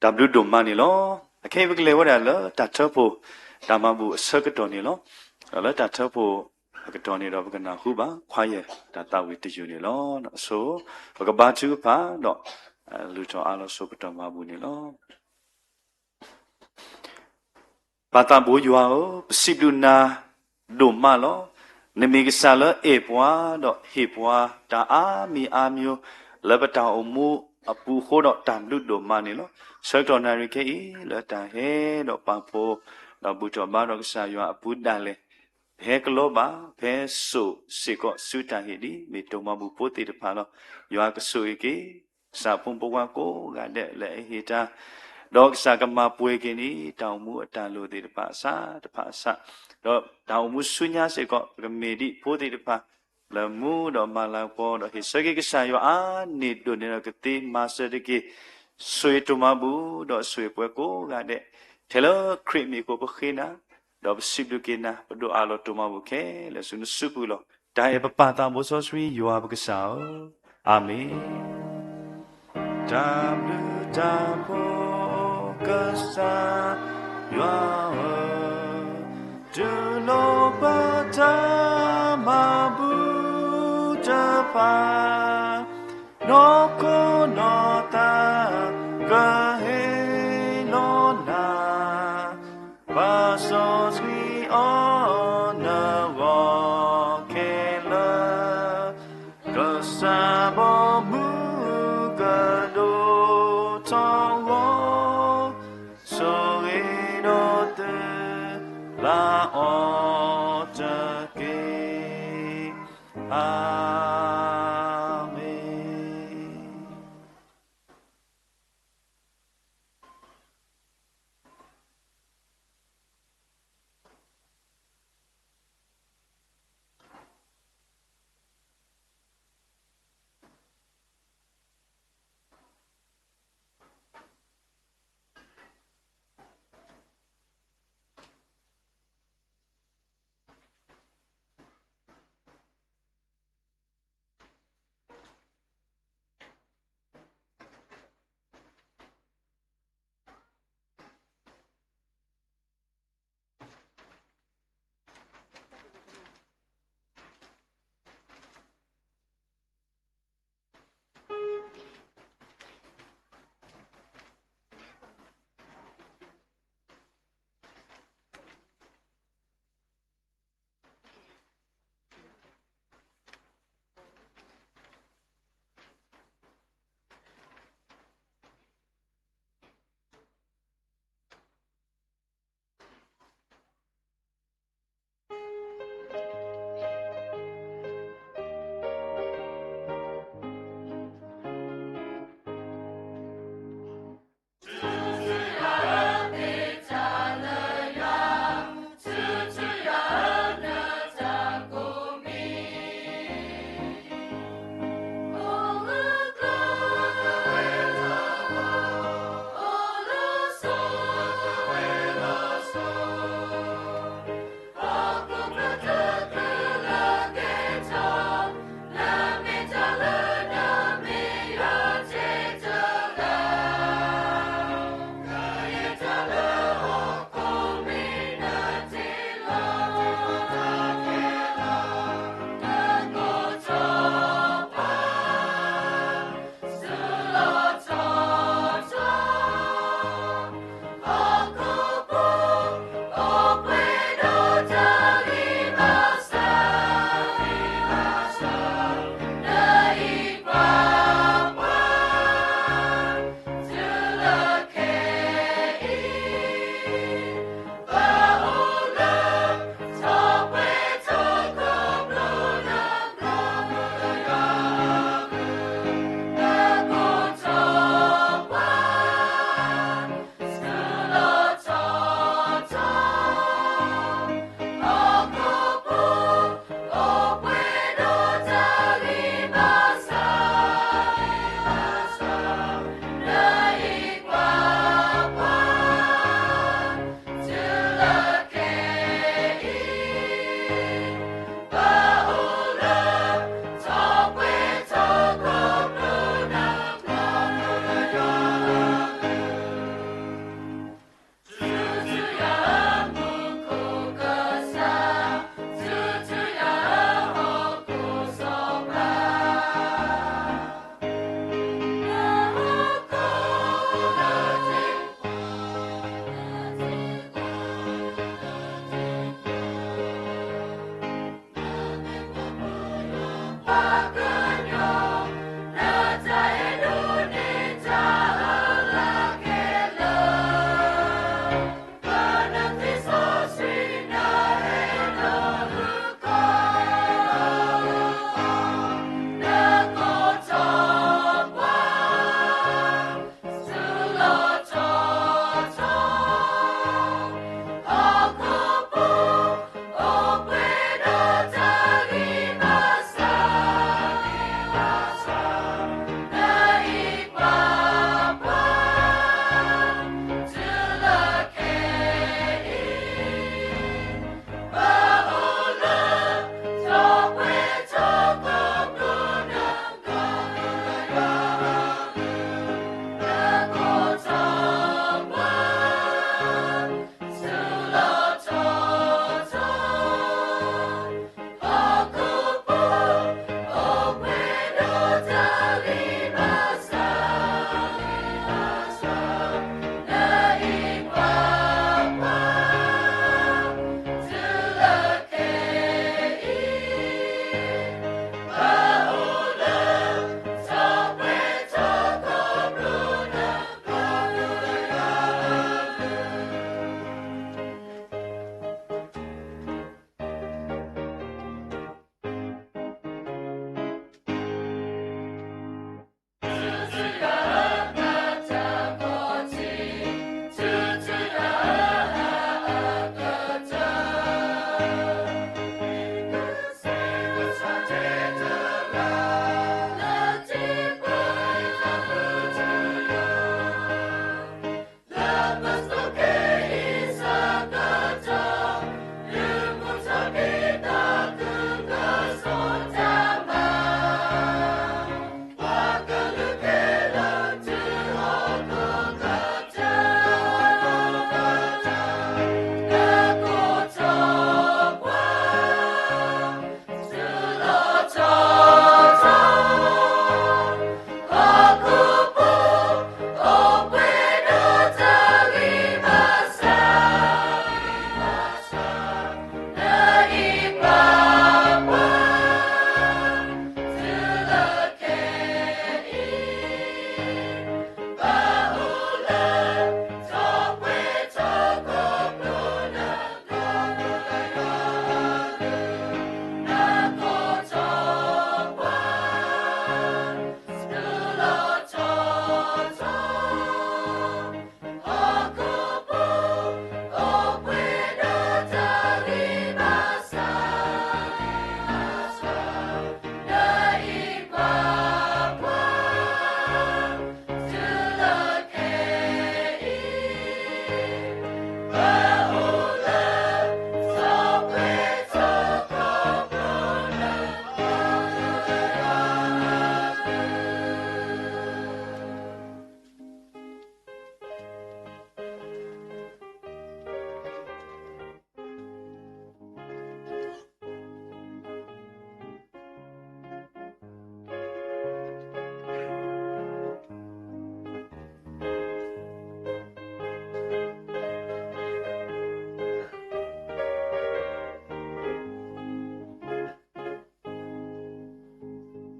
တၢ်ဘျုးဒိၣ်မးန့ၣ်လီၤ. အခဲအံၤပကလဲၤဝဲဒၣ်လၢတၢ်ထၢဖှိၣ် တၢ်မၤဘူၣ်အဆၢကတီၢ်န့ၣ်လီၤ. ဒီးလၢတၢ်ထၢဖှိၣ်အကတီၢ်န့ၣ်ဒီး ပကနၢ်ဟူဘၣ် ခွါယဲၢ်တၢ်သးဝံၣ်တယုၢ်န့ၣ်လီၤ. အဆိ ပကဘါထုကဖၣ်ဒီး လုၢ်ထီၣ်အးလီၤဆိကတီၢ်မၤဘူၣ်န့ၣ်လီၤ. ပၢ်သးဘိယွၤဧၢ, ပစံးဘျုးနၤဒိၣ်မးလီၤ. နမ့ၢ်ကစၢ်လၢအဲၣ်ပှၤ ဒီးဟ့ၣ်ပှၤတၢ်အါမံၤအါမျိၤ လၢပတၢ်အိၣ်မူအပူၤအဃိဒီး တၢ်ဘျုးဒိၣ်မးန့ၣ်လီၤ. ဆၢကတီၢ်နၣ်ရံၣ်ခဲအံၤ လၢတၢ်ဟဲဒီးပာ်ဖှိၣ် ဒီးဘူၣ်ထီၣ်ဘါထီၣ်ကစၢ်ယွၤအပူၤဒၣ်လဲာ် ပဟဲကလီဘၣ် ပဟဲစိာ်စ့ၢ်ကီးဆူတၢ်ဟ့ၣ်ဒ် မ့ၢ်တိၢ်မၤဘူၣ်ဖိသ့ၣ်တဖၣ်လီၤ. ယွၤကဆိၣ်ဂ့ၤက့ၤ ကစၢ်ဖိမုၣ်ဖိခွါကိးဂၤဒဲးလၢအဟ့ၣ်တၢ်, ဒီးကစၢ်ကမၤပှဲၤက့ၤန့ၣ် တၢ်အိၣ်မူအတၢ်လိၣ်သ့ၣ်တဖၣ်အစးတဖၣ်အစး, ဒီးတၢ်အိၣ်မူဆူညါစ့ၢ်ကီး ပကမ့ၢ်ဒ်ဖိသ့ၣ်တဖၣ် လၢမူဒီးမၤလၤကပီၤ ဒီးဟ့ၣ်ဆၢက့ၤကစၢ်ယွၤအါန့ၢ်ဒိၣ်န့ၢ်ဒီးကသ့မၤစၢၤတက့ၢ်. ဆိၣ်ဂ့ၤတိၢ်မၤဘူၣ် ဒီးဆိၣ်ဂ့ၤပှၤကိးဂၤဒဲး, ထဲလၢခရံာ်မံၤအဃိပဃ့နၤ, ဒီးပစံးဘျုးက့ၤနၤ, ပဒိးအးလီၤတိၢ်မၤဘူၣ်ခဲလၢာ်ဆူနစုပူၤလီၤ. တၢ်အဲၣ်ပပၢ်သးဘိစီဆှံယွၤပကစၢ်ဧၢ, အၤမ့ၣ်. တၢ်ဘျုးတၢ်ဖှိၣ်ကစၢ်ယွၤဧၢ, တူၢ်လိာ်ပတၢ်မၤဘူၣ်တဖၣ်, နီၢ်ခိနီၢ်သးကဟ့ၣ်လီၤနၤ, ပၢ်စီဆှံအီၤနဂီၢ်ခဲလၢာ်, ကစၢ်ဘီမုၢ်ကဒိၣ်ထီၣ်ဂီၤ, ဆိၣ်ဂ့ၤဒီးသုဘၣ်အီၤတက့ၢ်. အၤမ့ၣ်.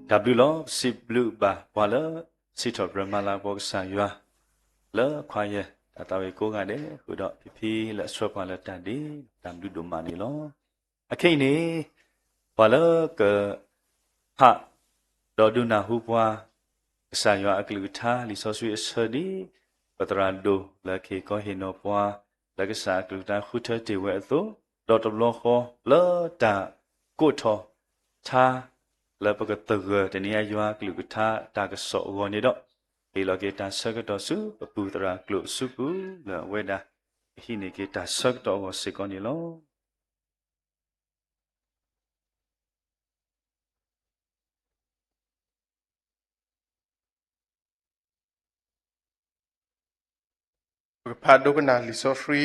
တၢ်ဘျုးလီၤ. ပစံးဘျုးဘၣ်ပှၤလၢ စံးထီၣ်ပတြၢၤမၤလၤကပီၤကစၢ်ယွၤ လၢခွါယဲၢ် တၢ်သးဝံၣ်ကိးဂၤဒဲး ဃုာ်ဒီးဖံဖံလၢအဆှၢပှၤလၢတၢ်ဒ့ တၢ်ဘျုးဒိၣ်မးန့ၣ်လီၤ. အခဲအံၤန့ၣ် ပှၤလၢက ဟး ဒီးဒုးနၢ်ဟူပှၤ ကစၢ်ယွၤအကလုၢ်ကထါ လံာ်စီဆှံအဆၢဒ် ပသရၣ်ဒိၣ်လၢကဟ့ၣ်ကီဟ့ၣ်နီၤပှၤ လၢကစၢ်အကလုၢ်ကထါဃုထၢတ့ၢ်ဝဲအသိး, ဒီးတဘျီဃီလၢတၢ်ကိးထီၣ်ထါ လၢပကသဂၢၢ်တနံၤအံၤယွၤအကလုၢ်ကထါတၢ်ကစီၣ်အဂီၢ်န့ၣ်ဒီး, ဟ့ၣ်လီၤက့ၤတၢ်ဆၢကတီၢ်ဆူပပူၤသရၣ်ကျိာ်အစုပူၤလၢအဝဲဒၣ် ကဟံးန့ၢ်က့ၤတၢ်ဆၢကတီၢ်အဂီၢ်စ့ၢ်ကီးန့ၣ်လီၤ. ပကဖးဒိကနၣ်လံာ်စီ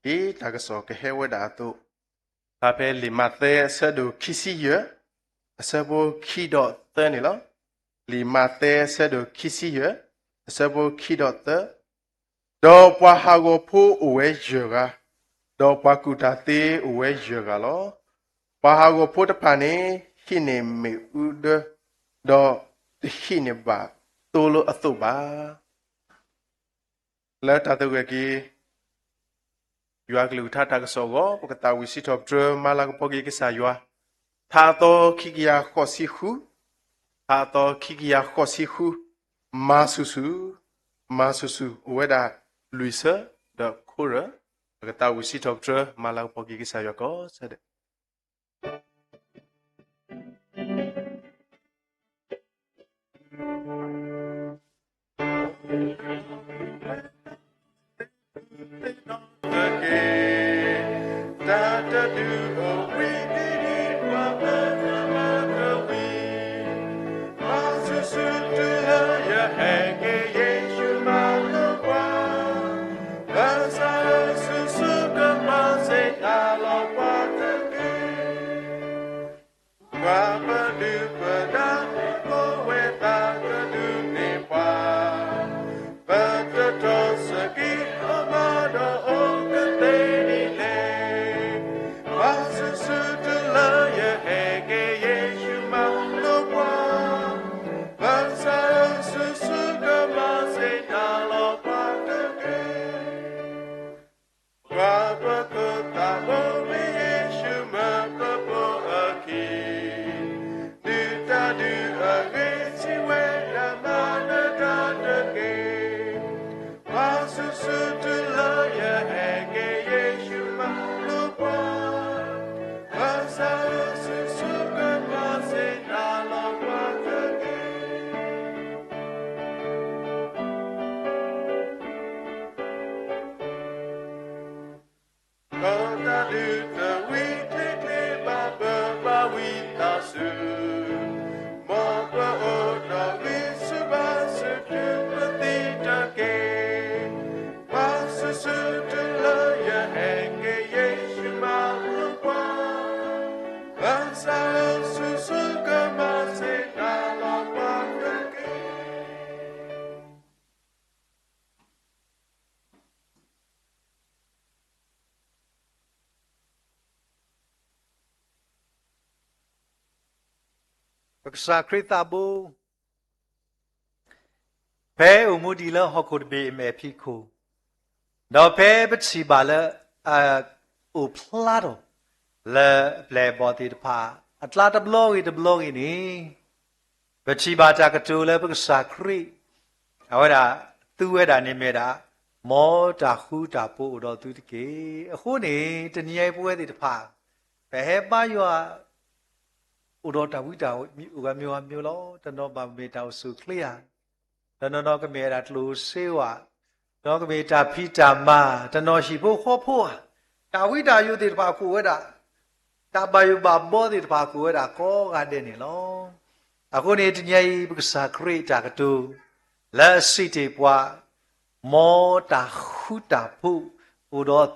ဆှံ ဒ်တၢ်ကစီၣ်ကဟဲဝဲဒၣ်အသိး, ဖဲလံာ်မးသဲအဆၢဒိၣ်ခံဆံယဲၢ် အဆၢဖိခံဒီးသၢန့ၣ်လီၤ. လံာ်မးသဲအဆၢဒိၣ်ခံဆံယဲၢ် အဆၢဖိခံဒီးသၢ, ဒီးပှၤဟးဂီၤဖိအိၣ်ဝဲယဲၢ်ဂၤ, ဒီးပှၤကူၣ်တၢ်သ့အိၣ်ဝဲယဲၢ်ဂၤလီၤ. ပှၤဟးဂီၤဖိတဖၣ်န့ၣ် ဟံးန့ၢ်မ့ၣ်အူဒၢ, ဒီးတဟံးန့ၢ်ဘၣ်သိလၢအသိးဘၣ်. လၢတၢ်သဂၢၢ်က့ၤ ယွၤကလုၢ်ကထါတၢ်ကစီၣ်အဂီၢ် ပကသးဝံၣ်စံးထီၣ်ပတြၢၤမၤလၤကပီၤက့ၤကစၢ်ယွၤ, ထါအသီခံကယၤဃိးဆံဃု, ထါအသီခံကယၤဃိးဆံဃု, မၤဆူၣ်ဆူၣ်, မၤဆူၣ်ဆူၣ် အိၣ်ဝဲဒၣ်လွံၢ်ဆၢ, ဒီးခိရၢၣ်, ပကသးဝံၣ်စံးထီၣ်ပတြၢၤမၤလၤကပီၤက့ၤကစၢ်ယွၤကိးဆၢဒဲး. တၢ်တဒုးအိၣ်ဝံၤဒ်န့ၣ် ပှၤမၤကမၣ်ကဝံၤ, မၤဆူၣ်ဆူၣ်တုၤလၢယဟဲက့ၤ ယ့ၣ်ၡူးမၤလိာ်ပှၤ, လၢစးလၢဆူၣ်ဆူၣ်ကမၤစ့ၢ်တၢ်လီၤပှၤတက့ၢ်. ပှၤပဒုၣ်ပဒါန့ၣ်အိၣ်ဝဲ ပကစၢ်ခရံာ်သးဘိ ဖဲအိၣ်မူဒံးလၢဟီၣ်ခိၣ်တဘ့ၣ်အမဲာ်ဖံးခိၣ်, ဒီးဖဲပထံၣ်ဘၣ်လၢ အအိၣ်ဖျါထီၣ် လၢအပျဲၢ်အဘီၣ်သ့ၣ်တဖၣ် အကျါတဘျီဂ့ၤတဘျီဂ့ၤန့ၣ်, ပထံၣ်ဘၣ်တၢ်ကတိၤလၢပကစၢ်ခရံာ် အဝဲဒၣ် သူဝဲဒၣ်န့ၣ်မ့ၢ်ဒၣ် မ်တၢ်ဃူတၢ်ဖိးအိၣ်ဒီးသုတက့ၢ်. အဃိန့ၣ် တနံၤညါအံၤပဝဲသ့ၣ်တဖၣ် ပဟဲဘါယွၤ အိၣ်ဒီးတၢ်ဝံတၢ်မံၤ အိၣ်ဂၤမံၤဂၤမံၤလီၤ. တနီၤဘၣ်မ့ၢ်တၢ်အိၣ်ဆူၣ်အိၣ်ချ့ဧါ, တနီၤနီၤကမ့ၢ်ဝဲဒၣ်ကျိၣ်စ့ဧါ, တနီၤကမ့ၢ်တၢ်ဖံးတၢ်မၤ, တနီၤဟံၣ်ဖိဃီဖိဧါ, တၢ်ဝံတၢ်ယိာ်သ့ၣ်တဖၣ်ကအိၣ်ဝဲဒၣ်, တၢ်ဘၣ်ယိၣ်ဘၣ်ဘီသ့ၣ်တဖၣ်ကအိၣ်ဝဲဒၣ်ကိးဂၤဒဲးန့ၣ်လီၤ. အဃိန့ၣ် တနံၤညါအံၤ ပကစၢ်ခရံာ်အတၢ်ကတိၤ လၢအစံးတ့ၢ်ပှၤ, မ်တၢ်ဃူတၢ်ဖိး အိၣ်ဒီး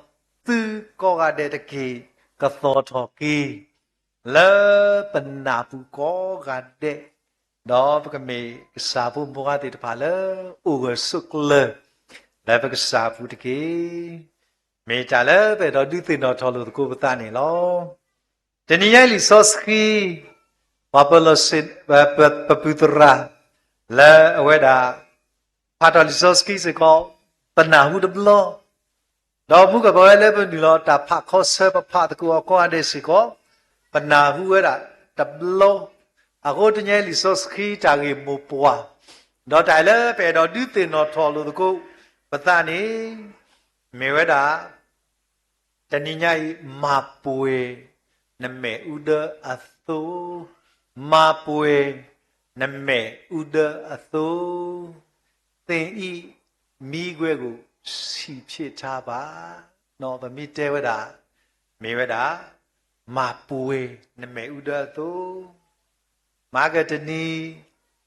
သုကိးဂၤဒဲးတက့ၢ်, ကသီၣ်ထီၣ်က့ၤ လၢပနၢ်ပူၤကိးဂၤဒဲး, ဒီးပကမ့ၢ်ကစၢ်ဖိမုၢ်ဂၤသ့ၣ်တဖၣ်လၢ အိၣ်ဂၢၢ်ဆိးကျၢၤ လၢပကစၢ်ပူၤတက့ၢ်. မ့ၢ်တၢ်လၢပအဲၣ်ဒိးဒုးသ့ၣ်နီၣ်ထီၣ်လိာ်သကိးပသးန့ၣ်လီၤ. တနံၤညါအံၤလံာ်စီဆှံ ပှၤပၢၤလီၢ် ပပုၢ်သရၣ် လၢအဝဲဒၣ် ဖးထီၣ်လံာ်စီဆှံစ့ၢ်ကီး ပနၢ်ဟူတဘျီ ဒီးမုၢ်ကီၢ်ပဝဲလၢပနုာ်လီၤတၢ်ဖးခီဆၢ ပဖးသကိးအီၤကိးဂၤဒဲးစ့ၢ်ကီး ပနၢ်ဟူဝဲဒၣ်တဘျီ. အဃိတနံၤညါအံၤလံာ်စီဆှံတၢ်ဂ့ၢ်မိၢ်ပှၢ် ဒီးတၢ်လၢပအဲၣ်ဒိးဒုးသ့ၣ်နီၣ်ထီၣ်လိာ်သကိးပသးန့ၣ် မ့ၢ်ဝဲဒၣ် တနံၤညါအံၤ မၤပှဲၤနမဲာ်အူဒၢအသိး, မၤပှဲၤနမဲာ်အူဒၢအသိး, သင်၏မီးခွက်ကို ဆံးဖျတ်ထားပါ. ပမ့ၢ်တဲဝဲဒၣ် မ့ၢ်ဝဲဒၣ် မၤပှဲၤနမဲာ်အူဒၢအသိး, မၤကတနံၤ,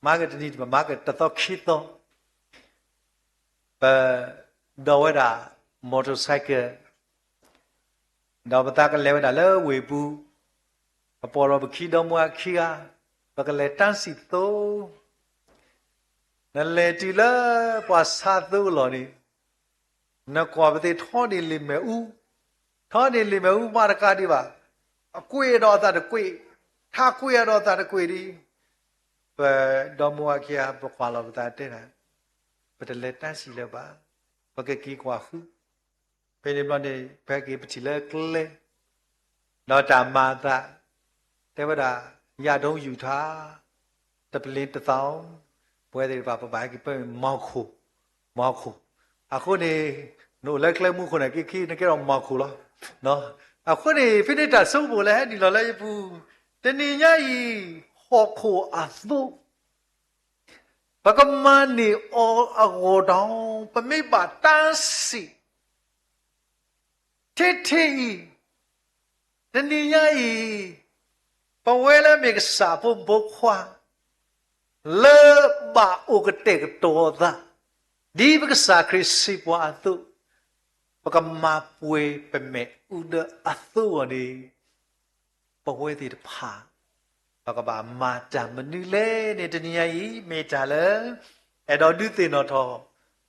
မၤကတနံၤ, မၤကတသီခံသီ ပဒိးဝဲဒၣ် motorcycle ဒီးပသးကလဲၤဝဲဒၣ်လၢဝ့ၢ်ပူၤ, ပပိာ်ထီၣ်ပခံဒီမါဝၤခံဂၤ, ပကလဲၤတၢ်စံၣ်သိ, နလဲၤတုၤလၢပှၤဆါသိလီၢ်န့ၣ်, နကွၢ်ပသ့ၣ်ထီန့ၢ်လံာ်မဲာ်အူ, ထီန့ၢ်လံာ်မဲာ်အူမၤတကးဒံးဘၣ်, အကွံာ်ဒီးအသးတကွံာ်, ထါကွံာ်ဒီးအသးတကွံာ်ဒံး, ပဒီမါဝၤခံဂၤ ပကွၢ်လီၤပသးတဲဒၣ်, ပတလဲၤတၢ်စံၣ်လၢၤဘၣ်, ပကက့ၤကွၢ်ဃု ဖဲန့ၣ်ဘျီန့ၣ် ပဟဲက့ၤပထံၣ်လၢကျဲ, ဒီးတၢ်မၤအသး, တဲဝဲဒၣ် อย่าดมอยู่ท้า, တပလ့ၤတသီ, ပဝဲသ့ၣ်တဖၣ်ပဘၣ်ဟဲက့ၤပမီခိၣ်, မီခိၣ်, အဃိန့ၣ် နအိၣ်လၢကျဲမူခိၣ်န့ၣ် က့ၤခံနကဲထီၣ်မီခိၣ်လီၤ. အဃိန့ၣ် ဖဲန့ၣ်တၢ်ဆိကမိၣ်လၢဟဲနုာ်လီၤလၢယပူၤ, တနံၤညါအံၤ ဟီၣ်ခိၣ်အသိး ပကမၤန့ၢ်အီၤအဂီၢ်ဒီး ပမ့ၢ်ဘၣ်တၢ်စံၣ် ထဲထဲအံၤ, တနံၤညါအံၤ, ပဝဲလၢမ့ၢ်ကစၢ်ဖိမုၣ်ဖိခွါ လၢဘၣ်အိၣ်ကတဲာ်ကတီၤအသး ဒ်ပကစၢ်ခရံာ်စံးပှၤအသိး, ပကမၤပှဲၤပမဲာ်အူဒၢအသိးအဂီၢ်န့ၣ် ပဝဲသ့ၣ်တဖၣ် ပကဘၣ်မၤတၢ်မနုၤလဲၣ်န့ၣ် တနံၤညါအံၤ မ့ၢ်တၢ်လၢ အဲၣ်ဒိးဒုးသ့ၣ်နီၣ်ထီၣ်.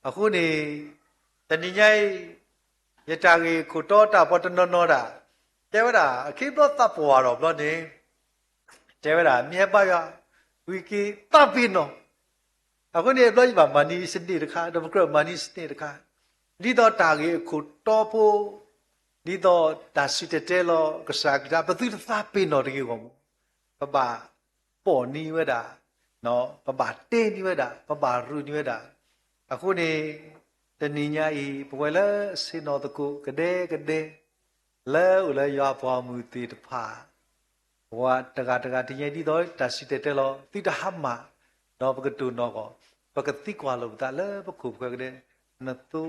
အဃိန့ၣ် တနံၤညါအံၤ ယတၢ်ဂ့ၢ်ခိၣ်တီတၢ်ပီးတနီၤနီၤဒၣ် တဲဝဲဒၣ် အခ့ဘျီသးပှၢ်ဒီးဘျီန့ၣ် တဲဝဲဒၣ် မ့ၢ်ဟဲဘါယွၤ ဝံၤက့ၤသးပ့ၤနီၣ်. အဃိန့ၣ် အဘျီယဘၣ်မၤန့ၢ်စနံၣ်တခါ ဒီးပကြၢးမၤန့ၢ်စနံၣ်တခါ ဒ်သိးတၢ်ဂ့ၢ်အခိၣ်တီဖိ ဒ်သိးတၢ်စံၣ်တဲၤတဲလီၤကစၢ်ကလုၢ် ပသုတသးပ့ၤနီၣ်တဂ့ၤအဂီၢ်မး ပဘၣ်ပိာ်န့ၢ်ဝဲဒၣ်, ပဘၣ်တဲန့ၢ်ဝဲဒၣ်, ပဘၣ်ရုၢ်န့ၢ်ဝဲဒၣ်. အဃိန့ၣ် တနံၤညါအံၤ ပဝဲလၢဆ့ၣ်နီၤသကိးကဒဲကဒဲ လၢအိၣ်လၢယွၤအပှၤဂီၢ်မုၢ်သ့ၣ်တဖၣ် ပှၤတဂၤတဂၤတယဲဒ်သိးတၢ်စံၣ်တဲၤတဲလီၤ သုတဟါမၢ်, ဒီးပကတိၢ်နီၣ်အီၤ, ပကသံကွၢ်လိာ်ပသးလၢပခိၣ်ပဃၢၤကဒဲ, နသိ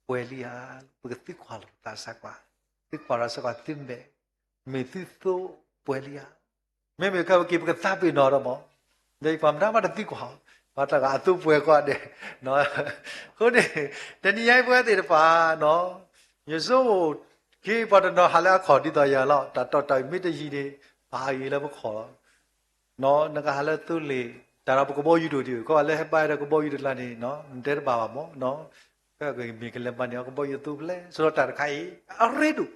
ပှဲၤလံဧါ, ပကသံကွၢ်လိာ်ပသးစ့ၢ်ကီး, သံကွၢ်ဒီးစ့ၢ်ကီးသုမဲာ်, မ့ၢ်သုသိပှဲၤလံဧါ. မ့မ့ၢ်ခဲပက့ၤ ပကသးပ့ၤနီၣ်ဒီးမး, ဒီးပှၤမတၤမးတသံကွၢ်, ပှၤတဂၤအသိပှဲၤကိးဂၤဒဲး, အဃိန့ၣ် တနံၤညါအံၤပဝဲသ့ၣ်တဖၣ် ယဆိကမိၣ်က့ၤပှၤတနီၤဟးလၢအခီၣ်ဒ်သိးယၤလီၤ, တၢ်တီၢ်တၢ်အံၤမ့ၢ်တယံၤန့ၣ် ပဟးဂ့ၤလၢပခီၣ်လီၤ. နကဟးလၢသိလ့ၣ်, တၢ်ဒီးပကဘီယူၤဒိၣ်ဒံး, ကီးလၢဟဲဘါယွၤဒီးကဘီယူၤတကျါန့ၣ် နတဲတဘၣ်ဘၣ်မး, မ့ၢ်ကလဲၤမၤန့ၢ်အီၤကဘီယူၤသိဖဲလဲၣ်, ဆိဒီးတၢ်တခါအံၤ အရ့ဒိၣ်,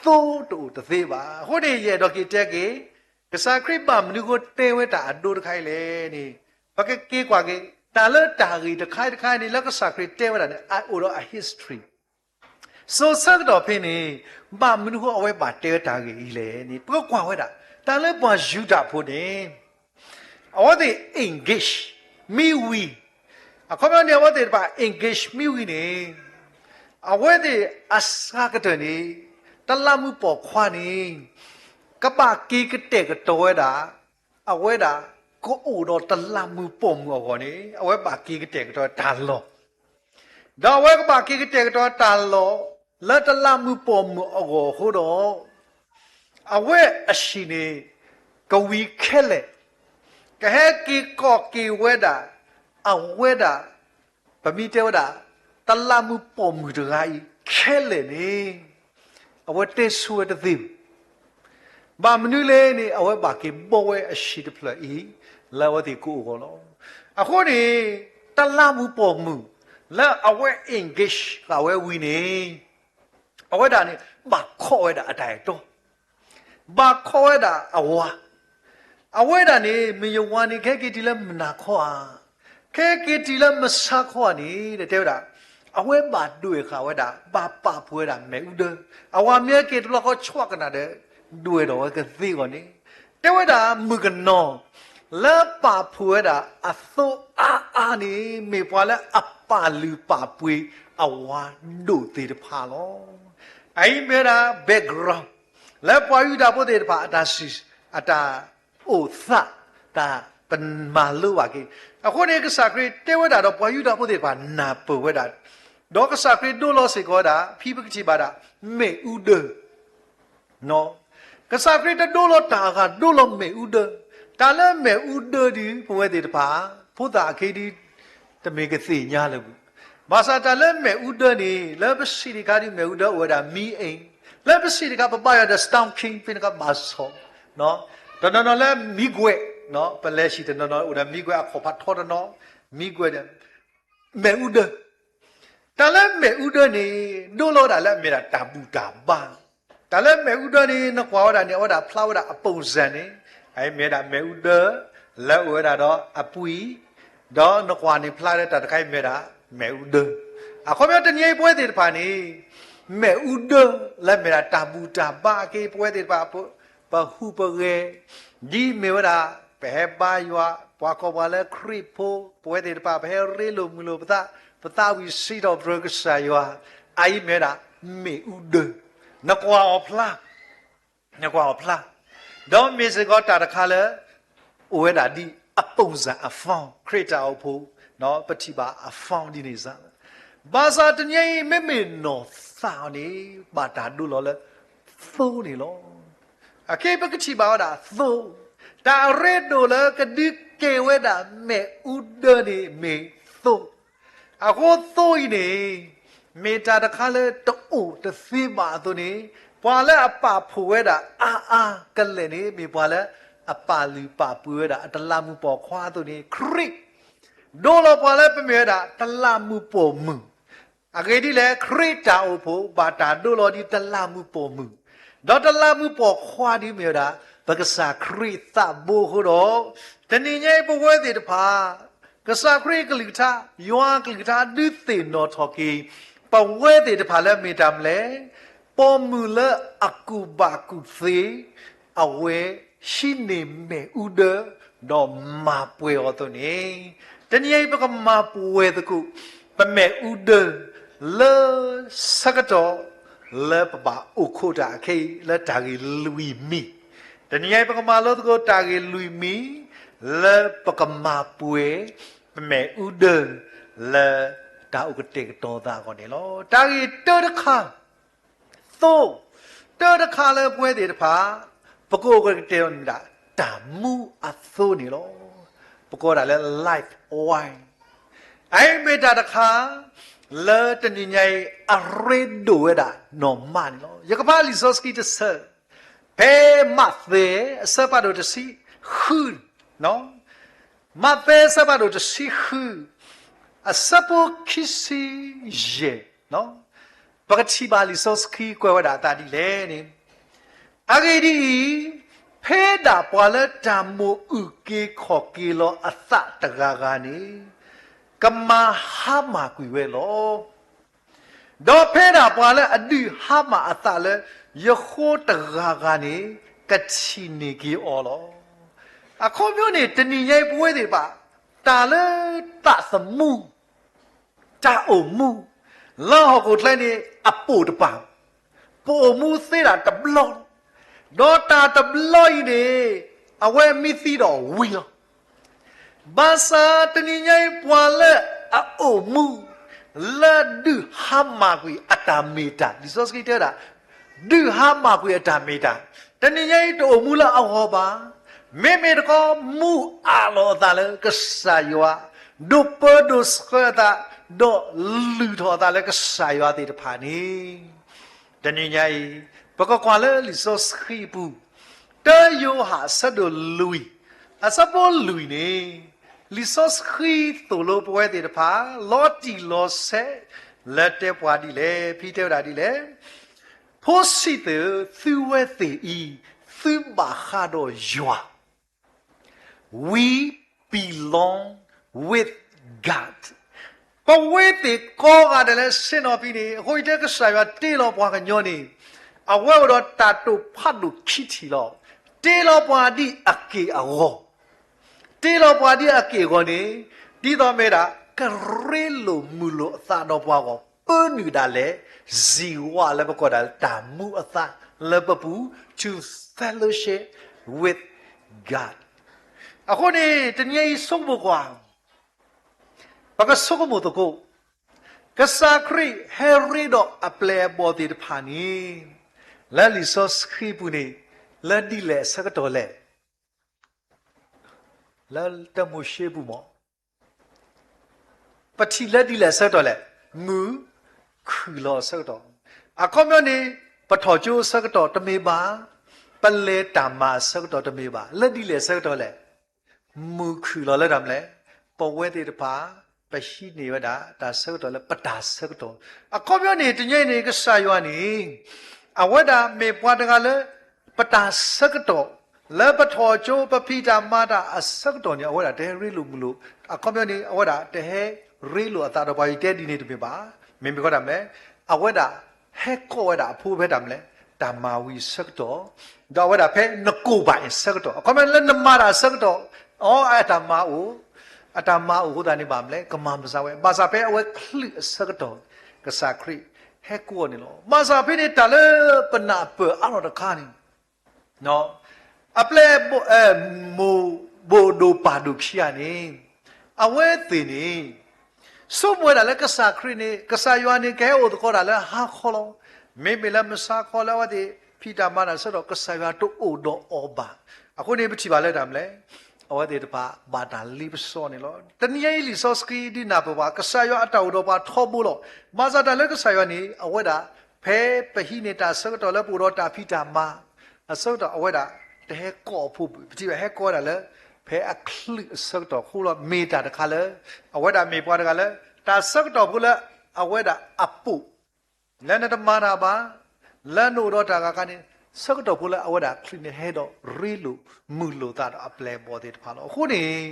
သိတအိၣ်တသ့ဘၣ်. အဃိန့ၣ် ယအဲၣ်ဒိးက့ၤတဲက့ၤ ကစၢ်ခရံာ်ဘၣ်မနုၤဃိတဲဝဲတၢ်အဒိတခါအံၤလဲၣ်န့ၣ်, ပကက့ၤကွၢ်က့ၤ တၢ်လၢတၢ်ဂ့ၢ်တခါအံၤတခါအံၤန့ၣ် လၢကစၢ်ခရံာ်တဲဝဲဒၣ်န့ၣ် အအိၣ်ဒီးအ history စိၤဆၢကတီၢ်ဖဲန့ၣ် ဘၣ်မနုၤဃိအဝဲဘၣ်တဲဝဲတၢ်ဂ့ၢ်အံၤလဲၣ်န့ၣ် ပကကွၢ်ဝဲဒၣ် တၢ်လၢပှၤယူဒၤဖိန့ၣ် အဝဲသ့ၣ် engage မံဝံၤ, အခီပညီန့ၣ် အဝဲသ့ၣ်တဖၣ် engage မံဝံၤန့ၣ် အဝဲသ့ၣ်အစှၤကတၢၢ်န့ၣ် တလးမူးပိာ်ခွါန့ၣ် ကဘၣ်က့ၤကတဲာ်ကတီၤဝဲဒၣ် အဝဲဒၣ်ကအိၣ်ဒီးတလးမူးပိာ်မုၣ်အဂီၢ်န့ၣ် အဝဲဘၣ်က့ၤကတဲာ်ကတီၤတၢ်လီၢ် ဒီးအဝဲကဘၣ်က့ၤကတဲာ်ကတီၤတၢ်လီၢ် လၢတလးမူးပိာ်မုၣ်အဂီၢ်အဃိဒီး အဝဲအဟံၣ်န့ၣ် ကဝံၤခဲလၢာ်, ကဟဲက့ၤကိးက့ၤဝဲဒၣ် အဝဲဒၣ် ပမ့ၢ်တဲဝဲဒၣ် တလးမူးပိာ်မုၣ်တဂၤအံၤခဲလၢာ်န့ၣ် အဝဲတဲဆိဝဲတသ့ဘၣ်. ဘၣ်မနုၤလဲၣ်န့ၣ် အဝဲဘၣ်က့ၤဘီဝဲအဟံၣ်တဖျၢၣ်အံၤ လၢအဝဲသ့ၣ်ကအိၣ်အဂီၢ်လီၤ. အဃိန့ၣ် တလးမူးပိာ်မုၣ် လၢအဝဲ engage ဃာ်ဝဲဝံၤန့ၣ် အဝဲဒၣ်န့ၣ် ဘၣ်ခိးဝဲဒၣ်အတၢ်အဲၣ်တီ ဘၣ်ခိးဝဲဒၣ်အဝၤ, အဝဲဒၣ်န့ၣ် မ့ၢ်ယဝၤန့ၣ် ကဟဲက့ၤတုၤလၢမုၢ်နၤခီဧါ, ကဟဲက့ၤတုၤလၢမုၢ်ဆါခီဧါန့ၣ် တဲဝဲဒၣ်, အဝဲဘၣ်ဒွဲၣ်ဃာ်ဝဲဒၣ် ဘၣ်ပာ်ဖှိၣ်ဝဲဒၣ်မ့ၣ်အူဒၢ, အဝၤမ့ၢ်ဟဲက့ၤတဘျီဃီ ဆွးကနၣ်ဒီး ဒွဲၣ်ထီၣ်ဝဲကသ့အဂီၢ်န့ၣ် တဲဝဲဒၣ်မုၣ်ကနီၤ လၢပာ်ဖှိၣ်ဝဲဒၣ်အသိအါအါန့ၣ် မ့ၢ်ပှၤလၢအပာ်လုၢ်ပာ်ပှ့ၤအဝၤဒိၣ်သ့ၣ်တဖၣ်လီၤ. အအံၤမ့ၢ်ဝဲဒၣ် background လၢပှၤယူဒၤဖိသ့ၣ်တဖၣ် အတၢ်စံး အတၢ်အိၣ်သး တၢ်ပမၤလိဘၣ်က့ၤ, အဃိန့ၣ် ကစၢ်ခရံာ်တဲဝဲဒၣ်ဒီးပှၤယူဒၤဖိသ့ၣ်တဖၣ်နၢ်ပၢၢ်ဝဲဒၣ်, ဒီးကစၢ်ခရံာ်ဒိလီၤစ့ၢ်ကီးဝဲဒၣ် ဖဲပကထံၣ်ဘၣ်ဒၣ် မ့ၣ်အူဒၢ ကစၢ်ခရံာ်တဒိလီၤတၢ်အဂၤဒိလီၤမ့ၣ်အူဒၢ, တၢ်လၢမ့ၣ်အူဒၢဒုး ပဝဲသ့ၣ်တဖၣ် ဖိသၣ်အခံဒုး တမ့ၢ်ကသ့ၣ်ညါလၢၤဘၣ်. ဘၣ်ဆၣ်တၢ်လၢမ့ၣ်အူဒၢန့ၣ် လၢပစံးတခါဒုး မ့ၣ်အူဒၢအိၣ်ဝဲဒၣ်မံအ့ၣ်, လၢပစံးတခါ ပဘါယွၤဒီး Storm King ဖဲန့ၣ်ကဘၣ်ဆီၣ်, တနီၤနီၤလၢမံကွဲး, ပလဲၤဆံးတနီၤနီၤအိၣ်ဒီးမံကွဲး အခီၣ်ဖးထီတနီၤ, မံကွဲးဒီး မ့ၣ်အူဒၢ တၢ်လၢမ့ၣ်အူဒၢန့ၣ် ဒိလီၤဝဲဒၣ်လၢအမ့ၢ်ဒၣ်တၢ်ဘူၣ်တၢ်ဘါ, တၢ်လၢမ့ၣ်အူဒၢန့ၣ် နကွၢ်ဝဲဒၣ်န့ၣ် အဝဲဒၣ်ဖျါဝဲဒၣ်အပုံစံန့ၣ်, အမ့ၢ်ဝဲဒၣ်မ့ၣ်အူဒၢ လၢအိၣ်ဝဲဒၣ်ဒီးအပှံၢ်, ဒီးနကွၢ်န့ၣ်ဖျါလၢတၢ်တခါအံၤမ့ၢ်ဝဲဒၣ် မ့ၣ်အူဒၢ, အခီပညီတနံၤအံၤပဝဲသ့ၣ်တဖၣ်န့ၣ် မ့ၣ်အူဒၢ လၢမ့ၢ်ဒၣ်တၢ်ဘူၣ်တၢ်ဘါအက့ ပဝဲသ့ၣ်တဖၣ် ပဟူးပဂဲၤ ဒ်မ့ၢ်ဝဲဒၣ် ပဟဲဘါယွၤ ပှၤကိးပှၤလၢခရံာ်ဖိ, ပဝဲသ့ၣ်တဖၣ် ပဟဲရ့လိာ်မုာ်လိာ်ပသး, ပသးဝံၣ်စံးထီၣ်ပတြၢၤကစၢ်ယွၤ, အအံၤမ့ၢ်ဝဲဒၣ် မ့ၣ်အူဒၢ, နကွၢ်အီၤဖျါ, နကွၢ်အီၤဖျါ, ဒီးမ့ၢ်စ့ၢ်ကီးတၢ်တခါလၢ အိၣ်ဝဲဒၣ်ဒ်အပုံစံအ form ခရံာ်တၢ်အိၣ်ဖှိၣ်, ပထံၣ်ဘၣ်အ form ဒ်န့ၣ်စ့ၢ်, ဘၣ်ဆၣ်တနံၤအံၤ မ့မ့ၢ်နီၢ်သးအီၤန့ၣ် ဘၣ်တၢ်ဒိလီၤလၢသိန့ၣ်လီၤ. အခဲအံၤပကထံၣ်ဘၣ်ဝဲဒၣ်သိ, တၢ်အရ့ဒိၣ်လၢကဒုးကဲဝဲဒၣ်မ့ၣ်အူဒၢန့ၣ် မ့ၢ်သိ, အဃိသိအံၤန့ၣ် မ့ၢ်တၢ်တခါလၢတအိၣ်တသ့ဘၣ်အသိးန့ၣ် ပှၤလၢအပာ်ဖှိၣ်ဝဲဒၣ်အါအါကလဲာ်န့ၣ် မ့ၢ်ပှၤလၢအပာ်လုၢ်ပာ်ပှ့ၤဝဲဒၣ်အတလးမူးပိာ်ခွါအသိးန့ၣ် ခရံာ် ဒိလီၤပှၤလၢပမ့ၢ်ဝဲဒၣ်တလးမူးပိာ်မုၣ်, အဂ့ၢ်ဒ်လဲၣ် ခရံာ်တၢ်အိၣ်ဖှိၣ် ဘၣ်တၢ်ဒိလီၤဒ်တလးမူးပိာ်မုၣ်, ဒီးတလးမူးပိာ်ခွါဒ်မ့ၢ်ဝဲဒၣ် ပကစၢ်ခရံာ်သးဘိအဃိဒီး တနံၤညါအံၤပဝဲသ့ၣ်တဖၣ် ကစၢ်ခရံာ်အကလုၢ်ကထါ ယွၤအကလုၢ်ကထါ ဒုးသ့ၣ်နီၣ်ထီၣ်က့ၤ ပဝဲသ့ၣ်တဖၣ်လၢမ့ၢ်တၢ်မနုၤလဲၣ်, ပိာ်မုၣ်လၢအကူၣ်ဘၣ်ကူၣ်သ့ အဝဲဟံးန့ၢ်မ့ၣ်အူဒၢ ဒီးမၤပှဲၤအီၤအသိးန့ၣ်, တနံၤအံၤပကမၤပှဲၤသကိး ပမ့ၣ်အူဒၢ လၢဆၢကတီၢ် လၢပဘၣ်အိၣ်ခိးတၢ်အခဲအံၤ လၢတၢ်ဂ့ၢ်လွံၢ်မံၤ, တနံၤအံၤပကမၤလိသကိးတၢ်ဂ့ၢ်လွံၢ်မံၤ လၢပကမၤပှဲၤ ပမ့ၣ်အူဒၢ လၢတၢ်အိၣ်ကတဲာ်ကတီၤသးအဂီၢ်န့ၣ်လီၤ. တၢ်ဂ့ၢ်တၢတခါ သိ, တၢတခါလၢပဝဲသ့ၣ်တဖၣ် ပကအိၣ်ကတဲာ်မ့ၢ်ဒၣ် တၢ်မူအသိန့ၣ်လီၤ. ပကိးဒၣ်လၢ light wine, အအံၤမ့ၢ်တၢ်တခါ လၢတနံၤညါအံၤ အရ့ဒိၣ်ဝဲဒၣ်နီၢ်မးန့ၣ်လီၤ. ယကဖးလံာ်စီဆှံတဆၢ ဖဲမးသဲ အဆၢဖးဒိၣ်တဆံဃု, မးသဲအဆၢဖးဒိၣ်တဆံဃု အဆၢဖိခံဆံယဲၢ်, ပကထံၣ်ဘၣ်လံာ်စီဆှံကွဲးဝဲဒၣ်အသးဒ်လဲၣ်န့ၣ်, အဂ့ၢ်ဒ်အံၤ, ဖဲဒၣ်ပှၤလၢတၢ်မိၣ်အုၣ်က့ၤခီၣ်က့ၤလီၤအသးတဂၤဂၤန့ၣ် ကမၤဟါမၢ်ကွံာ်ဝဲလီၤ. ဒီးဖဲဒၣ်ပှၤလၢအဒုးဟါမၢ်အသးလၢယဃိတဂၤဂၤန့ၣ် ကထံၣ်န့ၢ်က့ၤအီၤလီၤ. အခီပညီန့ၣ် တနံၤညါအံၤပဝဲသ့ၣ်တဖၣ် တၢ်လၢသးသမူ တၢ်အိၣ်မူ လၢဟီၣ်ခိၣ်ချၢန့ၣ် အပိာ်တပၤ, ပအိၣ်မူသ့ဒၣ်တဘျီ, ဒီးတၢ်တဘျီအံၤန့ၣ် အဝဲမ့ၢ်သံဒီးဝံၤလီၤ. ဘၣ်ဆၣ်တနံၤညါအံၤ ပှၤလၢအအိၣ်မူ လၢဒုးဟါမၢ်ကွံာ်အတၢ်မ့ၢ်တၢ်, လံာ်စီဆှံတဲဝဲဒၣ် ဒုးဟါမၢ်ကွံာ်အတၢ်မ့ၢ်တၢ်, တနံၤညါအံၤတအိၣ်မူလၢအဂီၢ်ဘၣ်. မ့မ့ၢ်တခီ မူအၢၣ်လီၤအသးလၢကစၢ်ယွၤ, ဒိးပၢဒိးဆှၢအသး, ဒီးလုၢ်ထီၣ်အသးလၢကစၢ်ယွၤသ့ၣ်တဖၣ်န့ၣ်, တနံၤညါအံၤ ပကကွၢ်လၢလံာ်စီဆှံအပူၤ, တၢယိၤဟၣ်အဆၢဒိၣ်လွံၢ်, အဆၢဖိလွံၢ်န့ၣ်, လံာ်စီဆှံသိၣ်လိပဝဲသ့ၣ်တဖၣ် လီၤတံၢ်လီၤဆဲး လၢတဲပှၤဒ်လဲၣ်, ဖဲတဲဝဲဒၣ်ဒ်လဲၣ်, ဖိဆံးသ့ၣ်ဧၢ, သုဝဲသ့ၣ်အံၤ သုဘၣ်ဃးဒီးယွၤ We belong with God. ပဝဲသ့ၣ်ကိးဂၤဒဲးလၢဆ့ၣ်နီၤဖဲန့ၣ် အဃိယတဲကစၢ်ယွၤတ့လီၤပှၤကညီန့ၣ်, အဝဲအိၣ်ဒီးတၢ်တိာ်ဖးဒိၣ်ခံထံၣ်လီၤ. တ့လီၤပှၤဒ်အက့ၢ်အဂီၤ, တ့လီၤပှၤဒ်အက့ၢ်အဂီၤန့ၣ်, ဒ်သိးမ့ၢ်ဒၣ် ကရ့လိာ်မုာ်လိာ်အသးဒီးပှၤဂီၢ် ပၢနုာ်ဒၣ်လဲာ် စံးဝဲလၢပကိးဒၣ်လၢတၢ်မူအသးလၢပပူၤ to fellowship with God. အဃိန့ၣ် တနံၤအံၤဆိကမိၣ်ကွၢ်, ပကဆိကမိၣ်သကိး, ကစၢ်ခရံာ်ဟဲရ့ဒီးအပျဲၢ်အဘီၣ်သ့ၣ်တဖၣ်န့ၣ် လၢလံာ်စီဆှံပူၤန့ၣ် လၢဒ်လဲၣ်အဆၢကတီၢ်လဲၣ်. လၢတၢမိၤၡ့ပူၤမး ပထံၣ်လၢဒ်လဲၣ်အဆၢကတီၢ်လဲၣ်. မုၢ်ခုၣ်လီၤအဆၢကတီၢ်, အခီပညီန့ၣ် ပထီၣ်ကၠိအဆၢကတီၢ်တမ့ၢ်ဘၣ်, ပလဲၤတၢ်မၤအဆၢကတီၢ်တမ့ၢ်ဘၣ်, လၢဒ်လဲၣ်အဆၢကတီၢ်လဲၣ်. မုၢ်ခုၣ်လီၤလၢတၢ်မနုၤလဲၣ်. ပဝဲသ့ၣ်တဖၣ် ပဟံးန့ၢ်ဝဲဒၣ်တၢ်ဆၢကတီၢ်လၢပတၢ်ဆၢကတီၢ်, အခီပညီန့ၣ် တနံၤအံၤန့ၣ် ကစၢ်ယွၤန့ၣ် အဝဲဒၣ်မ့ၢ်ပှၤတဂၤလၢ ပတၢ်ဆၢကတီၢ်, လၢပထီၣ်ကၠိ ပဖံးတၢ်မၤတၢ်အဆၢကတီၢ်န့ၣ် အဝဲဒၣ်တဟဲရ့လိာ်မုာ်လိာ်, အခီပညီန့ၣ် အဝဲဒၣ်တဟဲရ့လိာ်အသးဒီးပှၤ ယတဲဒ်န့ၣ်တမ့ၢ်ဘၣ်. မ့မ့ၢ်ဃီတၢ်မနုၤလဲၣ်, အဝဲဒၣ်ဟဲကိးဝဲဒၣ်အဖိဖဲတၢ်မနုၤလဲၣ်, တၢ်မၤဝံၤအဆၢကတီၢ်, ဒီးအဝဲဒၣ်ဖဲနကိးဘၣ်အဆၢကတီၢ်, အခီပညီလၢနမၤတၢ်အဆၢကတီၢ်, အတၢ်မၤအိၣ်, အတၢ်မၤအိၣ်အဃိသတးန့ၣ် ဘၣ်မနုၤလဲၣ်, ကမၤမစါဝဲ, ဘၣ်ဆၣ်ဖဲအဝဲချုးအဆၢကတီၢ် ကစၢ်ခရံာ်ဟဲကိးအီၤန့ၣ်လီၤ. ဘၣ်ဆၣ်ဖဲန့ၣ် တၢ်လၢပနၢ်ပၢၢ်အါထီၣ်တခါန့ၣ် အပျဲၢ် မိၢ်ဘိၣ်ဒိၣ်ပၢ်ဒိၣ်ခံဂၤန့ၣ်, အဝဲသ့ၣ်န့ၣ် ဆိကမိၣ်ဝဲဒၣ်လၢကစၢ်ခရံာ်န့ၣ် ကစၢ်ယွၤန့ၣ် ကဟဲအိၣ်သကိးတၢ်လၢဟါခီလီၤ. မ့မ့ၢ်လၢမုၢ်ဆါခီလၢအဝဲသ့ၣ်ဖံးတၢ်မၤတၢ်အဆၢကတီၢ် ကစၢ်ယွၤတအိၣ်ဒီးအီၤဘၣ်. အဃိန့ၣ် ပထံၣ်ဘၣ်လၢတၢ်မနုၤလဲၣ်, အဝဲသ့ၣ်တဖၣ်ဘၣ်တၢ်လ့ပစီန့ၣ်လီၤ. တနံၤအံၤလံာ်စီဆှံဒုးနၢ်ပၢၢ်ပှၤ ကစၢ်ယွၤအတၢ်အိၣ်ဒီးပှၤထီဘိလီၤ. ဘၣ်ဆၣ်တၢ်လၢကစၢ်ယွၤန့ၣ် အဝဲဒၣ် ဖဲပဟံးန့ၢ်တၢ်ဆၢကတီၢ်လၢပအိၣ်ဒီးတၢ်ဖံးတၢ်မၤ အဆၢကတီၢ် အဝဲဒၣ်တဟဲကိးအဖိဘၣ်. ပထံၣ်ဘၣ်ဟဲကိးဝဲဒၣ်လၢ ဖဲအချုးအဆၢကတီၢ်အဃိလီၤ. မ့ၢ်တၢ်တခါလၢ အဝဲဒၣ်မ့ၢ်ပှၤတဂၤလၢ တၢ်ဆၢကတီၢ်ဖိလၢအဝဲဒၣ်အပိာ် လၢနတမၤတၢ်ဘၣ်, လၢနအိၣ်ဒီးတၢ်ဂၤခါန့ၣ် ဆၢကတီၢ်ဖိလၢအဝဲဒၣ်ချုးန့ၣ် ဟဲဒီးရ့လိာ်မုာ်လိာ်သးဒီးအပျဲၢ်အဘီၣ်သ့ၣ်တဖၣ်လီၤ. အဃိန့ၣ်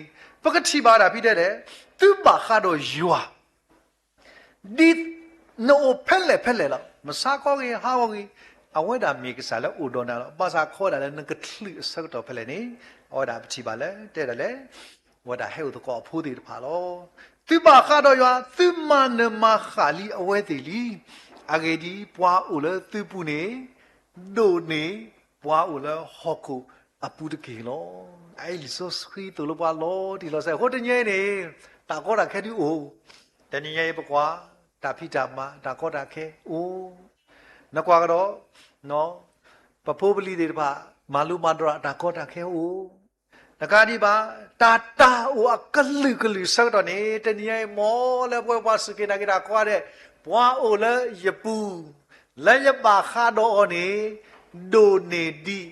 ပကထံၣ်ဘၣ်ဒၣ်ဖဲတဲလဲၣ်, သုဘၣ်ဃးဒီးယွၤ ဒ်နအိၣ်ဖဲလဲၣ်ဖဲလဲၣ်လီၤ. မုၢ်ဆါခီဂ့ၤ ဟါခီဂ့ၤ, အဝဲဒၣ်မ့ၢ်ကစၢ်လၢအိၣ်ဒီးနၤလီၤ. ဘၣ်ဆၣ်ခီဒၣ်လၢနကချုးအဆၢကတီၢ်ဖဲလဲၣ်န့ၣ် အဝဲဒၣ်ပထံၣ်ဘၣ်လၢ တဲဒၣ်လဲၣ်, အဝဲဒၣ်ဟဲအိၣ်သကိးအဖိသ့ၣ်တဖၣ်လီၤ. သုဘၣ်ဃးဒီးယွၤ, သုမၤနၢၤမၤဃၣ်လံအဝဲသ့ၣ်လံ. အဂ့ၢ်ဒ်အံၤ, ပှၤအိၣ်လၢသုပူၤန့ၣ် ဒိၣ်န့ၢ်ပှၤအိၣ်လၢဟီၣ်ခိၣ်အပူၤတက့ၢ်လီၤ. အအံၤလံာ်စီဆှံသိၣ်လိပှၤလီၤတံၢ်လီၤဆဲး. အဃိတနံၤအံၤန့ၣ် တၢ်ကီတၢ်ခဲဒုးအိၣ်, တနံၤအံၤပကွၢ် တၢ်ဖံးတၢ်မၤ တၢ်ကီတၢ်ခဲအိၣ်, နကွၢ်ကဒီး ပဖိပလံၤသ့ၣ်တဖၣ် မၤလိမၤဒိးတၢ် တၢ်ကီတၢ်ခဲအိၣ်, တကးဒံးဘၣ် တၢ်တၢ်အိၣ်အကလုာ်ကလုာ်ဆၢကတီၢ်န့ၣ် တနံၤအံၤမ်လၢပဝဲပှၤစူၢ်က့ၤနာ်က့ၤတၢ်ကိးဂၤဒဲး ပှၤအိၣ်လၢယပူၤ လၢယဘၣ်ဃးဒီးအီၤန့ၣ် ဒိၣ်န့ၢ်ဒံး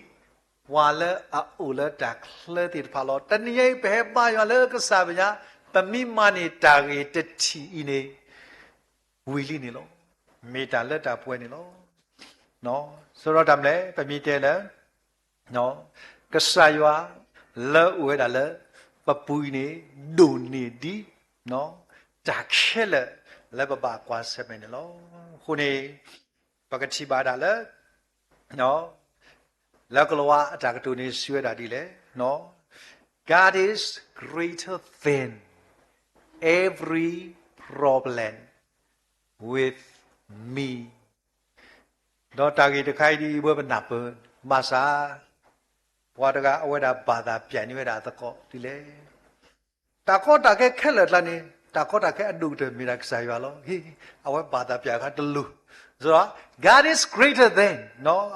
ပှၤလၢအအိၣ်လၢတၢ်ချၢသ့ၣ်တဖၣ်လီၤ. တနံၤအံၤ ပဟဲဘါယွၤလၢကစၢ်မဲာ်ညါ ပမ့ၢ်မၤန့ၢ်တၢ်ဂ့ၤတထံၣ်အံၤန့ၣ် ဝံၤလံန့ၣ်လီၤ. မ့ၢ်တၢ်လၢတၢ်ပှဲၤန့ၣ်လီၤ. ဆိဒီးတၢ်မနုၤလဲၣ် ပမ့ၢ်တဲလၢ ကစၢ်ယွၤလၢအိၣ်ဝဲဒၣ်လၢပပူၤအံၤန့ၣ် ဒိၣ်န့ၢ်ဒ် တၢ်ခဲလၢာ်လၢပဘၣ်ကွၢ်ဆၢၣ်မဲာ်န့ၣ်လီၤ. အဃိန့ၣ် ပကထံၣ်ဘၣ်ဒၣ်လၢ လၢကလံးဝါအတၢ်ကတိၤန့ၣ် စံးဝဲဒၣ်ဒ်လဲၣ်, God is greater than every problem with me. ဒီးတၢ်ဂ့ၢ်တခါအံၤဒ်အံၤ ပဝဲပနၢ်ပၢၢ် ဘၣ်ဆၣ် ပှၤတဂၤအဝဲဒၣ်ဘၣ်သးပျၢ်န့ၢ်ဝဲဒၣ်အသကိးဒ်လဲၣ်. တၢ်ကီတၢ်ခဲခဲလၢာ်အကျါန့ၣ် တၢ်ကီတၢ်ခဲအဒိၣ်ကတၢၢ်မ့ၢ်ဒၣ်ကစၢ်ယွၤလီၤ. အဝဲဘၣ်သးပျၢ်အခါတလိၤ, God is greater than,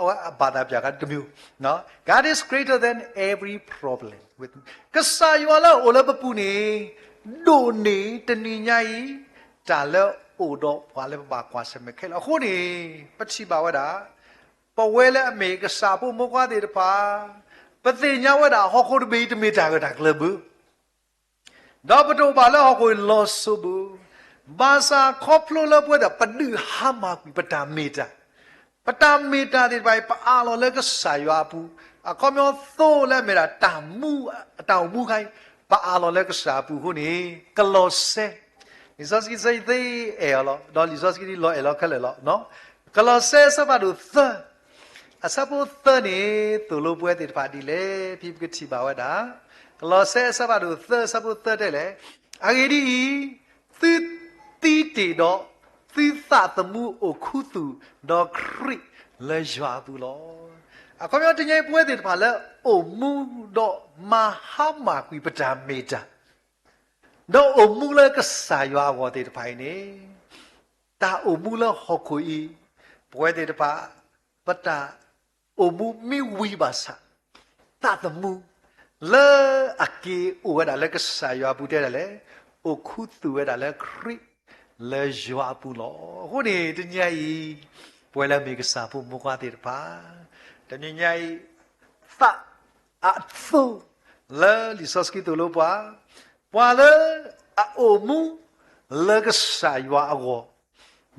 အဝဲအဘၣ်သးပျၢ်အခါတမံၤ, God is greater than every problem with me. ကစၢ်ယွၤလၢအအိၣ်လၢပပူၤန့ၣ် ဒိၣ်န့ၢ်တနံၤညါအံၤ တၢ်လၢအအိၣ်ဒီးပှၤလၢပဘၣ်ကွၢ်ဆၢၣ်မဲာ်ခဲလၢာ်. အဃိန့ၣ် ပထံၣ်ဘၣ်ဝဲဒၣ် ပဝဲလၢအမ့ၢ်ကစၢ်ဖိမုၣ်ဖိခွါသ့ၣ်တဖၣ် ပသ့ၣ်ညါဝဲဒၣ်ဟီၣ်ခိၣ်တဘ့ၣ်အံၤတမ့ၢ်တၢ်ဂၢၢ်တၢ်ကျၢၤဘၣ် ဒီးပတအိၣ်ဘၣ်လၢဟီၣ်ခိၣ်အံၤလီၤစိၤဘၣ်. ဘၣ်ဆၣ်ခီဖျိလၢပဝဲသ့ၣ် ပဒုးဟါမၢ်ကွံာ်ပတၢ်မ့ၢ်တၢ်, ပတၢ်မ့ၢ်တၢ်သ့ၣ်တဖၣ်အံၤ ပအးလီၤလၢကစၢ်ယွၤအပူၤ, အခီပညီသိလၢအမ့ၢ်ဒၣ်တၢ်မူ, တၢ်အိၣ်မူခါအံၤ ပအးလီၤလၢကစၢ်အပူၤအဃိန့ၣ် ကလီးစဲ လံာ်စီဆှံသ့အဲၣ်အီၤလီၤ, ဒီးလံာ်စီဆှံလီၤအဲၣ်လီၤခဲလၢာ်လီၤ. ကလီးစဲအဆၢဖးဒိၣ်သၢ အဆၢဖိသၢန့ၣ် သိၣ်လိပဝဲသ့ၣ်တဖၣ်ဒ်လဲၣ်, ဖဲပကထံၣ်ဘၣ်ဝဲဒၣ် ကလီးစဲအဆၢဖးဒိၣ်သၢ အဆၢဖိသၢတဲလဲၣ်, အဂ့ၢ်ဒ်အံၤ, သုသံတ့ၢ်ဒီး သုသးသမူအိၣ်ခူသူၣ်ဒီးခရံာ်လၢယွၤအပူၤလီၤ. အခီပညီတနံၤအံၤ ပဝဲသ့ၣ်တဖၣ်လၢအိၣ်မူဒီးမၤဟါမၢ်ကွံာ်ပတၢ်မ့ၢ်တၢ် ဒီးအိၣ်မူလၢကစၢ်ယွၤအဂီၢ်သ့ၣ်တဖၣ်အံၤန့ၣ်, တၢ်အိၣ်မူလၢဟီၣ်ခိၣ်အံၤ, ပဝဲသ့ၣ်တဖၣ် ပတၢ်အိၣ်မူမ့ၢ်ဝံၤဘၣ်ဆၣ်, သးသမူ လၢအက့ၤအိၣ်ဝဲဒၣ်လၢကစၢ်ယွၤအပူၤတဲဒၣ်လဲာ်, အိၣ်ခူသူၣ်ဝဲဒၣ်လၢခရံာ်လၢယွၤအပူၤလီၤ. အဃိန့ၣ် တနံၤအံၤ ပဝဲလၢမ့ၢ်ကစၢ်ဖိမုၣ်ဖိခွါသ့ၣ်တဖၣ်, တနံၤညါအံၤ သးအသိလၢလံာ်စီဆှံသိၣ်လိပှၤ, ပှၤလၢအအိၣ်မူလၢကစၢ်ယွၤအဂီၢ်,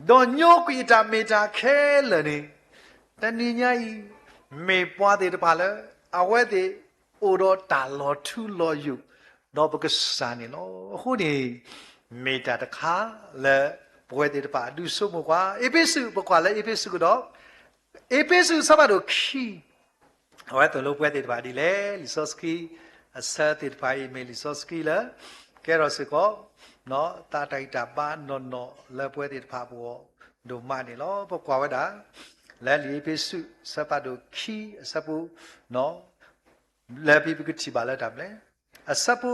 ဒီးညိကွံာ်အတၢ်မ့ၢ်တၢ်ခဲလၢာ်န့ၣ်, တနံၤညါအံၤ မ့ၢ်ပှၤသ့ၣ်တဖၣ်လၢ အဝဲသ့ၣ်အိၣ်ဒီးတၢ်လီၤထူလီၤယိာ် ဒီးပကစၢ်န့ၣ်လီၤ. အဃိန့ၣ် မ့ၢ်တၢ်တခါလၢပဝဲသ့ၣ်တဖၣ်ဒုးဆိကမိၣ်ကွၢ်, အ့းဖ့းစူး ပကွၢ်လၢအ့းဖ့းစူးကဒီး, အ့းဖ့းစူး အဆၢဖးဒိၣ်ခံ အဝဲသိၣ်လိပဝဲသ့ၣ်တဖၣ်ဒ်လဲၣ်, လံာ်စီဆှံအဆၢသ့ၣ်တဖၣ်အံၤ မ့ၢ်လံာ်စီဆှံလၢ ကဲထီၣ်စ့ၢ်ကီး သးတၢ်ဂံၢ်တၢ်ဘါနီၢ်နီၢ်လၢပဝဲသ့ၣ်တဖၣ်အဂီၢ်ဒိၣ်မးန့ၣ်လီၤ. ပကွၢ်ဝဲဒၣ် လၢလံာ်အ့းဖ့းစူး အဆၢဖးဒိၣ်ခံ အဆၢဖိ လၢဖဲပကထံၣ်ဘၣ်လၢတၢ်မနုၤလဲၣ်, အဆၢဖိ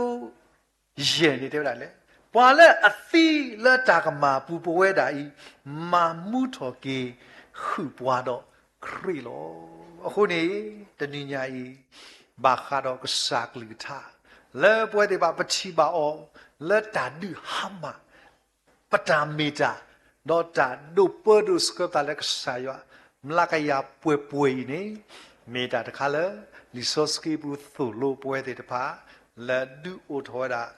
ယဲၢ်န့ၣ်တဲဝဲဒၣ်လဲၣ်, ပှၤလၢအသံလၢတၢ်ကမၣ်ပူၤပဝဲဒၣ်အံၤ မၤမူထီၣ်က့ၤဃုာ်ပှၤဒီးခရံာ်လီၤ. အဃိန့ၣ် တနံၤညါအံၤ ဘၣ်ဃးဒီးကစၢ်ကလုၢ်ကထါ လၢပဝဲသ့ၣ်တဖၣ်ပထံၣ်ဘၣ်အီၤ လၢတၢ်ဒုးဟါမၢ် ပတၢ်မ့ၢ်တၢ်, ဒီးတၢ်ဒိးပၢဒိးဆှၢပသးလၢကစၢ်ယွၤ မျးကယၤပှဲၤပှဲၤအံၤန့ၣ်, မ့ၢ်တၢ်တခါလၢ လံာ်စီဆှံပူၤသိၣ်လိပဝဲသ့ၣ်တဖၣ် လၢဒုးအိၣ်ထီၣ်ဝဲဒၣ်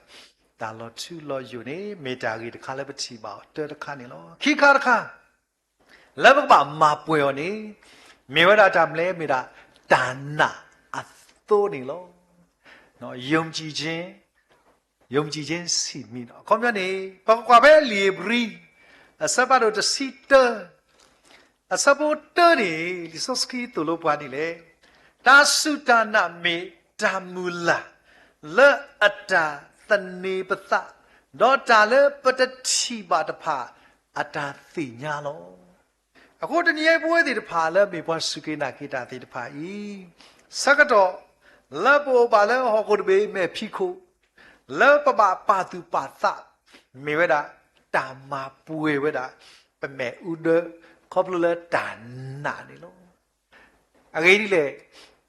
တၢ်လီၤထူလီၤယိာ်န့ၣ် မ့ၢ်တၢ်ဂ့ၢ်တခါလၢပထံၣ်ဘၣ်အီၤတၢတခါန့ၣ်လီၤ. ခံခါတခါ လၢပကဘၣ်မၤပှဲၤအီၤန့ၣ် မ့ၢ်ဝဲဒၣ်တၢ်မနုၤလဲၣ်, မ့ၢ်ဒၣ်တၢ်နာ်အသိန့ၣ်လီၤ. ယုံကြည်ခြင်း, ယုံကြည်ခြင်း ဆင်ခြင်, အခီပညီန့ၣ် ပကကွၢ်ဖဲလံာ်ဧ့ၤဘြံၤ အဆၢဖးဒိၣ်တဆံတၢ အဆၢဖိတၢန့ၣ် လံာ်စီဆှံသိၣ်လိပှၤဒ်လဲၣ်, တၢ်စူၢ်တၢ်နာ်မ့ၢ်တၢ်မုၢ်လၢ် လၢအတၢ်သန့ၤပသး, ဒီးတၢ်လၢပတထံၣ်ဘၣ်တဖၣ်အတၢ်သ့ၣ်ညါလီၤ. အဃိတနံၤအံၤ ပဝဲသ့ၣ်တဖၣ်လၢမ့ၢ်ပှၤစူၢ်က့ၤနာ်က့ၤတၢ်သ့ၣ်တဖၣ်အံၤ, ဆၢကတီၢ် လၢပအိၣ်ဘၣ်လၢဟီၣ်ခိၣ်တဘ့ၣ်အံၤမဲာ်ဖံးခိၣ်, လၢပဘၣ်ပာ်သူၣ်ပာ်သး, မ့ၢ်ဝဲဒၣ်တၢ်မၤပှဲၤဝဲဒၣ် ပမဲာ်အူဒၢ ခီဖျိလၢတၢ်နာ်န့ၣ်လီၤ. အဂ့ၢ်ဒ်လဲၣ်,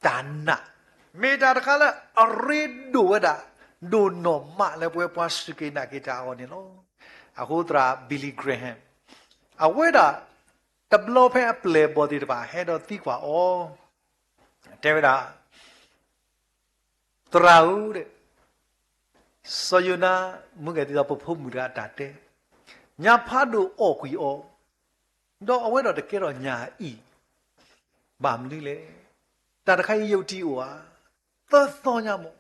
တၢ်နာ် မ့ၢ်တၢ်တခါလၢအရ့ဒိၣ်ဝဲဒၣ် ဒိၣ်နီၢ်မးလၢပဝဲပှၤစူၢ်က့ၤနာ်က့ၤတၢ်အဂီၢ်န့ၣ်လီၤ. အဃိသရၣ် Billy Graham အဝဲဒၣ် တဘျီဖဲအပျဲၢ်အဘီၣ်သ့ၣ်တဖၣ်ဟဲဒီးသံကွၢ်အီၤ, တဲဝဲဒၣ်, သရၣ်ဧၢ, စီၤယိၤနါမူကဲၤသံဒီးပဖိမုၣ်တဂၤအတၢ်တဲ, ညၣ်ဖးဒိၣ်အီၣ်ကွံာ်အီၤ, ဒီးအဝဲဒၣ်တကဲထီၣ်ညၣ်အံၤ, ဘၣ်မနုၤလဲၣ်. တၢ်တခါအံၤယုၢ်တံၢ်အိၣ်ဧါ. သၢသီညါမး.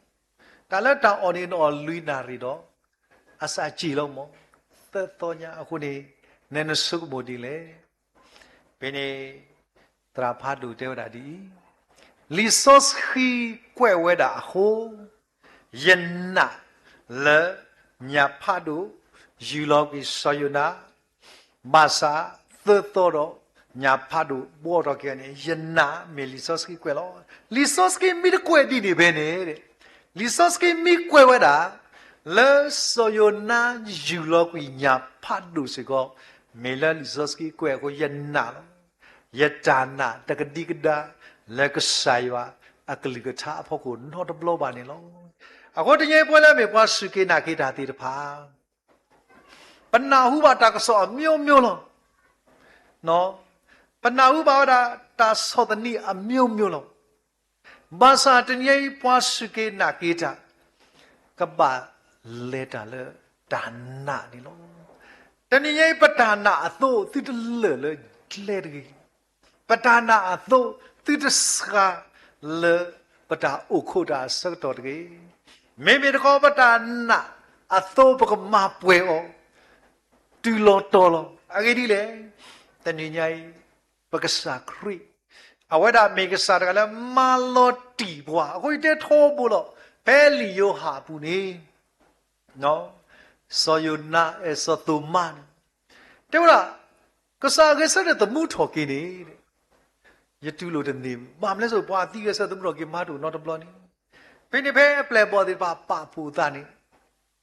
တၢ်လၢတၢ်အီၣ်န့ၣ် နအီၣ်လွံၢ်နၣ်ရံၣ်ဒီး အစၢ်စ့ၢ်လီၤမး, သၢသီညါ. အဃိန့ၣ် နဲနဆိကမိၣ်ဒ်လဲၣ်. ဖဲန့ၣ် သရၣ်ဖးဒိၣ်တဲဝဲဒၣ်ဒ်အံၤ, လံာ်စီဆှံကွဲးဝဲဒၣ်အဃိ ယနာ်လၢညၣ်ဖးဒိၣ် ယူၢ်လီၤကွံာ်စီၤယိၤနါ, ဘၣ်ဆၣ်သၢသီဒီး ညၣ်ဖးဒိၣ်ဘှီထီၣ်က့ၤန့ၣ် ယနာ်မ့ၢ်လံာ်စီဆှံကွဲးလီၤ. လံာ်စီဆှံမ့ၢ်တကွဲးဒ်န့ၣ်ဖဲန့ၣ်, လံာ်စီဆှံမ့ၢ်ကွဲးဝဲဒၣ် လၢစီၤယိၤနါယူၢ်လီၤကွံာ်ညၣ်ဖးဒိၣ်စ့ၢ်ကီး, မ့ၢ်လၢလံာ်စီဆှံကွဲးအဃိ ယနာ်လီၤ. ယတၢ်နာ်တကဒံကဒါလၢကစၢ်ယွၤအကလုၢ်ကထါအဖီခိၣ်နီတဘျီဘၣ်န့ၣ်လီၤ. အဃိတနံၤအံၤ ပဝဲလၢအမ့ၢ်ပှၤစူၢ်က့ၤနာ်က့ၤတၢ်သ့ၣ်တဖၣ် ပနၢ်ဟူဘၣ်တၢ်ကစီၣ်အမျိုးမျိုးလီၤ. ပနၢ်ဟူဘၣ်ဝဲဒၣ်တၢ်ဆီၣ်သနံးအမျိုးမျိုးလီၤ. ဘၣ်ဆၣ်တနံၤအံၤပှၤစူၢ်က့ၤနာ်က့ၤတၢ် ကဘၣ်လဲၤတၢ်လၢတၢ်နာ်န့ၣ်လီၤ. တနံၤအံၤ ပတၢ်နာ်အသိးသုတလၢာ်လၢကျဲတဂ့ၤ. ပတၢ်နာ်အသိးသုတစှၤလၢပတၢ်အိၣ်ခိးတၢ်အဆၢကတီၢ်တဂ့ၤ. မ့မ့ၢ်တခီ ပတၢ်နာ်အသိးပကမၤပှဲၤအီၤ တုၤလီၤတီၤလီၤ. အဂ့ၢ်ဒ်လဲၣ်, တနံၤညါအံၤ ပကစၢ်ခရံာ် အဝဲဒၣ်မ့ၢ်ကစၢ်တဂၤလၢမၤလီၤတံၢ်ပှၤ. အဃိယတဲထီဘိလီၤ, ဖဲလံာ်ယိၤဟၣ်အပူၤန့ၣ် စီၤယိၤနါ အဲၣ် စီၤသိၤမါန့ၣ် တဲဝဲဒၣ်, ကစၢ်အဂဲၤဆၢထၢၣ်သမူထီၣ်က့ၤန့ၣ် ယတူၢ်လိာ်တန့ၢ်ဘၣ်. ဘၣ်မနုၤလဲၣ်, ပှၤသံဂဲၤဆၢထၢၣ်သမူထီၣ်က့ၤမၤတအိၣ်နီတဘျီန့ၣ်. ဖဲန့ၣ်ဖဲအပျဲၢ်အဘီၣ်သ့ၣ်တဖၣ်ပာ်ဖှိၣ်အသးန့ၣ်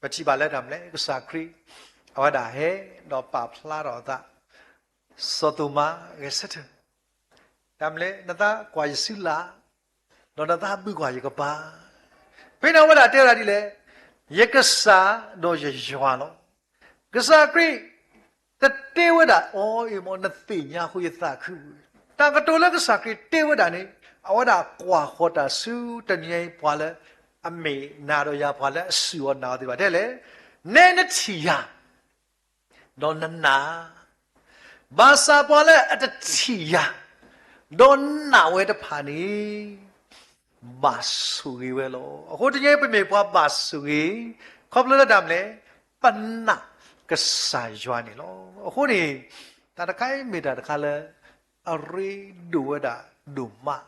ပထံၣ်ဘၣ်လၢတၢ်မနုၤလဲၣ်, ကစၢ်ခရံာ် အဝဲဒၣ်ဟဲဒီးပာ်ဖျါထီၣ်အသး, စီၤသိၤမါဂဲၤဆၢထၢၣ်, တၢ်မနုၤလဲၣ်, နသးကွၢ်ယစုလၢ် ဒီးနသးဘုးကွၢ်ယကပၤ. ဖဲန့ၣ်အဝဲဒၣ်တဲဝဲဒၣ်ဒ်လဲၣ်, ယကစၢ်ဒီးယယွၤလီၤ. ကစၢ်ခရံာ်တတဲဝဲဒၣ် အီအ့ၣ်မး နသ့ၣ်ညါဃုာ်ယသးခု. တၢ်ကတိၤလၢကစၢ်ခရံာ်တဲဝဲဒၣ်န့ၣ် အဝဲဒၣ်ကွၢ်ဃီၤတၢ်ဆူတနံၤအံၤပှၤလၢအမ့ၢ်နၤဒီးယၤ ပှၤလၢအစူၢ်အီၤနာ်အီၤသ့ၣ်တဖၣ် တဲလဲၣ်, နဲနထံၣ်ယၤ ဒီးနနာ်, ဘၣ်ဆၣ်ပှၤလၢအတထံၣ်ယၤ ဒီးနာ်ဝဲတဖၣ်န့ၣ် ဘၣ်ဆိၣ်ဂ့ၤဝဲလီၤ. အဃိတနံၤအံၤ ပမ့ၢ်ပှၤဘၣ်ဆိၣ်ဂ့ၤ ခီဖျိလၢတၢ်မနုၤလဲၣ်, ပနာ်ကစၢ်ယွၤန့ၣ်လီၤ. အဃိန့ၣ် တၢ်တခါအံၤမ့ၢ်တၢ်တခါလၢ အရ့ဒိၣ်ဝဲဒၣ်ဒိၣ်မး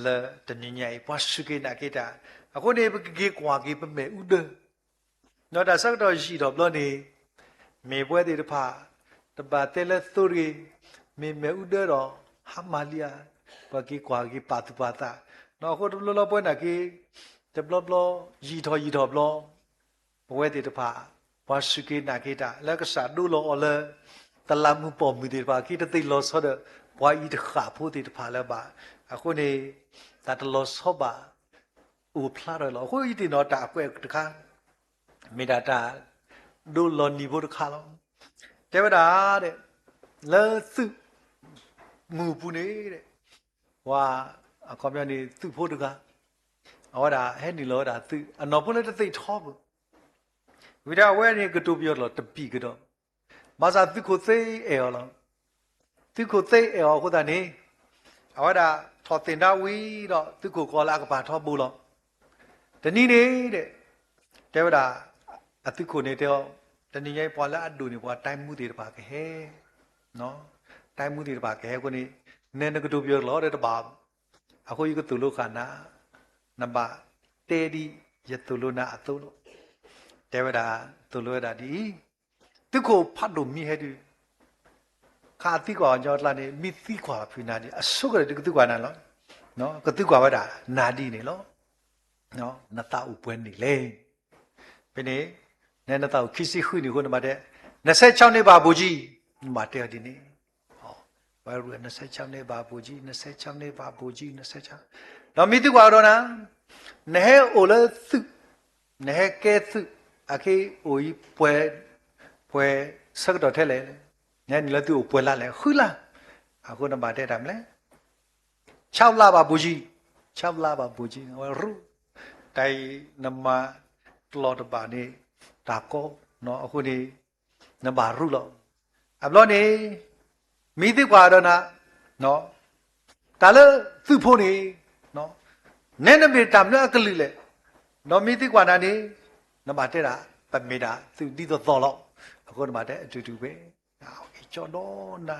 လၢတနံၤညါအံၤ ပှၤစူၢ်က့ၤနာ်က့ၤတၢ်. အဃိန့ၣ် ပကက့ၤကွၢ်က့ၤပမဲာ်အူဒၢ ဒီးတၢ်ဆၢကတီၢ်ယံာ်ထီၣ်ဘျီန့ၣ် မ့ၢ်ပဝဲသ့ၣ်တဖၣ် တဘၣ်တဲလၢသိတဂ့ၤ, မ့ၢ်မဲာ်အူဒၢဒီး ဟါမၢ်လံဧါ, ပှၤက့ၤကွၢ်က့ၤပာ်သူၣ်ပာ်သး, အဃိတဘျီလီၤပဝဲနာ်က့ တဘျီဘျီ ယံာ်ထီၣ်ယံာ်ထီၣ်ဘျီ ပဝဲသ့ၣ်တဖၣ် ပှၤစူၢ်က့ၤနာ်က့ၤတၢ် လၢကစၢ်ဒိလီၤအီၤလၢ တလးမုၢ်ပှၢ်မုၢ်သ့ၣ်တဖၣ် က့ၤတသ့ၣ်လီၤဆီဒီး ပှၤအံၤတဃၣ်ဖိသ့ၣ်တဖၣ်လၢၤဘၣ်. အဃိန့ၣ် တၢ်တလီၤဆီဘၣ် အိၣ်ဖျါထီၣ်လီၤ. အဃိယသ့ၣ်နီၣ်တၢ်အကွဲးတခါ မ့ၢ်ဒၣ်တၢ်ဒိလီၤနံၤဖိတခါလီၤ. တဲဝဲဒၣ် လၢသုးမုၢ်ပူၤန့ၣ် ပှၤ အခီပညီန့ၣ် သုးဖိတဂၤ အဝဲဒၣ်ဟဲနုာ်လီၤဝဲဒၣ်သုး အနီၢ်ဖိလၢတသ့ၣ်ထီဘၣ် ဝံၤဒီးအဝဲန့ၣ်ကတိၤပယီၤလီၤတဘံၣ်ကဒီး, ဘၣ်ဆၣ်သုးခိၣ်သ့အဲၣ်အီၤလီၤ. သုးခိၣ်သ့အဲၣ်အီၤအဃိသတးန့ၣ် အဝဲဒၣ်ထီၣ်သ့ၣ်ညါဝံၤဒီး သုးခိၣ်ကိးလၢအကပၤထီဘိလီၤ. တနံၤန့ၣ် တဲဝဲဒၣ် အသုးခိၣ်န့ၣ်တဲအီၤ, တနံၤညါအံၤပှၤလၢအဒိၣ်န့ၢ်ပှၤ တိုင်းမှူးသ့ၣ်တဖၣ်ကဟဲ တိုင်းမှူးသ့ၣ်တဖၣ်ကဟဲအဃိန့ၣ် နဲနကတိၤပယီၤလီၤဒီးတဘၣ် အဃိယကသိၣ်လိဃာ်နၤ, နဘၣ်တဲဒ်ယသိၣ်လိနၤအသိးလီၤ. တဲဝဲဒၣ် သိၣ်လိဝဲဒၣ်ဒ်အံၤ, သုးခိၣ်ဖးဒိၣ်မ့ၢ်ဟဲဒုး ခးသံကွၢ်အီၤညီအကျါန့ၣ် မ့ၢ်သံကွၢ်ဖုးနၤဒ် အဆိကတၢၢ်ဒုးကသံကွၢ်နၤလီၤ. ကသံကွၢ်ဝဲဒၣ်နၤဒ်န့ၣ်လီၤ. နသးအိၣ်ပှဲၤနံၣ်လဲၣ်. ဖဲန့ၣ် နဲနသးအိၣ်ခံဆံဃုနံၣ်အဃိ နဘၣ်တဲ နှစ်ဆယ့်ခြောက်နှစ်ပါပြီ နဘၣ်တဲအီၤဒ်န့ၣ်, နှစ်ဆယ့်ခြောက်နှစ်ပါပြီ, နှစ်ဆယ့်ခြောက်နှစ်ပါပြီ, နှစ်ဆယ့်ခြောက်, ဒီးမ့ၢ်သံကွၢ်ကဒီးနၤ, နဟဲအိၣ်လၢသုး, နဟဲကဲသုး အခဲအံၤအိၣ်အံၤပှဲၤ, ပှဲၤဆၢကတီၢ်ထဲလဲၣ်, နဟဲနုာ်လၢသုးအိၣ်ပှဲၤလါလဲၣ်, ဃုလါ, အဃိနဘၣ်တဲတၢ်မနုၤလဲၣ် ခြောက်လပါ ဗိုလ်ကြီး, ခြောက်လပါ ဗိုလ်ကြီး, အဝဲရူၢ်, တၢ်အံၤနမၤကျီၢ်တဘၣ်န့ၣ် တၢ်ကီ, အဃိန့ၣ် နဘၣ်ရူၢ်လီၤ. အဘျီန့ၣ် မ့ၢ်သံကွၢ်ဒီးနၤ, တၢ်လၢသုးဖိန့ၣ်, နဲနမ့ၢ်တၢ်မနုၤအကလုာ်လဲၣ်. ဒီးမ့ၢ်သံကွၢ်နၤန့ၣ်, နဘၣ်တဲဒၣ် ပမ့ၢ်ဒၣ်သုးဒ်သိးသိးလီၤ. အဃိနဘၣ်တဲအတူတူပဲ. ကၠီဒီးနၤ,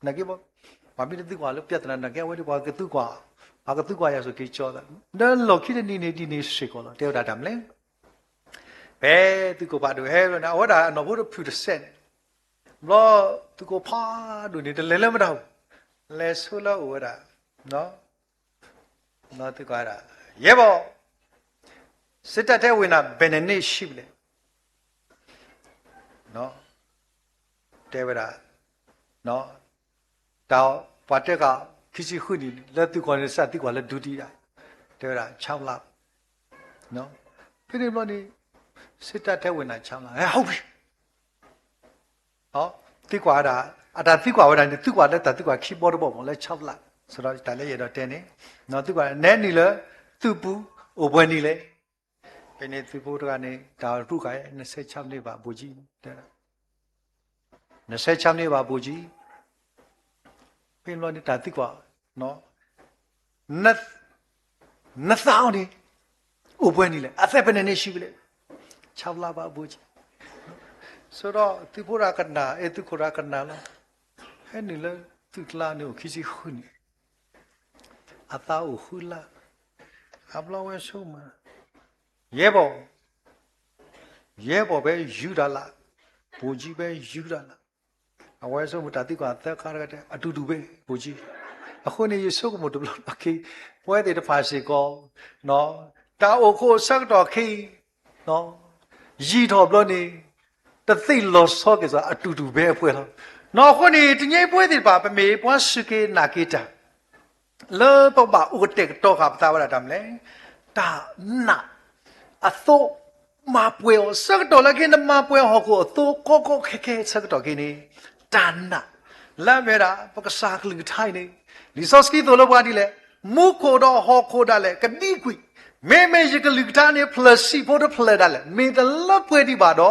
နက့, ပှၤမ့ၢ်တသံကွၢ်လၢ ပြဿနာ နက့ အဝဲဒၣ်ပှၤကသံကွၢ်, ပှၤကသံကွၢ်ယၤဆိးက့ၤကၠီသး, ဒီးလီၢ်ခံတနံၤန့ၣ်ဒ်န့ၣ်စ့ၢ်ကီးလီၤ. တဲဝဲဒၣ်တၢ်မနုၤလဲၣ်. ဖဲသုးခိၣ်ဖးဒိၣ်ဟဲန့ၣ် အဝဲဒၣ်အနီၢ်ဖိတဖုၣ်တစဲးန့ၣ်, ဘျီသုးခိၣ်ဖးဒိၣ်န့ၣ် တလဲၤလၢမတၤ, လဲၤဆူလၢအအိၣ်ဝဲဒၣ် သုးခိၣ်ဝဲဒၣ်, ယဲၢ်ဘီ, စစ်တပ်ထဲဝင်တာ ဘယ်နှစ်နှစ်ရှိပြီလဲ. တဲဝဲဒၣ်, တၢ်ပှၤတဲဃာ် ခံဆံဃုနံၣ် လၢသုးခိၣ်န့ၣ် စးသံကွၢ်လၢဒုတိယ, တဲဝဲဒၣ် ခြောက်လ, ဖဲန့ၣ်ဘျီန့ၣ် စစ်တပ်ထဲဝင်တာ ခြောက်လ, ဟဲ ဟုတ်ပြီ. သံကွၢ်ဝဲဒၣ်, အတၢ်သံကွၢ်ဝဲဒၣ်န့ၣ် သံကွၢ်လၢတၢ်သံကွၢ်ခံဘီတဘီမး လၢ ခြောက်လ, စဒီးတၢ်လၢယအဲၣ်ဒိးတဲန့ၣ်, သံကွၢ် နဲနုာ်လၢသုးပူၤ အိၣ်ပှဲၤနံၣ်လဲၣ်. ဖဲန့ၣ်သုးဖိတဂၤန့ၣ် တၢ်ရူၢ်ဃာ် နှစ်ဆယ့်ခြောက်နှစ်ပါ ဗိုလ်ကြီး, နှစ်ဆယ့်ခြောက်နှစ်ပါ ဗိုလ်ကြီး. ဖဲန့ၣ်ဘျီန့ၣ် တၢ်သံကွၢ်, နသးအီၤန့ၣ် အိၣ်ပှဲၤနံၣ်လဲၣ်, အသက်ဘယ်နှစ်နှစ်ရှိပြီလဲ, ခြောက်လပါ ဗိုလ်ကြီး. စဒီးသုးဖိတဂၤကနၣ်, အဲ သုးခိၣ်တဂၤကနၣ်လီၤ. ဟဲနုာ်လၢသုးကျါန့ၣ်အိၣ်ခံဆံဃုနံၣ်, အသးအိၣ်ဃုလါ, အဘျီဝဲဆိကမိၣ်, ရဲဘော်, ရဲဘော်ပဲယူတာလား, ဗိုလ်ကြီးပဲယူတာလား. အဝဲဆိကမိၣ်တၢ်သံကွၢ်သၢခါတခါတဲ အတူတူပဲ ဗိုလ်ကြီး. အဃိန့ၣ် ယဆိကမိၣ်တဘျီဘျီခ့ ပဝဲသ့ၣ်တဖၣ်စ့ၢ်ကီး တၢ်အိၣ်ခိးဆၢကတီၢ်ခဲအံၤ ယံာ်ထီၣ်ဘျီန့ၣ် တသ့ၣ်လီၤဆီက့ၤစ့ၢ် အတူတူပဲ အပှဲၤလီၤ. အဃိန့ၣ် တနံၤအံၤပဝဲသ့ၣ်တဖၣ် ပမ့ၢ်ပှၤစူၢ်က့ၤနာ်က့ၤတၢ် လၢပကဘၣ်အိၣ်ကတဲာ်ကတီၤဃာ်ပသးဝဲဒၣ်တၢ်မနုၤလဲၣ်, တၢ်နာ်အသိ မၤပှဲၤအီၤ ဆၢကတီၢ်လၢခဲအံၤ နမၤပှဲၤဟီၣ်ခိၣ်အသိ ကီကီခဲခဲဆၢကတီၢ်ခဲအံၤန့ၣ် တၢ်နာ် လၢအမ့ၢ်ဝဲဒၣ် ပကစၢ်ကလုၢ်ကထါအံၤန့ၣ် လံာ်စီဆှံသိၣ်လိပှၤဒ်လဲၣ်, မူခိၣ်ဒီးဟီၣ်ခိၣ်ဒၣ်လဲာ် ကဒံကွံာ်, မ့မ့ၢ်ယကလုၢ်ကထါန့ၣ် ဖျၢၣ်ဆံးဖိတဖျၢၣ်ဒၣ်လဲာ် မ့ၢ်တလၢပှဲၤဒံးဘၣ်ဒီး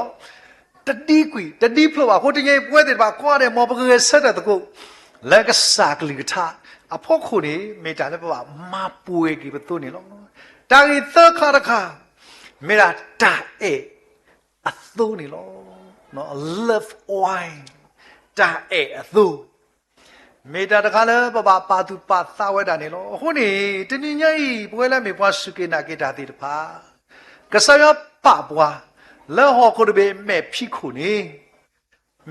တဒံကွံာ် တဒံဖျိးဘၣ်အဃိ တနံၤအံၤပဝဲသ့ၣ်တဖၣ် ကွၢ်ဒဲး မ်ပကဂဲၤဆၢထၢၣ်သကိး လၢကစၢ်ကလုၢ်ကထါအဖီခိၣ်န့ၣ် မ့ၢ်တၢ်လၢပဘၣ်မၤပှဲၤက့ၤပသိန့ၣ်လီၤ. တၢ်ဂ့ၢ်သၢခါတခါ မ့ၢ်ဒၣ်တၢ်အဲၣ်အသိန့ၣ်လီၤ. Love wine, တၢ်အဲၣ်အသိ မ့ၢ်တၢ်တခါလၢပဘၣ်ပာ်သူၣ်ပာ်သးဝဲဒၣ်န့ၣ်လီၤ. အဃိန့ၣ် တနံၤညါအံၤ ပဝဲလၢမ့ၢ်ပှၤစူၢ်က့ၤနာ်က့ၤတၢ်သ့ၣ်တဖၣ် ကစၢ်ယွၤပာ်ပှၤ လၢဟီၣ်ခိၣ်တဘ့ၣ်အမဲာ်ဖံးခိၣ်န့ၣ်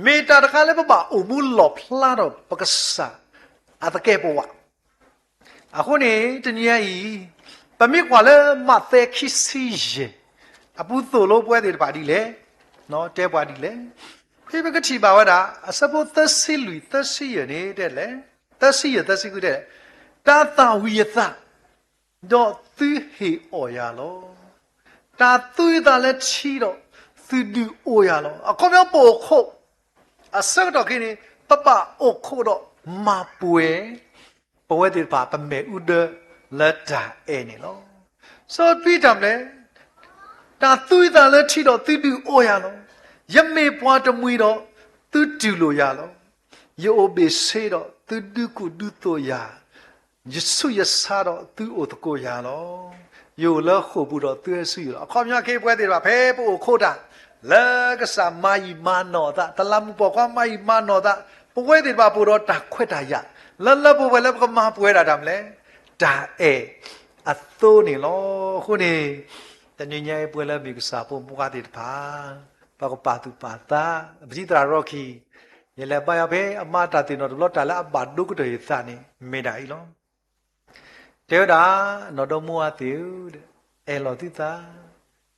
မ့ၢ်တၢ်တခါလၢပဘၣ်အိၣ်မူလီၣ်ဖျါထီၣ်ပကစၢ်အသကဲာ်ပဝး အဃိန့ၣ် တနံၤညါအံၤ ပမ့ၢ်ကွၢ်လၢမးသဲခံဆံယဲၢ် အပူၤသိၣ်လိပဝဲသ့ၣ်တဖၣ်ဒ်လဲၣ်, တဲပှၤဒ်လဲၣ်, ဖဲပကထံၣ်ဘၣ်ဝဲဒၣ် အဆၢဖိသၢဆံလွံၢ် သၢဆံယဲၢ်န့ၣ်တဲလဲၣ်, သၢဆံယဲၢ် သၢဆံဃုတဲလဲၣ်, တၢ်သၣ်ဝံၤအသး ဒီးသုဟ့ၣ်အီၣ်ယၤလီၤ. တၢ်သူအသးလၢထံဒီး သုဒုးအိၣ်ယၤလီၤ. အခီပညီပအိၣ်ခိး အဆၢကတီၢ်ခဲအံၤန့ၣ် ပဘၣ်အိၣ်ခိးဒီးမၤပှဲၤ ပဝဲသ့ၣ်တဖၣ် ပမဲာ်အူဒၢလၢတၢ်အဲၣ်န့ၣ်လီၤ. စီၤပံတၢ်မလဲၣ်, တၢ်သူအသးလၢထံဒီးသုဒုးအိၣ်ယၤလီၤ. ယမ့ၢ်ပှၤတမှံၤဒီးသုတူၢ်လိာ်ယၤလီၤ. ယအိၣ်ဘ့ၣ်ဆ့ဒီးသုဒုးကူၣ်ဒုးသိးယၤ ယဆူးယဆါဒီးသုအိၣ်သကိးယၤလီၤ. ယအိၣ်လၢဃိာ်ပူၤဒီးသုဟဲဆူယအိၣ်လီၤ. အခီပညီခဲအံၤပဝဲသ့ၣ်တဖၣ် ဖဲပအိၣ်ခိးတၢ် လၢကစၢ်မၤယံာ်မၤနီၢ်အသး, တလးမူးပိာ်ခွါမၤယံာ်မၤနီၢ်အသး, ပဝဲသ့ၣ်တဖၣ်ပအိၣ်ဒီးတၢ်ခွဲးတၢ်ယာ် လၢလၢပှဲၤပှဲၤလၢပကမၤပှဲၤဒၣ်တၢ်မလဲၣ်, တၢ်အဲၣ်အသိန့ၣ်လီၤ. အဃိန့ၣ် တနံၤညါအံၤပဝဲလၢမ့ၢ်ကစၢ်ဖိမုၣ်ဖိခွါသ့ၣ်တဖၣ် ပကပာ်သူၣ်ပာ်သး, ပထံၣ်သရၣ်ရီခံ ယလဲၤဘါယွၤဖဲအမါတၢ်သ့ၣ်နီၣ်တဘျီ တၢ်လၢအဘၣ်ဒိကတၢၢ်ယသးန့ၣ် မ့ၢ်ဒၣ်အံၤလီၤ. တဲဝဲဒၣ်, နီၢ်ဒီမါဝၤသ့ၣ်ဧၢ, အဲၣ်လီၤသုသး,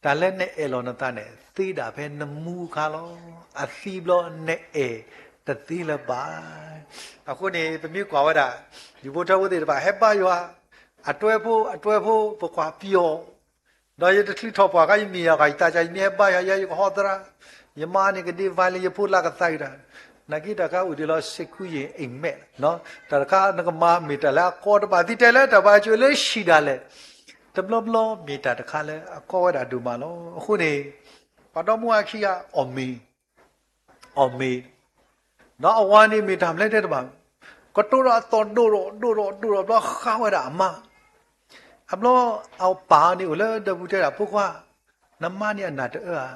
တၢ်လၢနအဲၣ်လီၤနသးန့ၣ် သ့ဒၣ်ဖဲနမူအခါလီၤ. အသံဘျီနအဲၣ်တသ့လၢၤဘၣ်. အဃိန့ၣ် ပမ့ၢ်ကွၢ်ဝဲဒၣ် ဒူၣ်ဖိထၢဖိသ့ၣ်တဖၣ် ဟဲဘါယွၤ, အတွဲဖိ အတွဲဖိ ပကွၢ်ပယီၤ ဒီးယတချုးထီၣ်ပှၢ်ခါ ယမ့ၢ်ယၤဃီ ယသးစၢ် ယမ့ၢ်ဟဲဘါယွၤ ယဲယကဟီသရၣ်, ယမါန့ၣ်ကဒ့ဝါလၢယဖိလၢကသးအံၤတၢ်, နာ်က့တၢ်ခါအိၣ်ဒံးလီၤ စ့ၢ်ကူယ့ၢ်အံၤမဲာ်, တၢ်တခါနကမၤမ့ၢ်တၢ်လၢအကီတဘၣ် သုတဲလၢတၢ်ဘၣ်ကၠိလၢဟံၣ်ဒၣ်လဲာ်, တဘျီဘျီမ့ၢ်တၢ်တခါလၢအကီဝဲဒၣ်ဒိၣ်မးလီၤ. အဃိန့ၣ် ပှၤဒီမါဝၤခံဂၤ အီၣ်မ့ၤ အီၣ်မ့ၤ, ဒီးအဝၤန့ၣ်မ့ၢ်တၢ်မနုၤလဲၣ်တဲတဘၣ်, ကတိၤဒီးအသီၣ်ဒိၣ်ထီၣ်ဒိၣ်ထီၣ်ဒိၣ်ထီၣ်ဘျီဃးဝဲဒၣ်အမါ, အဘျီအပၢ်န့ၣ်အိၣ်လၢဒၢးပူၤတဲဒၣ် ဖိခွါ, နမါန့ၣ်အနၢ်တအၢဧါ.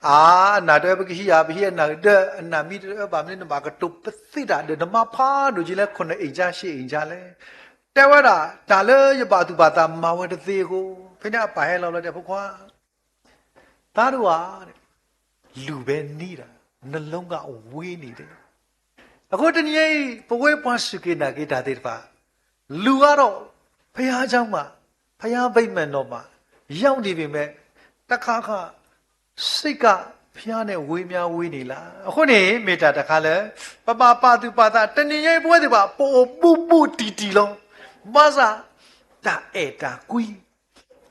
အါ, အနၢ်တအၢ ပကဟံးဧါ, ပဟံးအနၢ်ကဒၢ, အနၢ်မ့ၢ်တအၢဘၣ်မနုၤ နဘၣ်ကတိၤပသ့တၢ်ဒီး နမါဖးဒိၣ်က့ၤလၢ ခုနစ်အိမ်ခြား ရှစ်အိမ်ခြားလဲၣ်. တဲဝဲဒၣ် တၢ်လၢယဘၣ်သူၣ်ဘၣ်သးမၤဝဲတသ့အဃိ, ဖဲန့ၣ်အပၢ်ဟဲလီၤလီၤတဲ ဖိခွါ သားတို့ဟာ လူပဲနည်းတာ, နှလုံးကဝေးနေတယ်. အဃိတနံၤအံၤ ပဝဲပှၤစူၢ်က့ၤနာ်က့ၤတၢ်သ့ၣ်တဖၣ် လူကတော့ ဘုရားကျောင်းမှာ, ဘုရားဗိမာန်တော်မှာ ရောက်နေပေမဲ့ တခါခါ စိတ်က ဘုရားနဲ့ ဝေးများဝေးနေလား. အဃိန့ၣ် မ့ၢ်တၢ်တခါလၢ ပဘၣ်ပာ်သူၣ်ပာ်သး, တနံၤအံၤ ပဝဲသ့ၣ်တဖၣ် ပအိၣ်ဘူးဘူးတံၢ်တံၢ်လီၤ. ဘၣ်ဆၣ် တၢ်အဲၣ်တၢ်ကွံ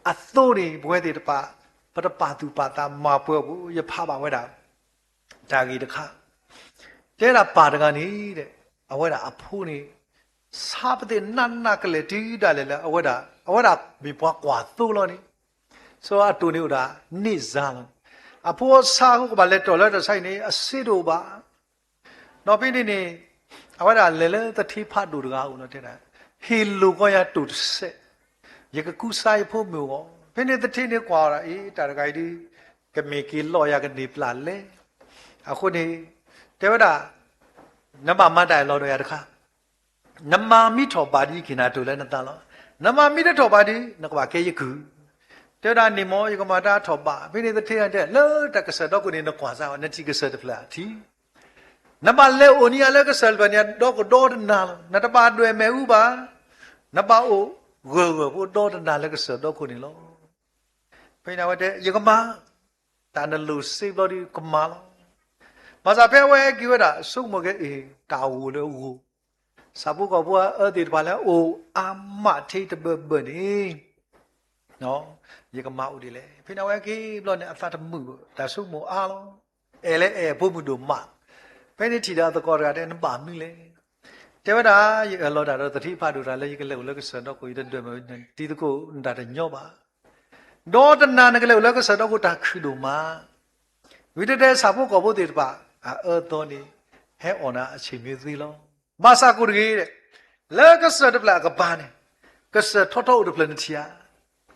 အသိးန့ၣ် ပဝဲသ့ၣ်တဖၣ် ပတပာ်သူၣ်ပာ်သးမၤပှဲၤအပူၤ ယဖးဘၣ်ဝဲဒၣ် တၢ်ဂ့ၢ်တခါ, တဲဒၣ်ပၢ်တဂၤန့ၣ် အဝဲဒၣ်အဖိန့ၣ် ဆါပသ့ၣ်နးနးကလဲာ်တုၤဒၣ်လဲာ်လၢ အဝဲဒၣ်, အဝဲဒၣ်မ့ၢ်ပှၤကွၢ်သိလီၤန့ၣ်, ဆိအတိၢ်န့ၣ်အိၣ်ဒၣ် န့ၢ်စါလီၤ. အဖိဆါအဃိကဘၣ်လဲၤတီၢ်လၢတၢ်ဆါအံၤန့ၣ် အစ့တအိၣ်ဘၣ်. ဒီးဖဲန့ၣ်န့ၣ် အဝဲဒၣ်လဲၤလၢသထ့ဖးဒိၣ်တဂၤအအိၣ်လီၤ တဲဒၣ်, ဟ့ၣ်လိာ်ကီယၤတိၢ်တစဲး, ယကကူစါယဖိမုၣ်အဂီၢ်. ဖဲန့ၣ်သထ့န့ၣ်ကွၢ်ဝဲဒၣ် အ့ တၢ်တဂၤအံၤဒုး ကမ့ၢ်က့ၤလီၤယၤကန့ၢ်ပျၢ်လဲၣ်. အဃိန့ၣ် တဲဝဲဒၣ် နဘၣ်မၤတၢ်အၢၣ်လီၤဒီးယၤတခါ, နမၤမ့ၢ်ထီၣ်ဘးဒီး ယကဟ့ၣ်နၤတိၢ်လၢနသးလီၤ. နမၤမ့ၢ်တထီၣ်ဘးဒီး နကဘၣ်ကဲယကုၢ်. တဲဝဲဒၣ်န့ၣ်မ့ၢ် ယကမၤတၢ်ထီၣ်ဘး. ဖဲန့ၣ်သထ့တဲ လၢတၢ်ကစၢၢ်ဒီခိၣ်န့ၣ် နကွၢ်စၢ်အီၤ နထံၣ်ကစၢၢ်တဖျၢၣ်ထံၣ်, နဘၣ်လဲၤအိၣ်န့ၢ်ယၤလၢကစၢၢ်တဖျၢၣ်န့ၣ် ဒီးကဒီတနၤလီၤ. နတဘၣ်ဒွဲၣ်မ့ၣ်အူဘၣ်, နဘၣ်အိၣ်ဂၢၢ်ဂၢၢ်ဖိဒီတနၤလၢကစၢၢ်ဒီခိၣ်န့ၣ်လီၤ. ဖဲန့ၣ်အဝဲတဲ ယကမၤ တၢ်နလိၣ်စ့ဘျီဒီးကမၤလီၤ. ဘၣ်ဆၣ်ဖဲအဝဲဟဲက့ၤဝဲဒၣ် ဆိကမိၣ်က့ၤ အ့ၣ် တၢ်အိၣ်လၢအဂီၢ်, ဆၣ်ဖိကီၢ်ဖိအအၢသ့ၣ်တဖၣ်လၢအအိၣ်အါမးထဲတဘၢၣ်ဘၢၣ်န့ၣ် ယကမၤအိၣ်ဒ်လဲၣ်. ဖဲန့ၣ်အဝဲဟဲက့ၤဘျီန့ၣ် အသးတမုာ်ဘၣ်, တၢ်ဆိကမိၣ်အါလီၤ. အဲၣ်လၢအဲၣ်အဖိမုၣ်ဒိၣ်မး. ဖဲန့ၣ်ထံၣ်ဒီးအသကိးတဂၤတဲ နဘၣ်မနုၤလဲၣ်. တဲဝဲဒၣ် ယအၢၣ်လီၤတၢ်ဒီးသထ့ဖးဒိၣ်တဂၤလၢ ယကလဲၤအိၣ်လၢကစၢၢ်ဒီခိၣ် ယတဒွဲၣ်မ့ၣ်အူ တံၤသကိး နတၢ်တညီဘၣ်. ဒီတနၤနကလဲၤအိၣ်လၢကစၢၢ်ဒီခိၣ်တၢ်ခုၣ်ဒိၣ်မး. ဝံၤတဲတဲဆၣ်ဖိကီၢ်ဖိသ့ၣ်တဖၣ် အအၢသီန့ၣ် ဟဲအီၣ်နၤအဆ့ၣ်မ့ၢ်သ့လီၤ. ဘၣ်ဆၣ်ကိၣ်တဂ့ၤ, လၢကစၢၢ်တဖျၢၣ်အကပၤန့ၣ် ကစၢၢ်ထီထီအိၣ်တဖျၢၣ်နထံၣ်ဧါ.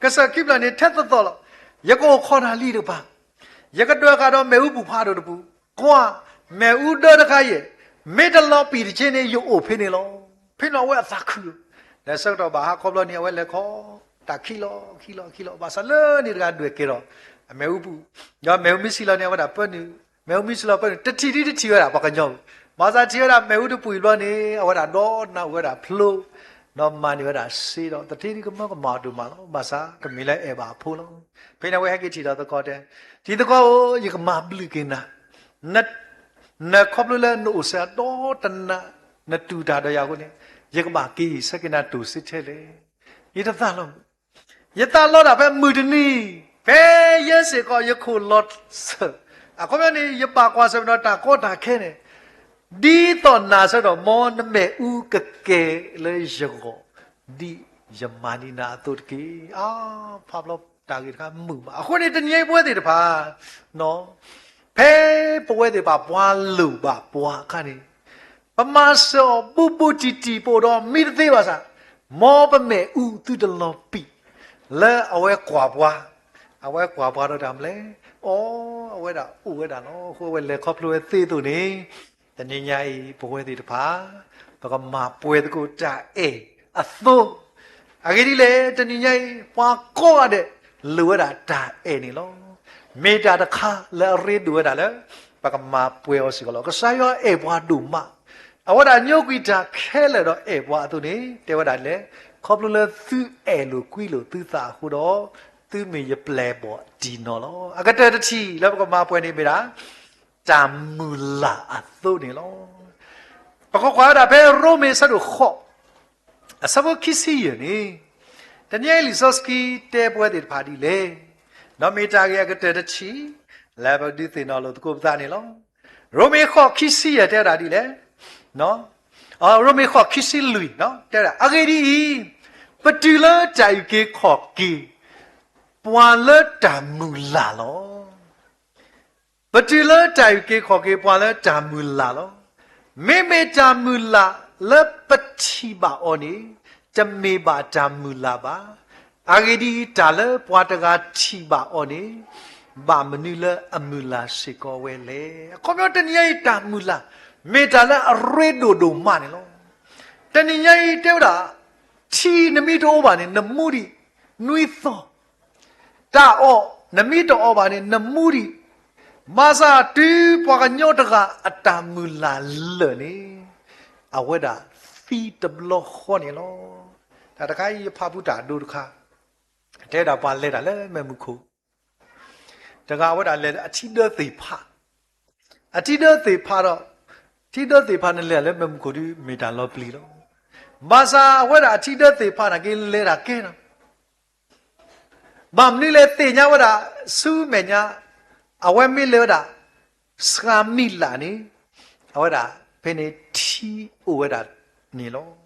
ကစၢၢ်ခံဖျၢၣ်န့ၣ် ထဲသိးသိးလီၤ. ယကအိၣ်ခိးတၢ်လံတကပၤ, ယကဒွဲၣ်ဃာ်ဒီးမ့ၣ်အူပူၤဖးဒိၣ်တပူၤ, ကွၢ်, မ့ၣ်အူဒၢတခါအံၤ မ့ၢ်တလီၤပံာ်တက့ၢ်န့ၣ် ယအိၣ်ဖဲန့ၣ်လီၤ. ဖဲန့ၣ်အဝဲအသးခု, လဲၤဆၢကတီၢ်ဘၣ်ဟါခီဘျီန့ၣ် အဝဲလဲၤခီ တၢ်ခံလီၤခံလီၤခံလီၤ ဘၣ်ဆၣ်လၢန့ၣ်တဂၤဒွဲၣ်ကဲၤဒီး အမ့ၣ်အူပူၤ, ဒီးမ့ၣ်အူမ့ၢ်ဆံးလီၤန့ၣ် အဝဲဒၣ်ပၢနုာ်, မ့ၣ်အူမ့ၢ်ဆံးလီၤပၢနုာ် တထံၣ်ဒ်တထံၣ်ဝဲဒၣ်ပှၤကညီပူၤ, ဘၣ်ဆၣ်ထံၣ်ဝဲဒၣ်မ့ၣ်အူတပူၤအံၤဘျီန့ၣ် အဝဲဒၣ်ဒီနၤအိၣ်ဝဲဒၣ်ဖျိ, ဒီးမၤန့ၢ်ဝဲဒၣ်စ့ဒီး သထ့ဒ်ကမၢကမၣ်ဒိၣ်မးလီၤ. ဘၣ်ဆၣ်ကမ့ၢ်လၢအဲၣ်ဘၣ်အဖိလီၤ. ဖဲန့ၣ်အဝဲဟဲက့ၤထံၣ်ဒီးသကိးတဲ, တံၤသကိးဧၢ, ယကမၤဘျုးက့ၤနၤ နခီဖျိလၢနအိၣ်စဲးဒီတနၤ, နတူၢ်တၢ်ဒီးယၤအဃိန့ၣ်, ယကဘၣ်က့ၤဆၢက့ၤနၤတိၢ်စ့ထဲလဲၣ်. ယတသးလီၤ, ယသးလီတၢ်ဖဲမုၢ်တနံၤ, ဖဲယဲစ့ၢ်ကီးယခိၣ်လီၤစၢၤ, အခီပညီန့ၣ် ယပာ်ကွၢ်ဆၢၣ်မဲာ်ဒီးတၢ်ကီတၢ်ခဲန့ၣ်, ဒ်သိးနၤဆၢကတီၢ် မ်နမ့ၣ်အူကကဲၤလၢယဂီၢ်, ဒ်ယမၤန့ၢ်နၤအသိးတက့ၢ်. အါ, ဖးဘျီတၢ်ဂ့ၢ်တခါမုာ်မး. အဃိန့ၣ် တနံၤအံၤပဝဲသ့ၣ်တဖၣ် ဖဲပဝဲသ့ၣ်တဖၣ်ပှၤလိၣ်ဘၣ်ပှၤအခါန့ၣ်, ပမၤစၢၤအီၤဘူးဘူးတံၢ်တံၢ် ပအိၣ်ဒီးမ့ၢ်တသ့ဘၣ်ဆၣ်, မ်ပမ့ၣ်အူသုတလီၤပံာ်, လၢအဝဲကွၢ်ပှၤ, အဝဲကွၢ်ပှၤဒီးတၢ်မနုၤလဲၣ်, အီ, အဝဲဒၣ်အိၣ်ဝဲဒၣ်လီၤ. အဃိအဝဲလဲၤခီဖျိဝဲသ့အသိးန့ၣ်, တနံၤညါအံၤ ပဝဲသ့ၣ်တဖၣ် ပကမၤပှဲၤသကိးတၢ်အဲၣ်အသိး အဂ့ၢ်ဒ်လဲၣ်, တနံၤညါအံၤ ပှၤကိးဂၤဒဲး လိၣ်ဝဲဒၣ်တၢ်အဲၣ်န့ၣ်လီၤ. မ့ၢ်တၢ်တခါလၢအရ့ဒိၣ်ဝဲဒၣ်လၢ ပကမၤပှဲၤအီၤစ့ၢ်ကီးလီၤ. ကစၢ်ယွၤအဲၣ်ပှၤဒိၣ်မး, အဝဲဒၣ်ညိကွံာ်တၢ်ခဲလၢာ်ဒီးအဲၣ်ပှၤအသိးန့ၣ် တဲဝဲဒၣ်လဲၣ်, ခီဖျိလၢသုအဲၣ်လိာ်ကွံလိာ်သုသးအဃိဒီး, သုမ့ၢ်ယပျဲၢ်ဘီၣ်တံၢ်နီၢ်လီၤ. အကတၢၢ်တထံၣ်လၢပကမၤပှဲၤန့ၣ်မ့ၢ်ဒၣ် တၢ်မုၢ်လၢ်အသိးန့ၣ်လီၤ. ပကကွၢ်ဝဲဒၣ်ဖဲရိမ့ၤအဆၢဒိၣ်ဃိး အဆၢဖိခံဆံယဲၢ်န့ၣ်, တနံၤအံၤလံာ်စီဆှံတဲပဝဲသ့ၣ်တဖၣ်ဒ်လဲၣ်, ဒီးမ့ၢ်တၢ်ဂ့ၢ်အကတၢၢ်တထံၣ် လၢပဒုးသ့ၣ်နီၣ်လိာ်သကိးပသးန့ၣ်လီၤ. ရိမ့ၤဃိးခံဆံယဲၢ်တဲဝဲဒၣ်ဒ်လဲၣ်, ရိမ့ၤဃိးခံဆံလွံၢ် တဲဝဲဒၣ်, အဂ့ၢ်ဒ်အံၤ, ပတုၤလၢတၢ်အုၣ်က့ၤခီၣ်က့ၤ ပှၤလၢတၢ်မုၢ်လၢ်လီၤ. ပတုၤလၢတၢ်အုၣ်က့ၤခီၣ်က့ၤပှၤလၢတၢ်မုၢ်လၢ်လီၤ. မ့မ့ၢ်တၢ်မုၢ်လၢ်လၢပထံၣ်ဘၣ်အီၤန့ၣ် တမ့ၢ်ဘၣ်တၢ်မုၢ်လၢ်ဘၣ်. အဂ့ၢ်ဒ်အံၤ, တၢ်လၢပှၤတဂၤထံၣ်ဘၣ်အီၤန့ၣ်, ဘၣ်မနုၤလၢအမုၢ်လၢ်စ့ၢ်ကီးဝဲလဲၣ်. အခီပညီတနံၤညါအံၤ တၢ်မုၢ်လၢ် မ့ၢ်တၢ်လၢအရ့ဒိၣ်ဒိၣ်မးန့ၣ်လီၤ. တနံၤညါအံၤတဲဝဲဒၣ်, ထံနမ့ၢ်တအိၣ်ဘၣ်န့ၣ် နမူဒံးနွံသီ, တၢ်အီၣ်နမ့ၢ်တအီၣ်ဘၣ်န့ၣ် နမူဒံး, ဘၣ်ဆၣ်တုၤပှၤကညီတဂၤအတၢ်မုၢ်လၢ်လၢာ်န့ၣ်, အဝဲဒၣ်သံတဘျီဃီန့ၣ်လီၤ. တၢ်တခါအံၤယဖးဖုတၢ်ဒိတခါ, တဲဝဲဒၣ်ပှၤလဲၤတၢ်လၢမဲၢ်မုၢ်ခိၣ် တဂၤဝဲဒၣ်လဲၤအထံဒၢသ့ၣ်ဖး, အထံဒၢသ့ၣ်ဖးဒီး, ထံဒၢသ့ၣ်ဖးနလဲၤလၢမဲၢ်မုၢ်ခိၣ်ဒီး မ့ၢ်တၢ်လီၤပျံၤလီၤ. ဘၣ်ဆၣ်အဝဲဒၣ်အထံဒၢသ့ၣ်ဖးနာ်က့လဲၤတၢ်ကဲနီၤ, ဘၣ်မနုၤလဲၣ်သ့ၣ်ညါဝဲဒၣ်ဆူမဲာ်ညါ, အဝဲမ့ၢ်လဲၤဝဲဒၣ် စှၤမံလးန့ၣ်, အဝဲဒၣ်ဖဲန့ၣ်ထံအိၣ်ဝဲဒၣ်န့ၣ်လီၤ.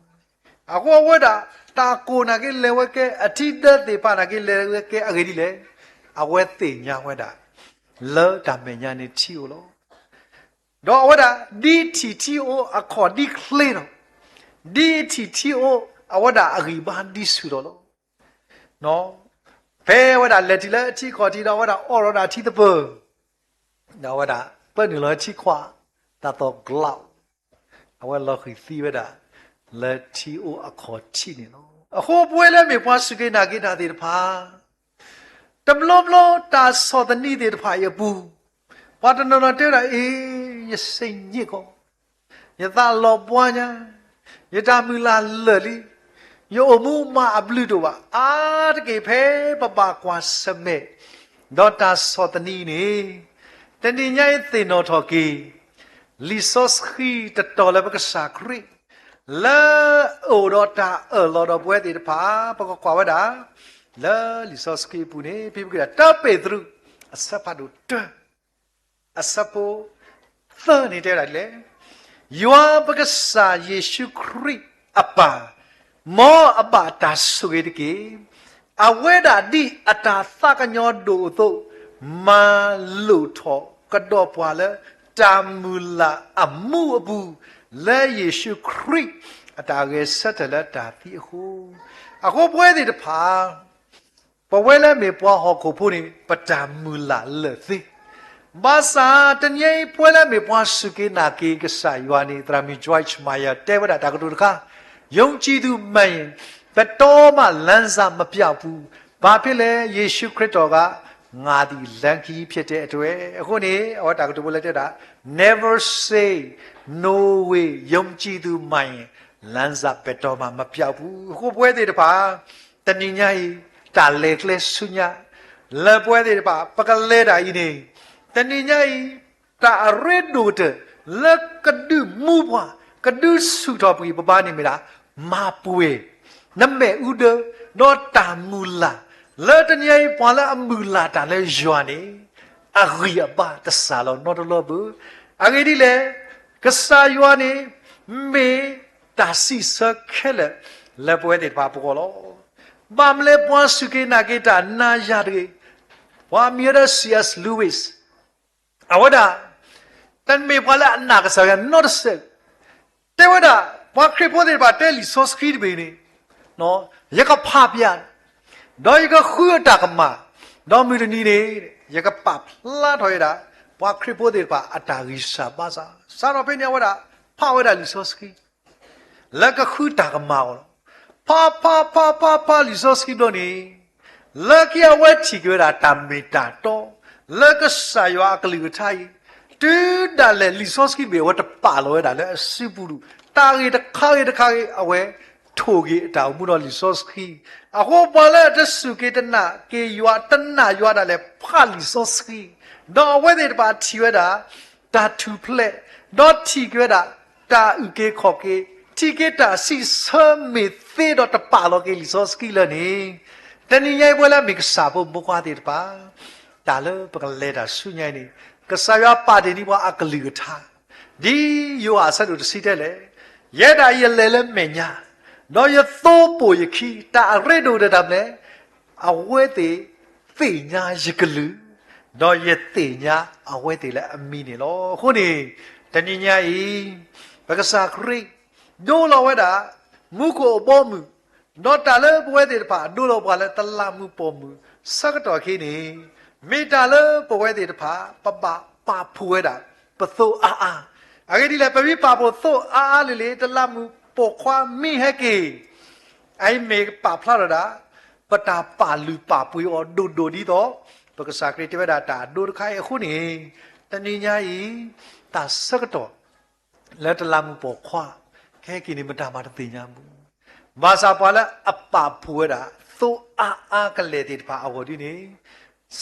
အဃိအဝဲဒၣ် တၢ်ကိၢ်နာ်က့လဲၤဝဲကဲ အထံဒၢသ့ၣ်ဖးနာ်က့လဲၤဝဲကဲအဂ့ၢ်ဒ်လဲၣ်, အဝဲသ့ၣ်ညါဝဲဒၣ် လၢတၢ်မဲာ်ညါန့ၣ်ထံအိၣ်လီၤ. ဒီးအဝဲဒၣ် ဒ်ထံၣ်ထံအိၣ်အခီၣ်ဒ်ချ့လီၤ, ဒ်ထံၣ်ထံအိၣ်အဝဲဒၣ်အဂံၢ်ဘါဒ်ဆူၣ်ထီၣ်လီၤ. ဖဲအဝဲဒၣ်လဲၤတုၤလၢထံခီၣ်ထံးဒီး အဝဲဒၣ်အီၣ်လီၤဒၣ်ထံသပၢၤ, ဒီးအဝဲဒၣ်ပၢနုာ်လီၤထံခွး တၢ်သီၣ်ကျး, အဝဲလီၤဃံၤသံဝဲဒၣ် လၢထံအိၣ်အခီၣ်ထံးန့ၣ်လီၤ. အဃိပဝဲလၢမ့ၢ်ပှၤစူၢ်က့ၤနာ်က့ၤတၢ်သ့ၣ်တဖၣ် တဘျီဘျီတၢ်ဆီၣ်သနံးသ့ၣ်တဖၣ်အံၤအပူၤ, ပှၤတနီၤနီၤတဲဝဲဒၣ် အ့, ယစ့ညံၣ်ကီး, ယသးလီၤဘှါညါ, ယတၢ်မုၢ်လၢ်လၢာ်လံ, ယအိၣ်မူမၤအဘျုးတအိၣ်ဘၣ်. အါတက့ၢ်ဖဲပဘၣ်ကွၢ်ဆၢၣ်မဲာ် ဒီးတၢ်ဆီၣ်သနံးန့ၣ်, တနံၤညါအံၤသ့ၣ်နီၣ်ထီၣ်က့ၤ လံာ်စီဆှံတတီၤလၢပကစၢ်ခရံာ် လၢအအိၣ်ဒီးတၢ်အၢၣ်လီၤဒီးပဝဲသ့ၣ်တဖၣ်, ပကကွၢ်ဝဲဒၣ် လၢလံာ်စီဆှံအပူၤန့ၣ် ဖဲပကဒၣ်တၢပ့းတရူး အဆၢဖးဒိၣ်တၢ, အဆၢဖိသၢန့ၣ်တဲဝဲဒၣ်ဒ်လဲၣ်, ယွၤပကစၢ်ယ့ၣ်ၡူးခရံာ်အပၢ်, မ်အဘၣ်တၢ်ဆိၣ်ဂ့ၤတက့ၢ်. အဝဲဒၣ်ဒ်အတၢ်သးကညီၤဒိၣ်အသိး, မၤလိာ်ထီၣ်ကဒီးပှၤလၢတၢ်မုၢ်လၢ်အမူးအပူၤ, လၢယ့ၣ်ၡူးခရံာ်အတၢ်ဂဲၤဆၢထၢၣ်လၢတၢ်သံအဃိ, အဃိပဝဲသ့ၣ်တဖၣ် ပဝဲလၢမ့ၢ်ပှၤဟီၣ်ခိၣ်ဖိန့ၣ် ပတၢ်မုၢ်လၢ်လၢာ်သ့. ဘၣ်ဆၣ်တနံၤအံၤ ပဝဲလၢမ့ၢ်ပှၤစူၢ်က့ၤနာ်က့ၤကစၢ်ယွၤန့ၣ် သရၣ်မုၣ် Joyce Meyer တဲဝဲဒၣ်တၢ်ကတိၤတခါ, ယုံကြည်သူမှန်ရင် ဘယ်တော့မှလမ်းစမပျောက်ဘူး, ဘာဖြစ်လဲ ယေရှုခရစ်တော်က ငါသည်လမ်းခရီးဖြစ်တဲ့အတွက်. အဃိန့ၣ် အဝဲတၢ်ကတိၤဖိလၢတဲဒၣ်, Never say no way, ယုံကြည်သူမှန်ရင် လမ်းစမပျောက်ဘူး. အဃိပဝဲသ့ၣ်တဖၣ် တနံၤညါအံၤ တၢ်လဲၤကျဲဆူညါ လၢပဝဲသ့ၣ်တဖၣ် ပကလဲၤတၢ်အံၤန့ၣ်, တနံၤညါအံၤ တၢ်အရ့ဒိၣ်ကတၢၢ် လၢကဒုးမူပှၤ ကဒုးဆူၣ်ထီၣ်ပှၤပဘါန့ၣ်မ့ၢ်ဒၣ် မၤပှဲၤ နမဲာ်အူဒၢ ဒီးတၢ်မုၢ်လၢ်, လၢတနံၤညါအံၤ ပှၤလၢအမုၢ်လၢ်တၢ်လၢယွၤန့ၣ် အဂံၢ်အဘါတစှၤလီၤနီတဘျီဘၣ်. အဂ့ၢ်ဒ်လဲၣ်, ကစၢ်ယွၤန့ၣ် မ့ၢ်တၢ်စံးဆၢခဲလၢာ် လၢပဝဲသ့ၣ်တဖၣ်အပဂီၢ်လီၤ. ဘၣ်မနုၤလဲၣ် ပှၤစူၢ်က့ၤနာ်က့ၤတၢ်နၤယၤတဂ့ၤ, ပှၤမံၤဝဲဒၣ် C S Lewis, အဝဲဒၣ် တမ့ၢ်ပှၤလၢအနာ်ကစၢ်ယွၤနီတစဲး, တဲဝဲဒၣ် ပှၤခရံာ်ဖိသ့ၣ်တဖၣ်တဲလံာ်စီဆှံတဘ့ၣ်န့ၣ်, ယကဖးပျၢ်, ဒီးယကဃုအတၢ်ကမၣ်, ဒီးမုၢ်တနံၤန့ၣ် ယကပာ်ဖျါထီၣ်ဝဲဒၣ် ပှၤခရံာ်ဖိသ့ၣ်တဖၣ်အတၢ်ဂံၢ်စၢ်ဘါစၢ်, စးထီၣ်ဖဲန့ၣ် အဝဲဒၣ် ဖးဝဲဒၣ်လံာ်စီဆှံ လၢကဃုတၢ်ကမၣ်အီၤလီၤ. ဖး ဖး ဖး ဖး ဖးလံာ်စီဆှံဘျီန့ၣ်, လၢခံအဝဲထံၣ်က့ၤဝဲဒၣ်တၢ်မ့ၢ်တၢ်တီ လၢကစၢ်ယွၤအကလုၢ်ကထါအံၤ, တုၤဒၣ်လဲာ်လံာ်စီဆှံတဘ့ၣ် အဝဲတပာ်လီၤဝဲဒၣ်လၢအစုပူၤဒူၣ်, တၢ်ဂ့ၢ်တခါဂ့ၤတခါဂ့ၤ အဝဲထိၣ်က့ၤအတၢ်အိၣ်မူဒီးလံာ်စီဆှံ, အဃိပှၤလၢအတစူၢ်က့ၤတနာ်က့ၤယွၤ တနာ်ယွၤဒၣ်လဲာ် ဖးလံာ်စီဆှံ, ဒီးအဝဲသ့ၣ်တဖၣ်ထံၣ်ဝဲဒၣ် တၢ်ထူၣ်ဖျဲး, ဒီးထံၣ်က့ၤဝဲဒၣ် တၢ်အုၣ်က့ၤခီၣ်က့ၤ, ထံၣ်က့ၤတၢ်စံးဆၢမ့ၢ်သ့ဒီးတပာ်လီၤက့ၤလံာ်စီဆှံလၢန့ၣ်, တနံၤညါအံၤပဝဲလၢအမ့ၢ်ကစၢ်ဖိမုၣ်ခွါသ့ၣ်တဖၣ်, တၢ်လၢပကလဲၤတၢ်ဆူညါအံၤန့ၣ်, ကစၢ်ယွၤပာ်တ့ၢ်န့ၢ်ပှၤအကလုၢ်ကထါ, ဒ်ယိၤဟၣ်အဆၢဒိၣ်တဆံတဲလဲၣ်, ယဲဒၣ်ယလဲၤလၢမဲာ်ညါ, ဒီးယသိပိာ်ယခံ, တၢ်အရ့ဒိၣ်ကတၢၢ်တၢ်မနုၤလဲၣ်, အဝဲသ့ၣ်သ့ၣ်ညါယကလုၢ်, ဒီးယသ့ၣ်ညါအဝဲသ့ၣ်လၢအမံၤန့ၣ်လီၤ. အဃိန့ၣ်, တနံၤညါအံၤ, ပကစၢ်ခရံာ် ဒိလီၤဝဲဒၣ် မူခိၣ်အဘီအမုၢ်, ဒီးတၢ်လၢပဝဲသ့ၣ်တဖၣ်အဒိလီၤပှၤလၢတလးမူးပိာ်မုၣ်ဆၢကတီၢ်အခံန့ၣ်, မ့ၢ်တၢ်လၢပဝဲသ့ၣ်တဖၣ် ပဘၣ်ပာ်ဖှိၣ်ဝဲဒၣ် ပသိအါအါ, အဂ့ၢ်ဒ်လဲၣ် ပမ့ၢ်ပာ်ဖှိၣ်သိအါအါလံၤလံၤ တလးမူးပိာ်ခွါမ့ၢ်ဟဲက့ၤ အအံၤမ့ၢ်ပာ်ဖျါထီၣ်ဒၣ် ပတၢ်ပာ်လုၢ်ပာ်ပှ့ၤအီၤဒိၣ်ဒိၣ်ဒ်သိး ပကစၢ်ခရံာ်တဲဝဲဒၣ်တၢ်အဒိတခါအံၤအဃိန့ၣ်, တနံၤညါအံၤ တၢ်ဆၢကတီၢ် လၢတလးမူးပိာ်ခွါ ကဟဲက့ၤန့ၣ် မတၤမးတသ့ၣ်ညါဘၣ်. ဘၣ်ဆၣ်ပှၤလၢအပာ်ဖှိၣ်ဝဲဒၣ် သိအါအါကလဲာ်သ့ၣ်တဖၣ်အဂီၢ်ဒ်န့ၣ်,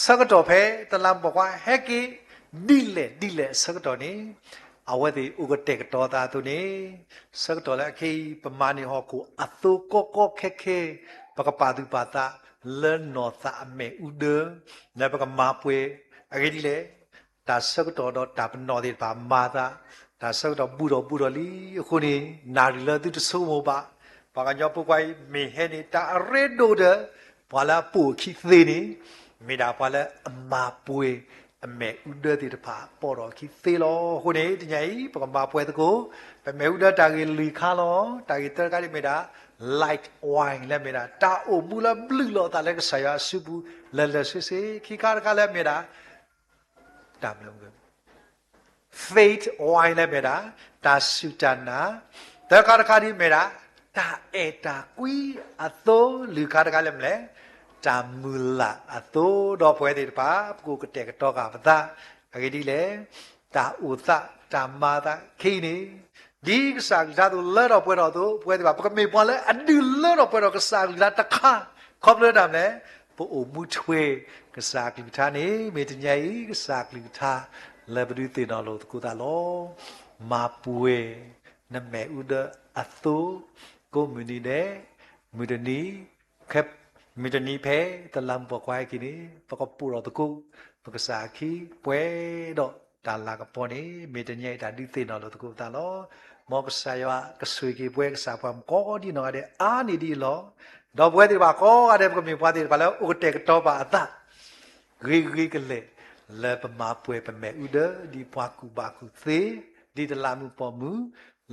ဆၢကတီၢ်ဖဲတလးမူးပိာ်ခွါဟဲက့ၤ ဒ်လဲၣ်ဒ်လဲၣ်အဆၢကတီၢ်န့ၣ်, အဝဲသ့ၣ်အိၣ်ကတဲာ်ကတီၤသးအသိးန့ၣ်, ဆၢကတီၢ်လၢအခဲအံၤ ပမၤန့ၢ်ဟီၣ်ခိၣ်အသိကီကီခဲခဲ, ပကပာ်သူၣ်ပာ်သးလၢနီၢ်သးအမဲာ်အူဒၢ, လၢပကမၤပှဲၤ အဂ့ၢ်ဒ်လဲၣ် တၢ်ဆၢကတီၢ်ဒီးတၢ်ပနီၣ်သ့ၣ်တဖၣ်မၤသး, တၢ်ဆၢကတီၢ်ဘူးထီၣ်ဘူးထီၣ်လံအဃိန့ၣ်, နၣ်ရံၣ်လၢသုတဆိကမိၣ်ဘၣ်, ပှၤကညီဖိခွါအံၤမ့ၢ်ဟဲန့ၣ် တၢ်အရ့ဒိၣ်ဒီး ပှၤလၢအပိာ်အခံသ့န့ၣ်, မ့ၢ်ဒၣ်ပှၤလၢအမၤပှဲၤအမဲာ်အူဒၢသ့ၣ်တဖၣ်ပိာ်ထီၣ်အခံသ့လီၤ. အဃိန့ၣ် တနံၤအံၤ ပကမၤပှဲၤသကိး ပမဲာ်အူဒၢတၢ်ဂ့ၢ်လွံၢ်ခါလီၤ. တၢ်ဂ့ၢ်တၢတခါဒ်မ့ၢ်ဒၣ် light wine လၢမ့ၢ်ဒၣ် တၢ်အိၣ်မူလၢဘျုးလီၤအသးလၢကစၢ်ယွၤအစုပူၤ လၢာ်လၢာ်ဆ့ဆ့, ခံခါတခါလၢမ့ၢ်ဒၣ် တၢ် faith wine လၢမ့ၢ်ဒၣ် တၢ်စူၢ်တၢ်နာ်, သၢခါတခါဒ်မ့ၢ်ဒၣ် တၢ်အဲၣ်တၢ်ကွံအသိ, လွံၢ်ခါတခါလၢမ့ၢ်လဲၣ် တၢ်မုၢ်လၢ်အသိ, ဒီးပဝဲသ့ၣ်တဖၣ် ပကအိၣ်ကတဲာ်ကတီၤဃာ်ပသး, အဂ့ၢ်ဒ်လဲၣ် တၢ်အိၣ်သးတၢ်မၤသးခံန့ၣ်, ဒ်ကစၢ်အကလုၢ်ကထါအသိးလၢထီၣ်ပှဲၤထီၣ်အသိး, ပဝဲသ့ၣ်တဖၣ် ပကမ့ၢ်ပှၤလၢအဒုးလၢထီၣ်ပှဲၤထီၣ်ကစၢ်အကလုၢ်ကထါတခါ, ခီဖျိတၢ်မနုၤလဲၣ်, ပအိၣ်မူထွဲကစၢ်အကလုၢ်ကထါန့ၣ်, မ့ၢ်တနံၤအံၤ ကစၢ်အကလုၢ်ကထါ လၢပဒုးသ့ၣ်နီၣ်လိာ်သကိးသးလီၤ. မၤပှဲၤနမဲာ်အူဒၢအသိ, ကိးမုၢ်နံၤဒဲး, မုၢ်တနံၤ ခဲ မုၢ်တနံၤဖဲတလးမူးပိာ်ခွါဟဲက့ၤန့ၣ်, ပကပိာ်ထီၣ်သကိး ပကစၢ်အခံ ပှဲၤဒီးတၢ်လၤကပီၤန့ၣ်, မ့ၢ်တနံၤအံၤတၢ်ဒုးသ့ၣ်နီၣ်လိာ်သကိးပသးလီၤ. မ်ကစၢ်ယွၤကဆိၣ်ဂ့ၤက့ၤပဝဲကစၢ်ပှၤမုၣ်ကိးဒံနီၢ်ဂၤဒဲးအါန့ၢ်ဒ်အံၤလီၤ. ဒီးပဝဲသ့ၣ်တဖၣ်ကိးဂၤဒဲး ပကမ့ၢ်ပှၤသ့ၣ်တဖၣ်လၢအိၣ်ကတဲာ်ကတီၤဘၣ်အသး ဂ့ၤဂ့ၤကလဲာ် လၢပမၤပှဲၤပမဲာ်အူဒၢ ဒ်ပှၤကူၣ်ဘၣ်ကူၣ်သ့, ဒ်တလးမူးပိာ်မုၣ်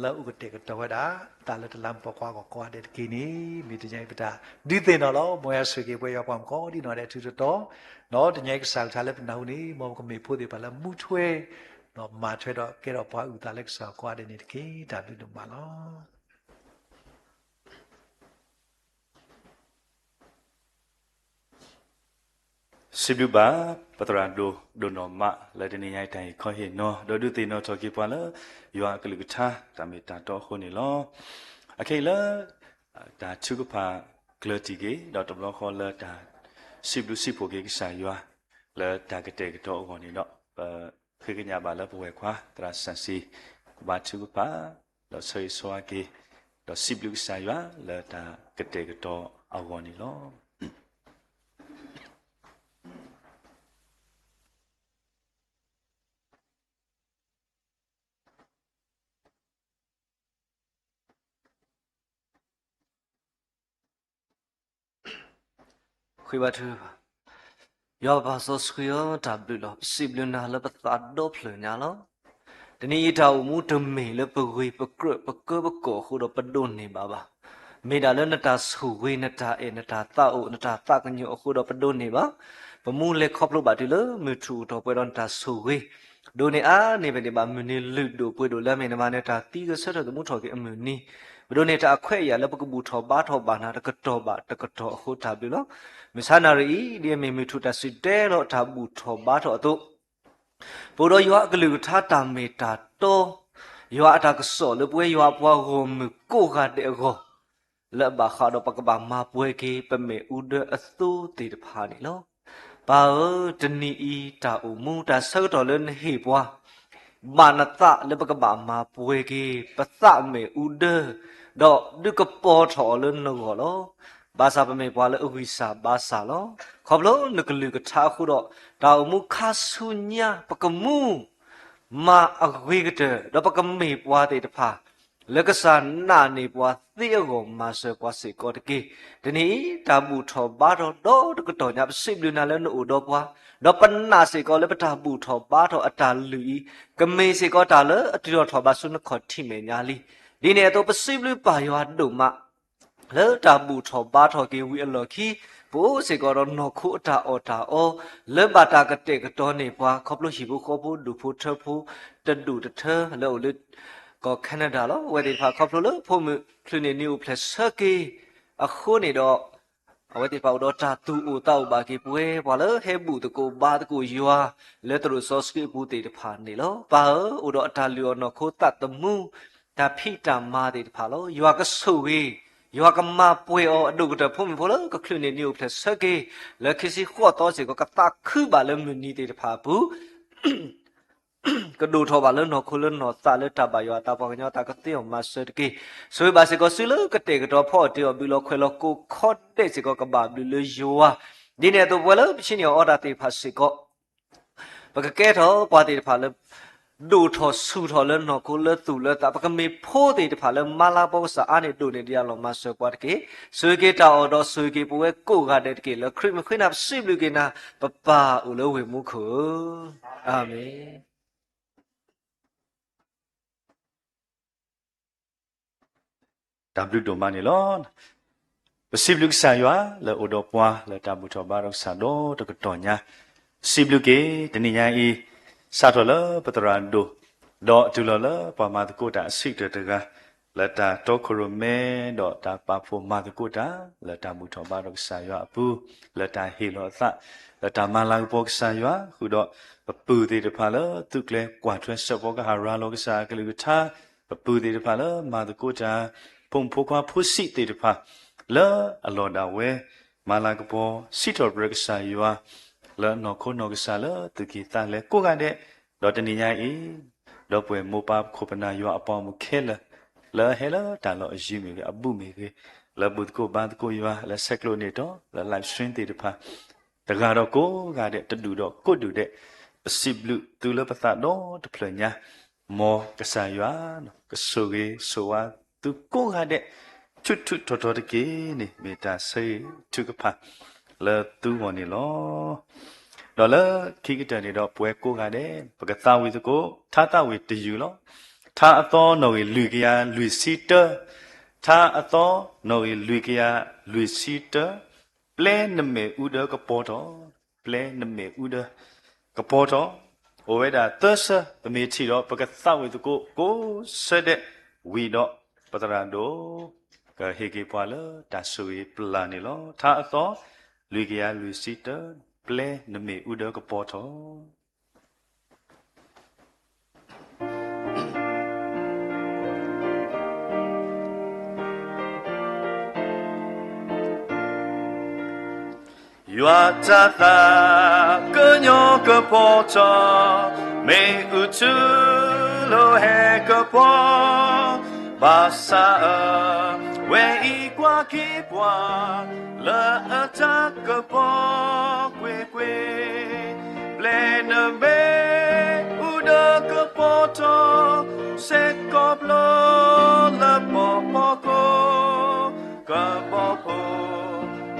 လၢအိၣ်ကတဲာ်ကတီၤဝဲဒၣ် တၢ်လၢတလးမူးပိာ်ခွါအဂီၢ်ကိးဂၤဒဲးတက့ၢ်န့ၣ်, မ့ၢ်တနံၤအံၤပတၢ်ဒုးသ့ၣ်နီၣ်လီၤ. မ်ယွၤဆိၣ်ဂ့ၤက့ၤပဝဲယွၤပှၤမုၣ်ကိးဒံနီၢ်ဂၤဒဲးထူးထူးတီၤတီၤ, ဒီးတနံၤအံၤကစၢ်အကလုၢ်ကထါလၢပနၢ်ဟူန့ၣ်, မ်ပကမ့ၢ်ဖိသ့ၣ်တဖၣ်လၢမူထွဲ ဒီးမၤထွဲဒီးကဲထီၣ်ပှၤအုၣ်သးလၢကစၢ်ယွၤကိးဂၤဒဲးန့ၣ်တက့ၢ်. တၢ်ဘျုးဒိၣ်မးလီၤ. စံးဘျုးဘၣ် ပသရၣ်ဒိၣ် ဒိၣ်နီၢ်မး လၢတနံၤညါအံၤတၢ်ဟ့ၣ်ခီဟ့ၣ်နီၤ ဒီးဒုးသ့ၣ်နီၣ်ထီၣ်က့ၤပှၤလၢ ယွၤအကလုၢ်ကထါ တၢ်မ့ၢ်တၢ်တီအဃိန့ၣ်လီၤ. အခဲအံၤလၢ တၢ်ထုကဖၣ်ကျၢၤတံၢ်က့ၤ ဒီးတဘျီဃီလၢတၢ်စံးဘျုးစံးဖှိၣ်က့ၤကစၢ်ယွၤ လၢတၢ်ကတဲာ်ကတီၤအဂီၢ်န့ၣ်ဒီး ပဃ့ကညးဘၣ်လၢပဝဲၢ်ခွါ သရၣ်စၢ်စံ ကဘါထုကဖၣ် ဒီးဆၢဂ့ၤဆၢဝါက့ၤ ဒီးစံးဘျုးကစၢ်ယွၤလၢတၢ်ကတဲာ်ကတီၤအဂီၢ်န့ၣ်လီၤ. ဃ့ဘါထုကဖၣ်, ယွၤပၢ်စီဆှံဧၢ, တၢ်ဘျုးလီၤ. ပစံးဘျုးနၤလၢပသးဒီဖျၢၣ်ညါလီၤ. တနံၤအံၤတၢ်အိၣ်မူတမ့ၢ်လၢပဂ့ၤပကြၢးပကၢပကိာ်အဃိဒီးပဒိးန့ၢ်ဘၣ်ဘၣ်. မ့ၢ်ဒၣ်လၢနတၢ်ဆိၣ်ဂ့ၤ နတၢ်အဲၣ် နတၢ်သးအိၣ် နတၢ်သးကညီၤအဃိဒီးပဒိးန့ၢ်ဘၣ်. ပမူလဲၤခီဖျိဘၣ်တုၤလၢမုၢ်ထူၣ်အိၣ်ထီၣ်ပှဲၤဒီးနတၢ်ဆိၣ်ဂ့ၤ ဒိးန့ၢ်အါန့ၢ်ဖဲန့ၣ်ဘၣ် မုၢ်နံၤလုၢ်ဒိၣ်ပှ့ၤဒိၣ်လၢအမ့ၢ်နမၤနၢၤတၢ်သံဂဲၤဆၢထၢၣ်သမူထီၣ်က့ၤအမုၢ်နံၤ, ပဒိးန့ၢ်တၢ်အခွဲးအယာ်လၢပကဘူၣ်ထီၣ်ဘါထီၣ်ဘၣ်နၤတကတီၢ်ဘၣ်တကတီၢ်အဃိတၢ်ဘျုးလီၤ. မုၢ်ဆါနၣ်ရံၣ်အံၤ ဒ်အမ့ၢ်မုၢ်ထူၣ်တၢ်စံၣ်တဲၤလီၤတၢ်ဘူၣ်ထီၣ်ဘါထီၣ်အသိး ပအိၣ်ဒီးယွၤအကလုၢ်ကထါတၢ်မ့ၢ်တၢ်တီ, ယွၤအတၢ်ကစီၣ်လၢပဝဲယွၤအပှၤဂီၢ်မုၢ်ကိးဂၤဒဲးအဂီၢ် လၢအဘၣ်ဃးဒီးပကဘၣ်မၤပှဲၤက့ၤ ပမဲာ်အူဒၢအသိသ့ၣ်တဖၣ်န့ၣ်လီၤ. ပၢ်ဧၢ, တနံၤအံၤတၢ်အိၣ်မူတၢ်ဆၢကတီၢ်လၢနဟ့ၣ်ပှၤ ဘၣ်နသးလၢပကဘၣ်မၤပှဲၤက့ၤ ပသးမဲာ်အူဒၢ, ဒီးဒုးကပီၤထီၣ်အီၤလၢနဂီၢ်လီၤ. ဘၣ်ဆၣ်ပမ့ၢ်ပှၤလၢအဂံၢ်စၢ်ဘါစၢ်လီၤ. ခီဖျိနကလုၢ်ကထါအဃိဒီး တၢ်အိၣ်မူခါဆူညါ ပကမူ မၤအဂ့ၤကတၢၢ် ဒီးပကမ့ၢ်ပှၤသ့ၣ်တဖၣ် လၢကစၢ်နာ်န့ၢ်ပှၤသ့အဂီၢ် မၤစၢၤပှၤစ့ၢ်ကီးတက့ၢ်. တနံၤအံၤ တၢ်ဘူၣ်ထီၣ်ဘါထီၣ်ဒီတကတီၢ်ညါ ပစံးဘျုးနၤလၢနအိၣ်ဒီးပှၤ, ဒီးပနာ်စ့ၢ်ကီးလၢပတၢ်ဘူၣ်ထီၣ်ဘါထီၣ်အတၢ်လုၢ်အံၤ ကမ့ၢ်စ့ၢ်ကီးတၢ်လၢအတုၤထီၣ်ထီၣ်ဘးဆူနခီၣ်ထံးမဲာ်ညါလံ. ဒ်န့ၣ်အသိး ပစံးဘျုးပၢ်ယွၤဒိၣ်မး လၢတၢ်ဘူၣ်ထီၣ်ဘါထီၣ်က့ၤဝံၤအလီၢ်ခံ, ပအိၣ်စ့ၢ်ကီးဒီးနီၢ်ခိအတၢ်အီၣ်တၢ်အီ လၢဘၣ်တၢ်ကတဲာ်ကတီၤန့ၢ်ပှၤ ခီဖျိဟံၣ်ဖိဃီဖိဒူၣ်ဖိထၢဖိ တဒူၣ်တထၢလၢအိၣ်လၢ ကီၢ် Canada လီၤ. အဝဲသ့ၣ်တဖၣ်ခီဖျိလၢဖိမုၣ်ချုးန့ၢ်နံၣ်အိၣ်ဖျဲၣ်ဆၢက့ၤအဃိန့ၣ်ဒီး အဝဲသ့ၣ်တဖၣ်အိၣ်ဒီးတၢ်သူၣ်အိၣ်သးအိၣ်ဘၣ်က့ၤပဝဲ ပှၤလၢဟဲဘူၣ်သကိးဘါသကိးယွၤ လၢသရိာ်စီဆှံအပူၤသ့ၣ်တဖၣ်န့ၣ်လီၤ. ပၢ်ဧၢ, အိၣ်ဒီးအတၢ်လုၢ်အီၣ်နီၢ်ခိသးသမူ တၢ်ဖံးတၢ်မၤသ့ၣ်တဖၣ်လီၤ. ယွၤကဆိၣ်ဂ့ၤ, ယွၤကမၤပှဲၤအီၤ အဒိၣ်ကတၢၢ်ဖိမုၣ်ဖိလၢကချုးန့ၢ်နံၣ်အိၣ်ဖျဲၣ်ဆၢက့ၤ လၢခံဆံဃိးသီစ့ၢ်ကီး ကသးခုဘၣ်လၢမုၢ်နံၤသ့ၣ်တဖၣ်အပူၤ ကဒိၣ်ထီၣ်ဘၣ်လၢနီၢ်ခိလၢနီၢ်သးလၢတၢ်ဘၣ်ယွၤအသး ပှၤကညီသးကသ့အီၤမၤစၢၤတက့ၢ်. ဆိၣ်ဂ့ၤဘၣ်စ့ၢ်ကီးစုလၢကတဲာ်ကတီၤဖီအီၣ်တ့ၢ်အီၣ်ဘုလီၤခွဲးလီၤကိးခီဒဲးစ့ၢ်ကီး ကဘၣ်ဘျုးလၢယွၤ, ဒ်န့ၣ်အသိးပဝဲလၢပဆံးန့ၢ်အီၣ်အီတၢ်သ့ၣ်တဖၣ်စ့ၢ်ကီး ပကကဲထီၣ်ပှၤသ့ၣ်တဖၣ်လၢ ဒိၣ်ထီၣ်ဆူၣ်ထီၣ်လၢနီၢ်ခိလၢသူၣ်လၢသး, ပကမ့ၢ်ဖိသ့ၣ်တဖၣ်လၢမၤလၤကပီၤကစၢ်အါန့ၢ်ဒိၣ်န့ၢ်ဒံးအလီၢ် မၤစၢၤပှၤတက့ၢ်. ဆိၣ်ဂ့ၤက့ၤတၢ်အီၣ်ဒီးဆိၣ်ဂ့ၤက့ၤပဝဲကိးဂၤဒဲးတက့ၢ်. လၢခရံာ်မုၢ်ဃ့နၤပစံးဘျုးက့ၤနၤ, ပပၢ်အိၣ်လၢဝ့ၢ်မူခိၣ်ဧၢ, အၤမ့ၣ်. တၢ်ဘျုးဒိၣ်မးန့ၣ်လီၤ. ပစံးဘျုးကစၢ်ယွၤ လၢအိၣ်ဒီးပှၤလၢတၢ်ဘူၣ်ထီၣ်ဘါထီၣ်ကစၢ်ဒီတကတီၢ်ညါ, ပစံးဘျုးက့ၤ တနံၤညါအံၤ စးထီၣ်လၢပသရၣ်ဒိၣ်, ဒီးတုၤလီၤလၢပှၤမၤသကိးတၢ်အဆံးကတၢၢ်တဂၤ, လၢတၢ်တီခိၣ်ရိၣ်မဲ ဒီးတၢ်ပာ်ဖှိၣ်မၤသကိးတၢ် လၢတၢ်ဘူၣ်ထီၣ်ဘါထီၣ်ကစၢ်ယွၤအပူၤ, လၢတၢ်ဟ့ၣ်လီၤအသး, လၢတၢ်မၤလၤကပီၤကစၢ်ယွၤ, ဃုာ်ဒီးပပုၢ်သ့ၣ်တဖၣ်လၢသူၣ်ကျဲၤကွၢ်ထွဲ စဲးဖီကဟၣ်ရၤလီၤကစၢ်အကလုၢ်ကထါ, ပပုၢ်သ့ၣ်တဖၣ်လၢမၤသကိးတၢ်, ဖိမုၣ်ဖိခွါဖိဆံးသ့ၣ်တဖၣ် လၢအလီၢ်ဒၣ်ဝဲ မၤလၤကပီၤ စံးထီၣ်ပတြၢၤကစၢ်ယွၤ လၢနီၢ်ခိနီၢ်ကစၢ်လၢသူၣ်ကံၢ်သးလဲကိးဂၤဒဲး, ဒီးတနံၤညါအံၤ ဒီပုၢ်ဝဲၢ်မိၢ်ပၢ်ခိၣ်ပနၢ်ယွၤအပှၤမုၣ်ခဲလၢာ် လၢအဟဲလၢတၢ်လီၢ်အယံၤမ့ၢ်ဂ့ၤ အဘူၣ်မ့ၢ်ဂ့ၤ, လၢဘူၣ်သကိးဘါသကိးယွၤ လၢဆဲးကျိးန့ၢ်တီ လၢ live stream သ့ၣ်တဖၣ် တဂၤဒီးကိးဂၤဒဲး တဒူၣ်ဒီးကိးဒူၣ်ဒဲး, ပစံးဘျုးသုလၢပသးဒီတဖျၢၣ်ညါ, မ်ကစၢ်ယွၤ ကဆိၣ်ဂ့ၤဆိၣ်ဝါသုကိးဂၤဒဲး ထူးထူးထီၣ်ထီၣ်တက့ၢ်န့ၣ် မ့ၢ်တၢ်ဆၢဂ့ၤထုကဖၣ်လၢသုဂီၢ်န့ၣ်လီၤ. ဒီးလၢခံကတၢၢ်န့ၣ်ဒီး ပဝဲကိးဂၤဒဲး ပကသးဝံၣ်သကိး ထါသးဝံၣ်တယုၢ်လီၤ. ထါအသီနီၣ်ဂံၢ်လွံၢ်ကယၤလွံၢ်ဆံတၢ, ထါအသီနီၣ်ဂံၢ်လွံၢ်ကယၤလွံၢ်ဆံတၢ, ပျဲနမ့ၣ်အူဒၢကပီၤထီၣ်, ပျဲနမ့ၣ်အူဒၢကပီၤထီၣ်, အိၣ်ဝဲဒၣ်သၢဆၢ ပမ့ၢ်ထံၣ်ဒီး ပကသးဝံၣ်သကိးကိးဆၢဒဲး ဝံၤဒီး ပသရၣ်ဒိၣ် ကဟ့ၣ်က့ၤပှၤလၢတၢ်ဆိၣ်ဂ့ၤပျၢ်န့ၣ်လီၤ. ထါအသီ လွံၢ်ကယၤလွံၢ်ဆံတၢ, ပျဲနမ့ၣ်အူဒၢကပီၤထီၣ်. ယွၤတၢ်သးကညီၤကပီၤထီၣ်, မ့ၣ်အူထူလိာ်ဟဲကပီၤ, ဘၣ်ဆၣ်အဝဲအံၤကွၢ်က့ၤပှၤ လၢအတၢ်ကပီၤကွ့ၢ်ကွ့ၢ်, ပျဲနမ့ၣ်အူဒၢကပီၤထီၣ်, ဆဲးကီးဘျီလၢပီၤဖီခိၣ် ကဘီဖိ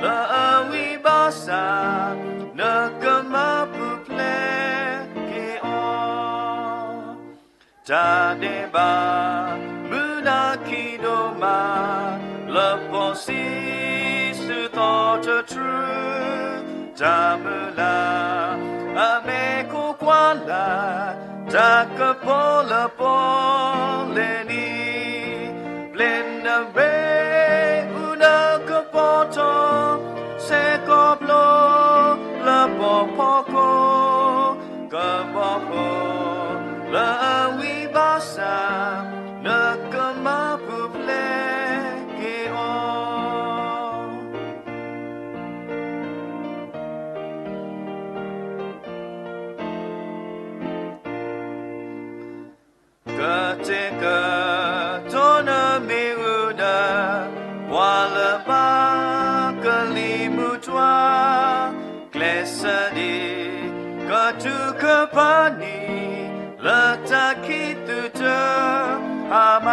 လၢအဝံၣ်ဘၣ်ဆၣ်, နကမၤပူၤဖျဲးက့ၤအီၤ. တၢ်ဒဲးဘးမုၢ်နၤခံဒိၣ်မး, လၢပီၢ်ဆံးဆူၣ်သီတတြူး, တၢ်မုၢ်လၢ်အမဲာ်ခိၣ်ကွၢ်လၢ်, တၢ်ကပီၤလၢပီၣ်လဲၣ်နံၤ, ပျဲနမ့ၣ်အူဒၢကပီၤထီၣ်, ဆဲးကီးဘျီလၢပီၤဖီခိၣ် ကဘီဖိလၢအဝံၣ်ဘၣ်ဆၣ်, နကမၤပူၤဖျဲးက့ၤအီၤ. ကတဲာ်ကတီၤနမ့ၣ်အူဒၢ, ပှၤလၢဘၣ်ကလံၤမုၢ်တွၤ, ကျဲးစၢးဒံးကတူၢ်ကပၤနံၤ, လၢတၢ်ခံးသူၣ်တဟါမ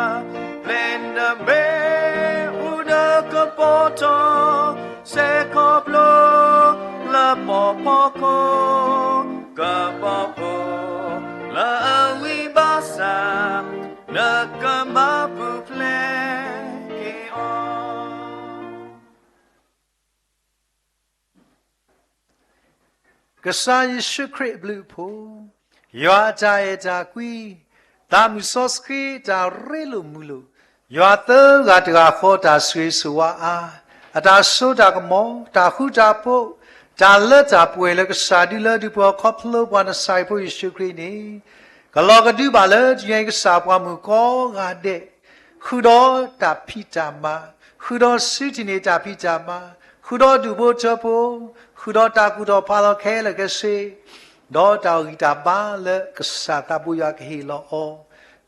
း, ပျဲနမ့ၣ်အူဒၢကပီၤထီၣ်, ဆဲးကီးဘျီလၢပီၤဖီခိၣ်, ကဘီဖိလၢအဝံၣ်ဘၣ်ဆၣ်, နကမၤပူၤဖျဲးက့ၤအီၤ. ကစၢ်ယ့ၣ်ၡူးခရံာ်အဘျုးအဖှိၣ်, ယွၤအတၢ်အဲၣ်တၢ်ကွံ, သးမုၢ်စီဆှံတၢ်ရ့လိာ်မုာ်လိာ်, ယွၤသၢဂၤတဂၤဃီတၢ်ဆိၣ်ဂ့ၤဆိၣ်ဝါအါ, အတၢ်စိတၢ်ကမီၤ, တၢ်ဃူတၢ်ဖိး, တၢ်လၢတၢ်ပှဲၤလၢကစၢ်ဒုလၢဒုးပှၤခီဖျိပှၤနစၤရ့းဖိယ့ၣ်ၡူးခရံာ်န့ၣ်, ကလီၤကဒုဘၣ်လၢတနံၤအံၤကစၢ်ပှၤမုၣ်ကိးဂၤဒဲး ဃုာ်ဒီးတၢ်ဖံးတၢ်မၤ, ဃုာ်ဒီးစုထံၣ်န့ၢ်တၢ်ဖံးတၢ်မၤ, ဃုာ်ဒီးဒူၣ်ဖိထၢဖိ, ဃုာ်ဒီးတၢ်ကူၣ်ထီၣ်ဖးလီၤခဲလၢာ်ခဲဆ့, ဒီးတၢ်ဂံၢ်တၢ်ဘါလၢကစၢ်သးဘိယွၤကဟ့ၣ်လီၤအီၤ,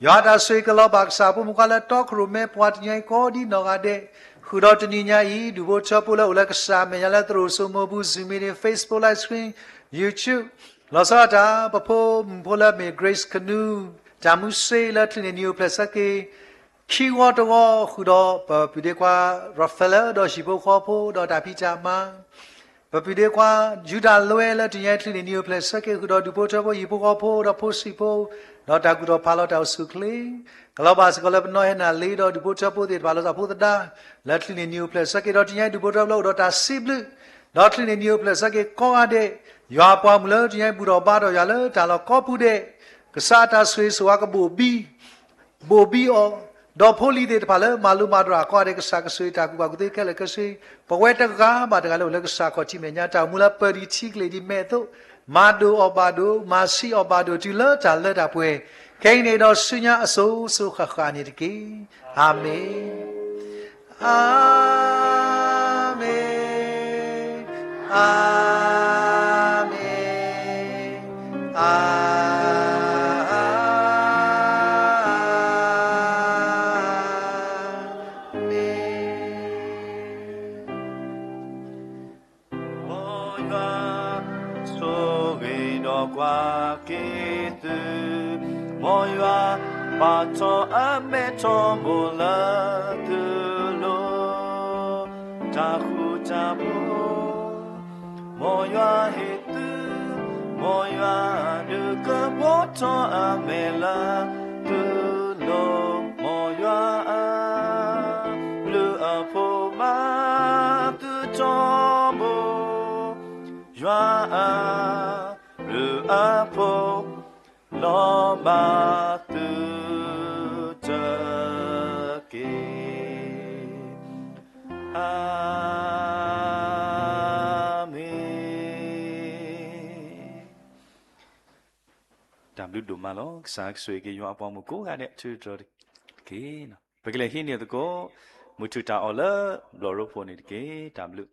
ယွၤတၢ်ဆိၣ်ဂ့ၤကလီၤဘၣ်ကစၢ်ဖိမုၣ်ခွါလၢတီခိၣ်ရိၣ်မဲပှၤတနံၤအံၤကိးဒ်နီၢ်ဂၤဒဲး, ဃုာ်ဒီးတနံၤညါအံၤ ဒူၣ်ဖိထၢဖိလၢအိၣ်လၢကစၢ်အမဲာ်ညါလၢသရိာ်စိမိၤပူၤ Zoom meeting, Facebook live stream, YouTube, လီၤဆီဒၣ်တၢ် ပဖိမုၣ်ဖိလၢအမ့ၢ် Grace Canoe, တၢ်မူစ့လၢချုးန့ၢ်နံၤအိၣ်ဖျဲၣ်ဆၢက့ၤ ခံဝီတဝီ ဃုာ်ဒီးပပုၢ်ဒ့ခွါ Raphael ဒီးဟံၣ်ဖိဃီဖိဒီးတၢ်ဖံးတၢ်မၤ, ပပုၢ်ဒ့ခွါ ယူဒၤလွဲလၢတနံၤအံၤချုးန့ၢ်နံၤအိၣ်ဖျဲၣ်ဆၢက့ၤ ဃုာ်ဒီးဒူၣ်ဖိထၢဖိ ဟံၣ်ဖိဃီဖိဒီးဖိဆံးဖိ, ဒီးတၢ်ကူၣ်ထီၣ်ဖးလီၤတၢ်အိၣ်ဆူၣ်အိၣ်ချ့, ကလီၤဘၣ်စ့ၢ်ကီးလၢပနီၢ်ဟဲနၢ်လ့ဒီးဒူၣ်ဖိထၢဖိသ့ၣ်တဖၣ်လၢတၢ်ဖိသဒါ, လၢချုးန့ၢ်နံၤအိၣ်ဖျဲၣ်ဆၢက့ၤ ဒီးတနံၤအံၤဒူၣ်ဖိထၢဖိလၢအိၣ်ဒီးတၢ်စံးဘျုး, ဒီးချုးန့ၢ်နံၤအိၣ်ဖျဲၣ်ဆၢက့ၤကိးဂၤဒဲး, ယွၤအပှၤမုၣ်လၢတနံၤအံၤဘူၣ်ထီၣ်ဘါထီၣ်ယွၤလၢတၢ်လီၢ်ကိးပူၤဒဲး, ကစၢ်အတၢ်ဆိၣ်ဂ့ၤဆိၣ်ဝါကဘိၣ်ဘံ ဘိၣ်ဘံအီၤ, ဒီးဖိလံၤသ့ၣ်တဖၣ်လၢမၤလိမၤဒြၢကိးဂၤဒဲး ကစၢ်ကဆိၣ်ဂ့ၤတၢ်ကူၣ်ဘၣ်ကူၣ်သ့ခဲလၢာ်ခဲဆ့, ပဝဲတဂၤဘၣ်တဂၤလၢအိၣ်လၢကစၢ်ခီၣ်ထံးမဲာ်ညါ တၢ်အိၣ်မူလၢပၢၤတံၤထံကလ့ၢ်ဒ်မဲာ်အသိး, မၤဒိၣ်အီၣ်ဘၣ်ဒိၣ်, မၤဆံးအီၣ်ဘၣ်ဒိၣ် တုၤလၢတၢ်လၢတၢ်ပှဲၤ, ခဲအံၤန့ၣ်ဒီးဆူညါအစိၤစိၤဃၣ်ဃၣ်န့ၣ်တက့ၢ်. အၤမ့ၣ်. အၤမ့ၣ်, အၤမ့ၣ်, အၤမ့ၣ်. မ်ယွၤ ဆိၣ်ဂ့ၤဒီးကွၢ်က့ၤသု, မ်ယွၤ ပာ်ထီၣ်အမဲထီၣ်ဘိလၢသုလိၤ တၢ်ဃူတၢ်ဖိး, မ်ယွၤဟ့ၣ်သု, မ်ယွၤ ဒုးကဘီထီၣ်အမဲာ်လၢသုလိၤ, မ်ယွၤအဘျုးအဖှိၣ်မၤသုထီဘိ, ယွၤအ ဘျုးအဖှိၣ် လီၤဘၣ်သုတက့ၢ်. အၤမ့ၣ်. တၢ်ဘျုးဒိၣ်မးလီၤ. ကစၢ်ကဆိၣ်ဂ့ၤက့ၤယွၤအပှၤမုၣ်ကိးဂၤဒဲး ထုတြီၤတက့ၢ်. ပကလဲၤဟံးန့ၢ်သကိး မုၢ်ထူၣ်တၢ်အီၣ်လၢဘျီၣ်ရိဖှိၣ်န့ၣ်တက့ၢ်. တၢ်ဘျုး.